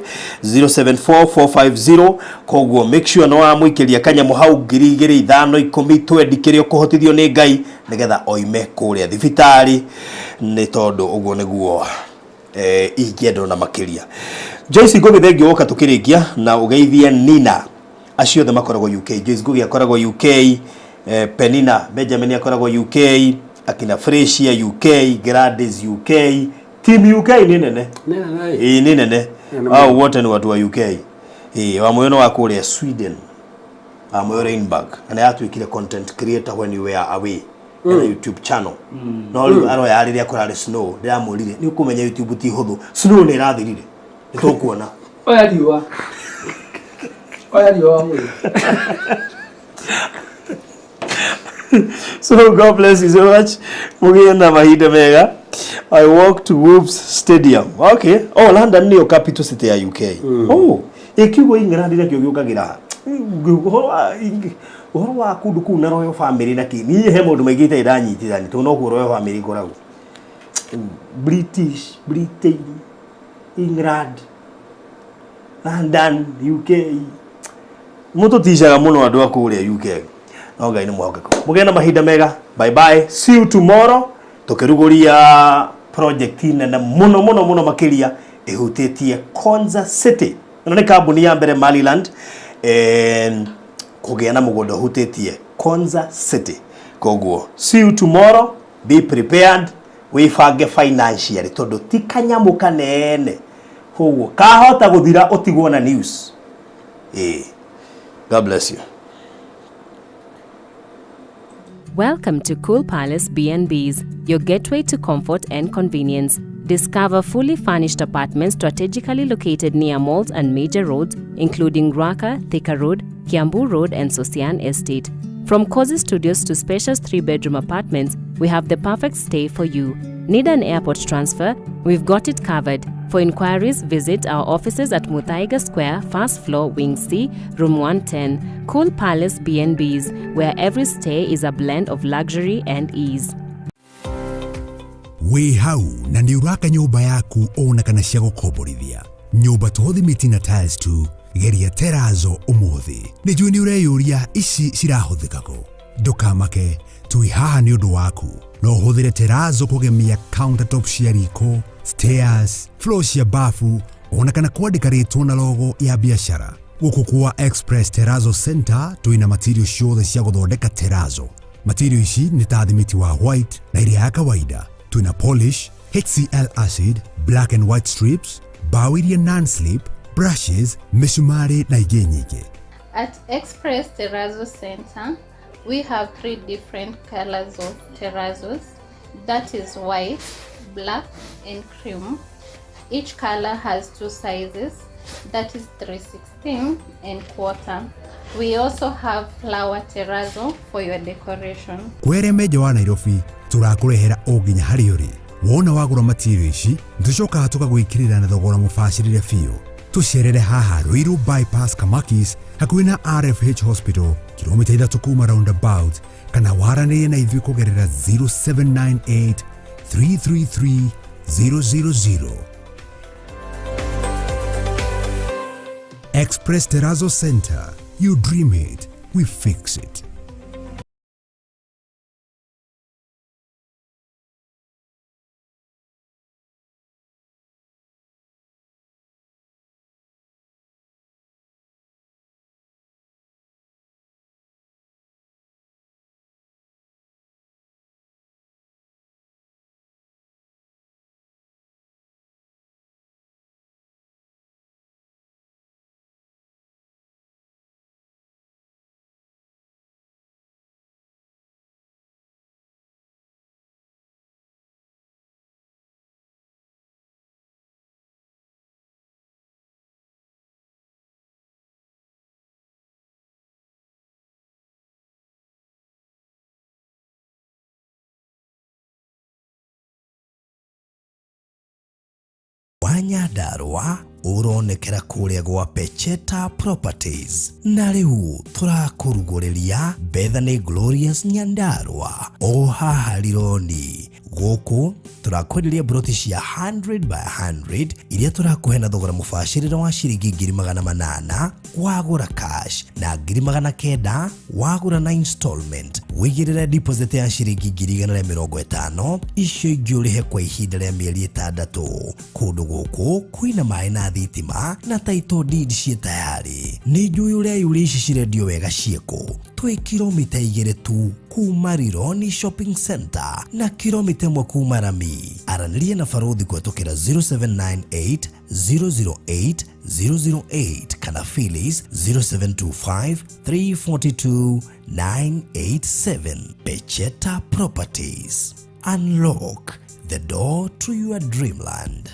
074 450. Koguo make sure nĩ wamũikĩria kanyamũ hau 2,000 5 10 20 kĩrĩa ũkũhotithio nĩ Ngai nĩgetha oime kũrĩa thibitarĩ nĩ tondũ ũguo nĩguo ingĩendwo na makĩria. Joyce Ngugi thengiũ woka tũkĩrĩkia na ũgeithie Nina acio othe makoragwo UK. Joyce Ngugi akoragwo UK, Penina Benjamin akoragwo UK, akina Fresia UK, Gladys UK, team UK nĩ nene. Ĩĩ nĩ nene. Hao wote ni watu wa UK. Ĩĩ wa mũyo wa kũrĩa Sweden. Wa mũyo Reinberg. Na nĩ atuĩkire content creator when you were away. Ena YouTube channel. No rĩu aroya rĩrĩa kũrarĩ snow ndĩramwĩrire nĩ ũkũmenya YouTube ti hũthũ. Snow nĩ ĩrathirire. Nĩ tũkuona. Oya riũa. Oya riũa wa mwĩrĩ. So God bless you so much. Mũgĩe na mahinda mega. I walk to Wolves Stadium. Okay. Oh, London nĩyo capital city ya UK. Oh, ĩkiugo England nakĩo gĩũkagĩra. Ũhoro wa kũndũ kũu na royal family na kĩ. Niĩ he maũndũ maingĩ itarĩ ndanyitithania tondũ nokuo royal family ĩkoragwo. British, Britain. England, London, UK. Mũtũticaga mũno andũ a kũrĩa UK. No Ngai nĩ mwĩhokeku. Mũgĩe na mahinda mega. Bye bye. See you tomorrow. Tũkĩrugũria project nene mũno mũno mũno makĩria ĩhutĩtie Konza City. Ĩno nĩ kambuni ya mbere Maryland kũgĩa na mũgũnda ũhutĩtie Konza City. Koguo see you tomorrow, be prepared, wĩbange financially tondũ ti kanyamũ kanene. Koguo kahota gũthira ũtigwo na news. God bless you. Welcome to Cool Palace B&Bs, your gateway to comfort and convenience. Discover fully furnished apartments strategically located near malls and major roads, including Ruaka, Thika Road, Kiambu Road, and Sosian Estate. From cozy studios to spacious 3-bedroom apartments, we have the perfect stay for you. Need an airport transfer? We've got it covered. For inquiries, visit our offices at Muthaiga Square, first floor, Wing C, Room 110. Cool Palace B&Bs, where every stay is a blend of luxury and ease. Wĩ hau na nĩ ũraka nyũmba yaku ona kana cia gũkomborithia. Nyũmba to thimiti na tiles tu, geria terazo ũmũthĩ. Nĩ njũĩ nĩ ũreyũria ici cirahũthĩka kũ. Ndũkamake, twĩ haha nĩ ũndũ waku. No ũhũthĩre terazo kũgemia countertop cia riko, stairs, floor cia bafu, ona kana kwandĩka rĩtwa na logo ya biacara. Gũkũ kwa Express Terrazzo Center twĩna material ciothe cia gũthondeka terazo. Material ici nĩ ta thimiti wa white na ĩrĩa ya kawaida. Twĩna polish, HCl acid, black and white strips, bao iria non-slip, brushes, mĩcumarĩ na ingĩ nyingĩ. At Express Terrazzo Center, we have 3 different colors of terrazos. That is white, black, and cream. Each color has 2 sizes, that is 3/16 and 1/4. We also have flower terrazzo for your decoration. Kwere menja wa Nairobi turakũrehera o nginya harĩa ũrĩ. Wona wagũra material ici, tũcokaga tũkagwĩkĩrĩra na thogora mũbacĩrĩre biũ. Tũcerere haha Ruiru Bypass Kamakis hakuhĩ na RFH Hospital, kilomita 3 kuma roundabout, kana waranĩrie na ithuĩ kũgerera 0798 333 000. Express Terrazzo Center. You dream it, we fix it. Wa Nyandarua ũronekera kũrĩa gwa Pecheta Properties. Na rĩu tũrakũrugũrĩria Bethany Glorious Nyandarua o haha Rironi. Gũkũ tũrakwenderia broti cia 100 by 100 iria tũrakũhe na thogora mũbacĩrĩre wa ciringi 800,000 wagũra cash na 900,000 wagũra na installment. Wĩigĩrĩre deposit ya ciringi 150,000 icio ingĩ ũrĩhe kwa ihinda rĩa mĩeri 6. Kũndũ gũkũ kwĩna maĩ na thitima na title deed ciĩ tayari. Nĩ njũĩ ũreyũria ici cirendio wega ciĩkũ. Twĩ kilomita 2 tu kuma Rironi Shopping Center na kilomita 1 kuma Rami. Aranĩria na Barũthi kũhetũkĩra 0798 008 008 kana Phyllis 0725 342 987. Pecheta Properties. Unlock the door to your dreamland.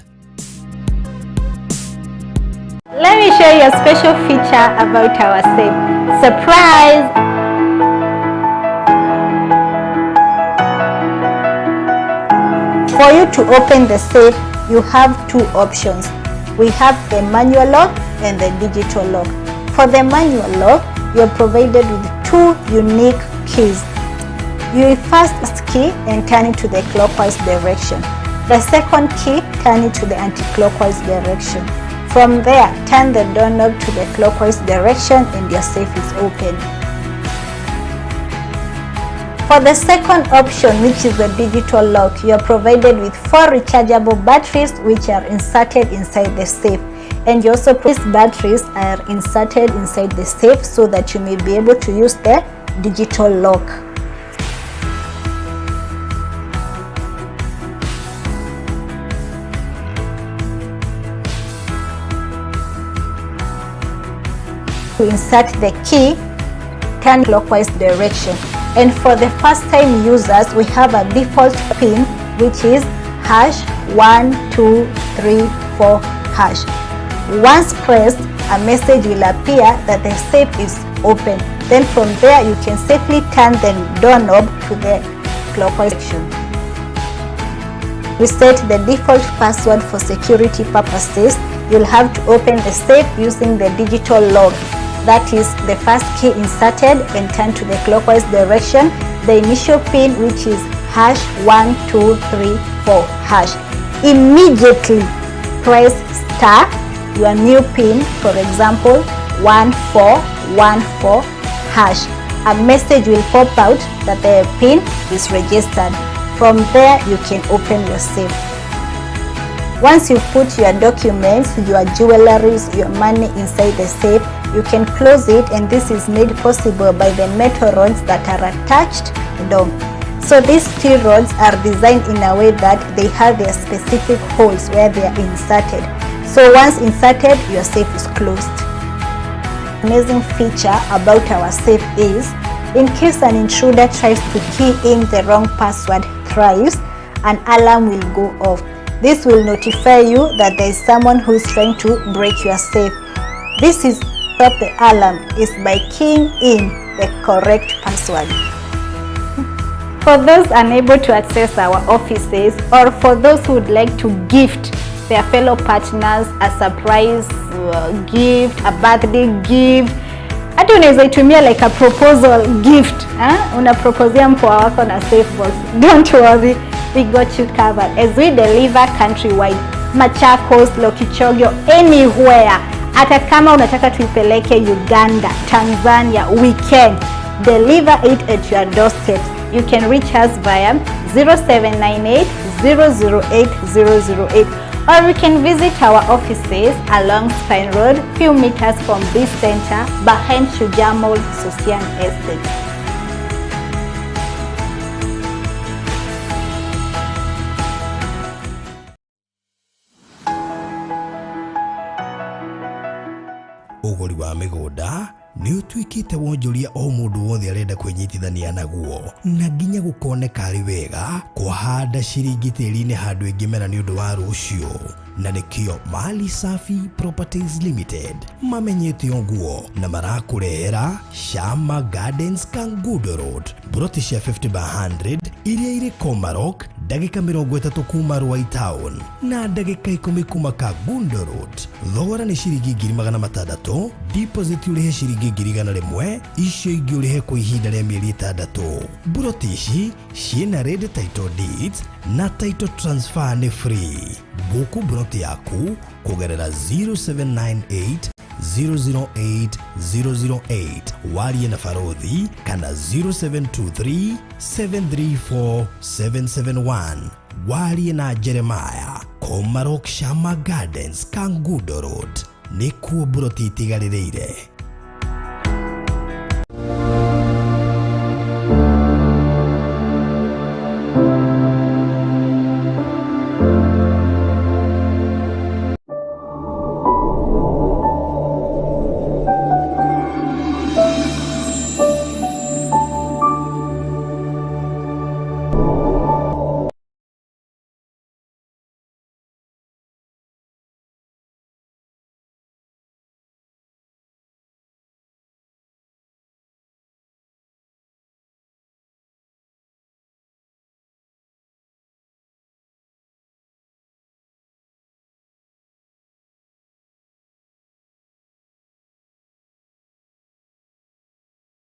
Let me show you a special feature about our safe. Surprise! For you to open the safe, you have 2 options. We have the manual lock and the digital lock. For the manual lock, you are provided with 2 unique keys. You first key and turn it to the clockwise direction. The second key, turn it to the anti-clockwise direction. From there, turn the doorknob to the clockwise direction and your safe is open. For the second option, which is the digital lock, you are provided with 4 rechargeable batteries which are inserted inside the safe. And you also, these batteries are inserted inside the safe so that you may be able to use the digital lock. To insert the key, turn clockwise direction. And for the first time users, we have a default PIN, which is #1234#. Once pressed, a message will appear that the safe is open. Then from there, you can safely turn the doorknob to the clockwise direction. We set the default password for security purposes. You'll have to open the safe using the digital lock. That is the first key inserted and turn to the clockwise direction, the initial PIN, which is #1234#. Immediately press star, your new PIN, for example, 1414#. A message will pop out that the PIN is registered. From there, you can open your safe. Once you put your documents, your jewelries, your money inside the safe, you can close it, and this is made possible by the metal rods that are attached down. So these steel rods are designed in a way that they have their specific holes where they are inserted. So once inserted, your safe is closed. Amazing feature about our safe is, in case an intruder tries to key in the wrong password thrice, an alarm will go off. This will notify you that there is someone who is trying to break your safe. This is stop the alarm is by keying in the correct password. For those unable to access our offices, or for those who would like to gift their fellow partners a surprise gift, a birthday gift, hata unaweza itumia like a proposal gift, eh? Unaproposia mpoa wako na safe box. Don't worry, we got you covered as we deliver countrywide, Machakos, Lokichogio, anywhere. Hata kama unataka tuipeleke Uganda, Tanzania, we can deliver it at your doorstep. You can reach us via 0798 008 008, or you can visit our offices along Spine Road, few meters from this center, behind Shujaa Mall, Sosian Estate. Ũgũri wa mĩgũnda nĩ ũtuĩkĩte wonjoria o mũndũ wothe arenda kwĩnyitithania naguo, na nginya gũkoneka arĩ wega kũhanda ciringi tĩri-inĩ handũ ĩngĩmera nĩ ũndũ wa rũciũ. Na nĩkĩo Mali Safi Properties Limited mamenyete ũguo na marakũrehera Shama Gardens Kangundo Road, buroti cia 50 by 100 iria irĩ Komarok, ndagĩka 30 kuma Ruai Town na ndagĩka 10 kuma Kangundo Road. Thogora nĩ ciringi 600,000, deposit ũrĩhe ciringi 100,000, icio ingĩ ũrĩhe kwa ihinda rĩa mĩeri 6. Buroti ici ciĩna red title deeds na title transfer nĩ free. Buku buroti yaku kũgerera 0798 008 008, warie na barothi, kana 0723 734 771, warie na Jeremiah. Komarok Shama Gardens Kangundo Road nĩkuo buroti itigarĩrĩire.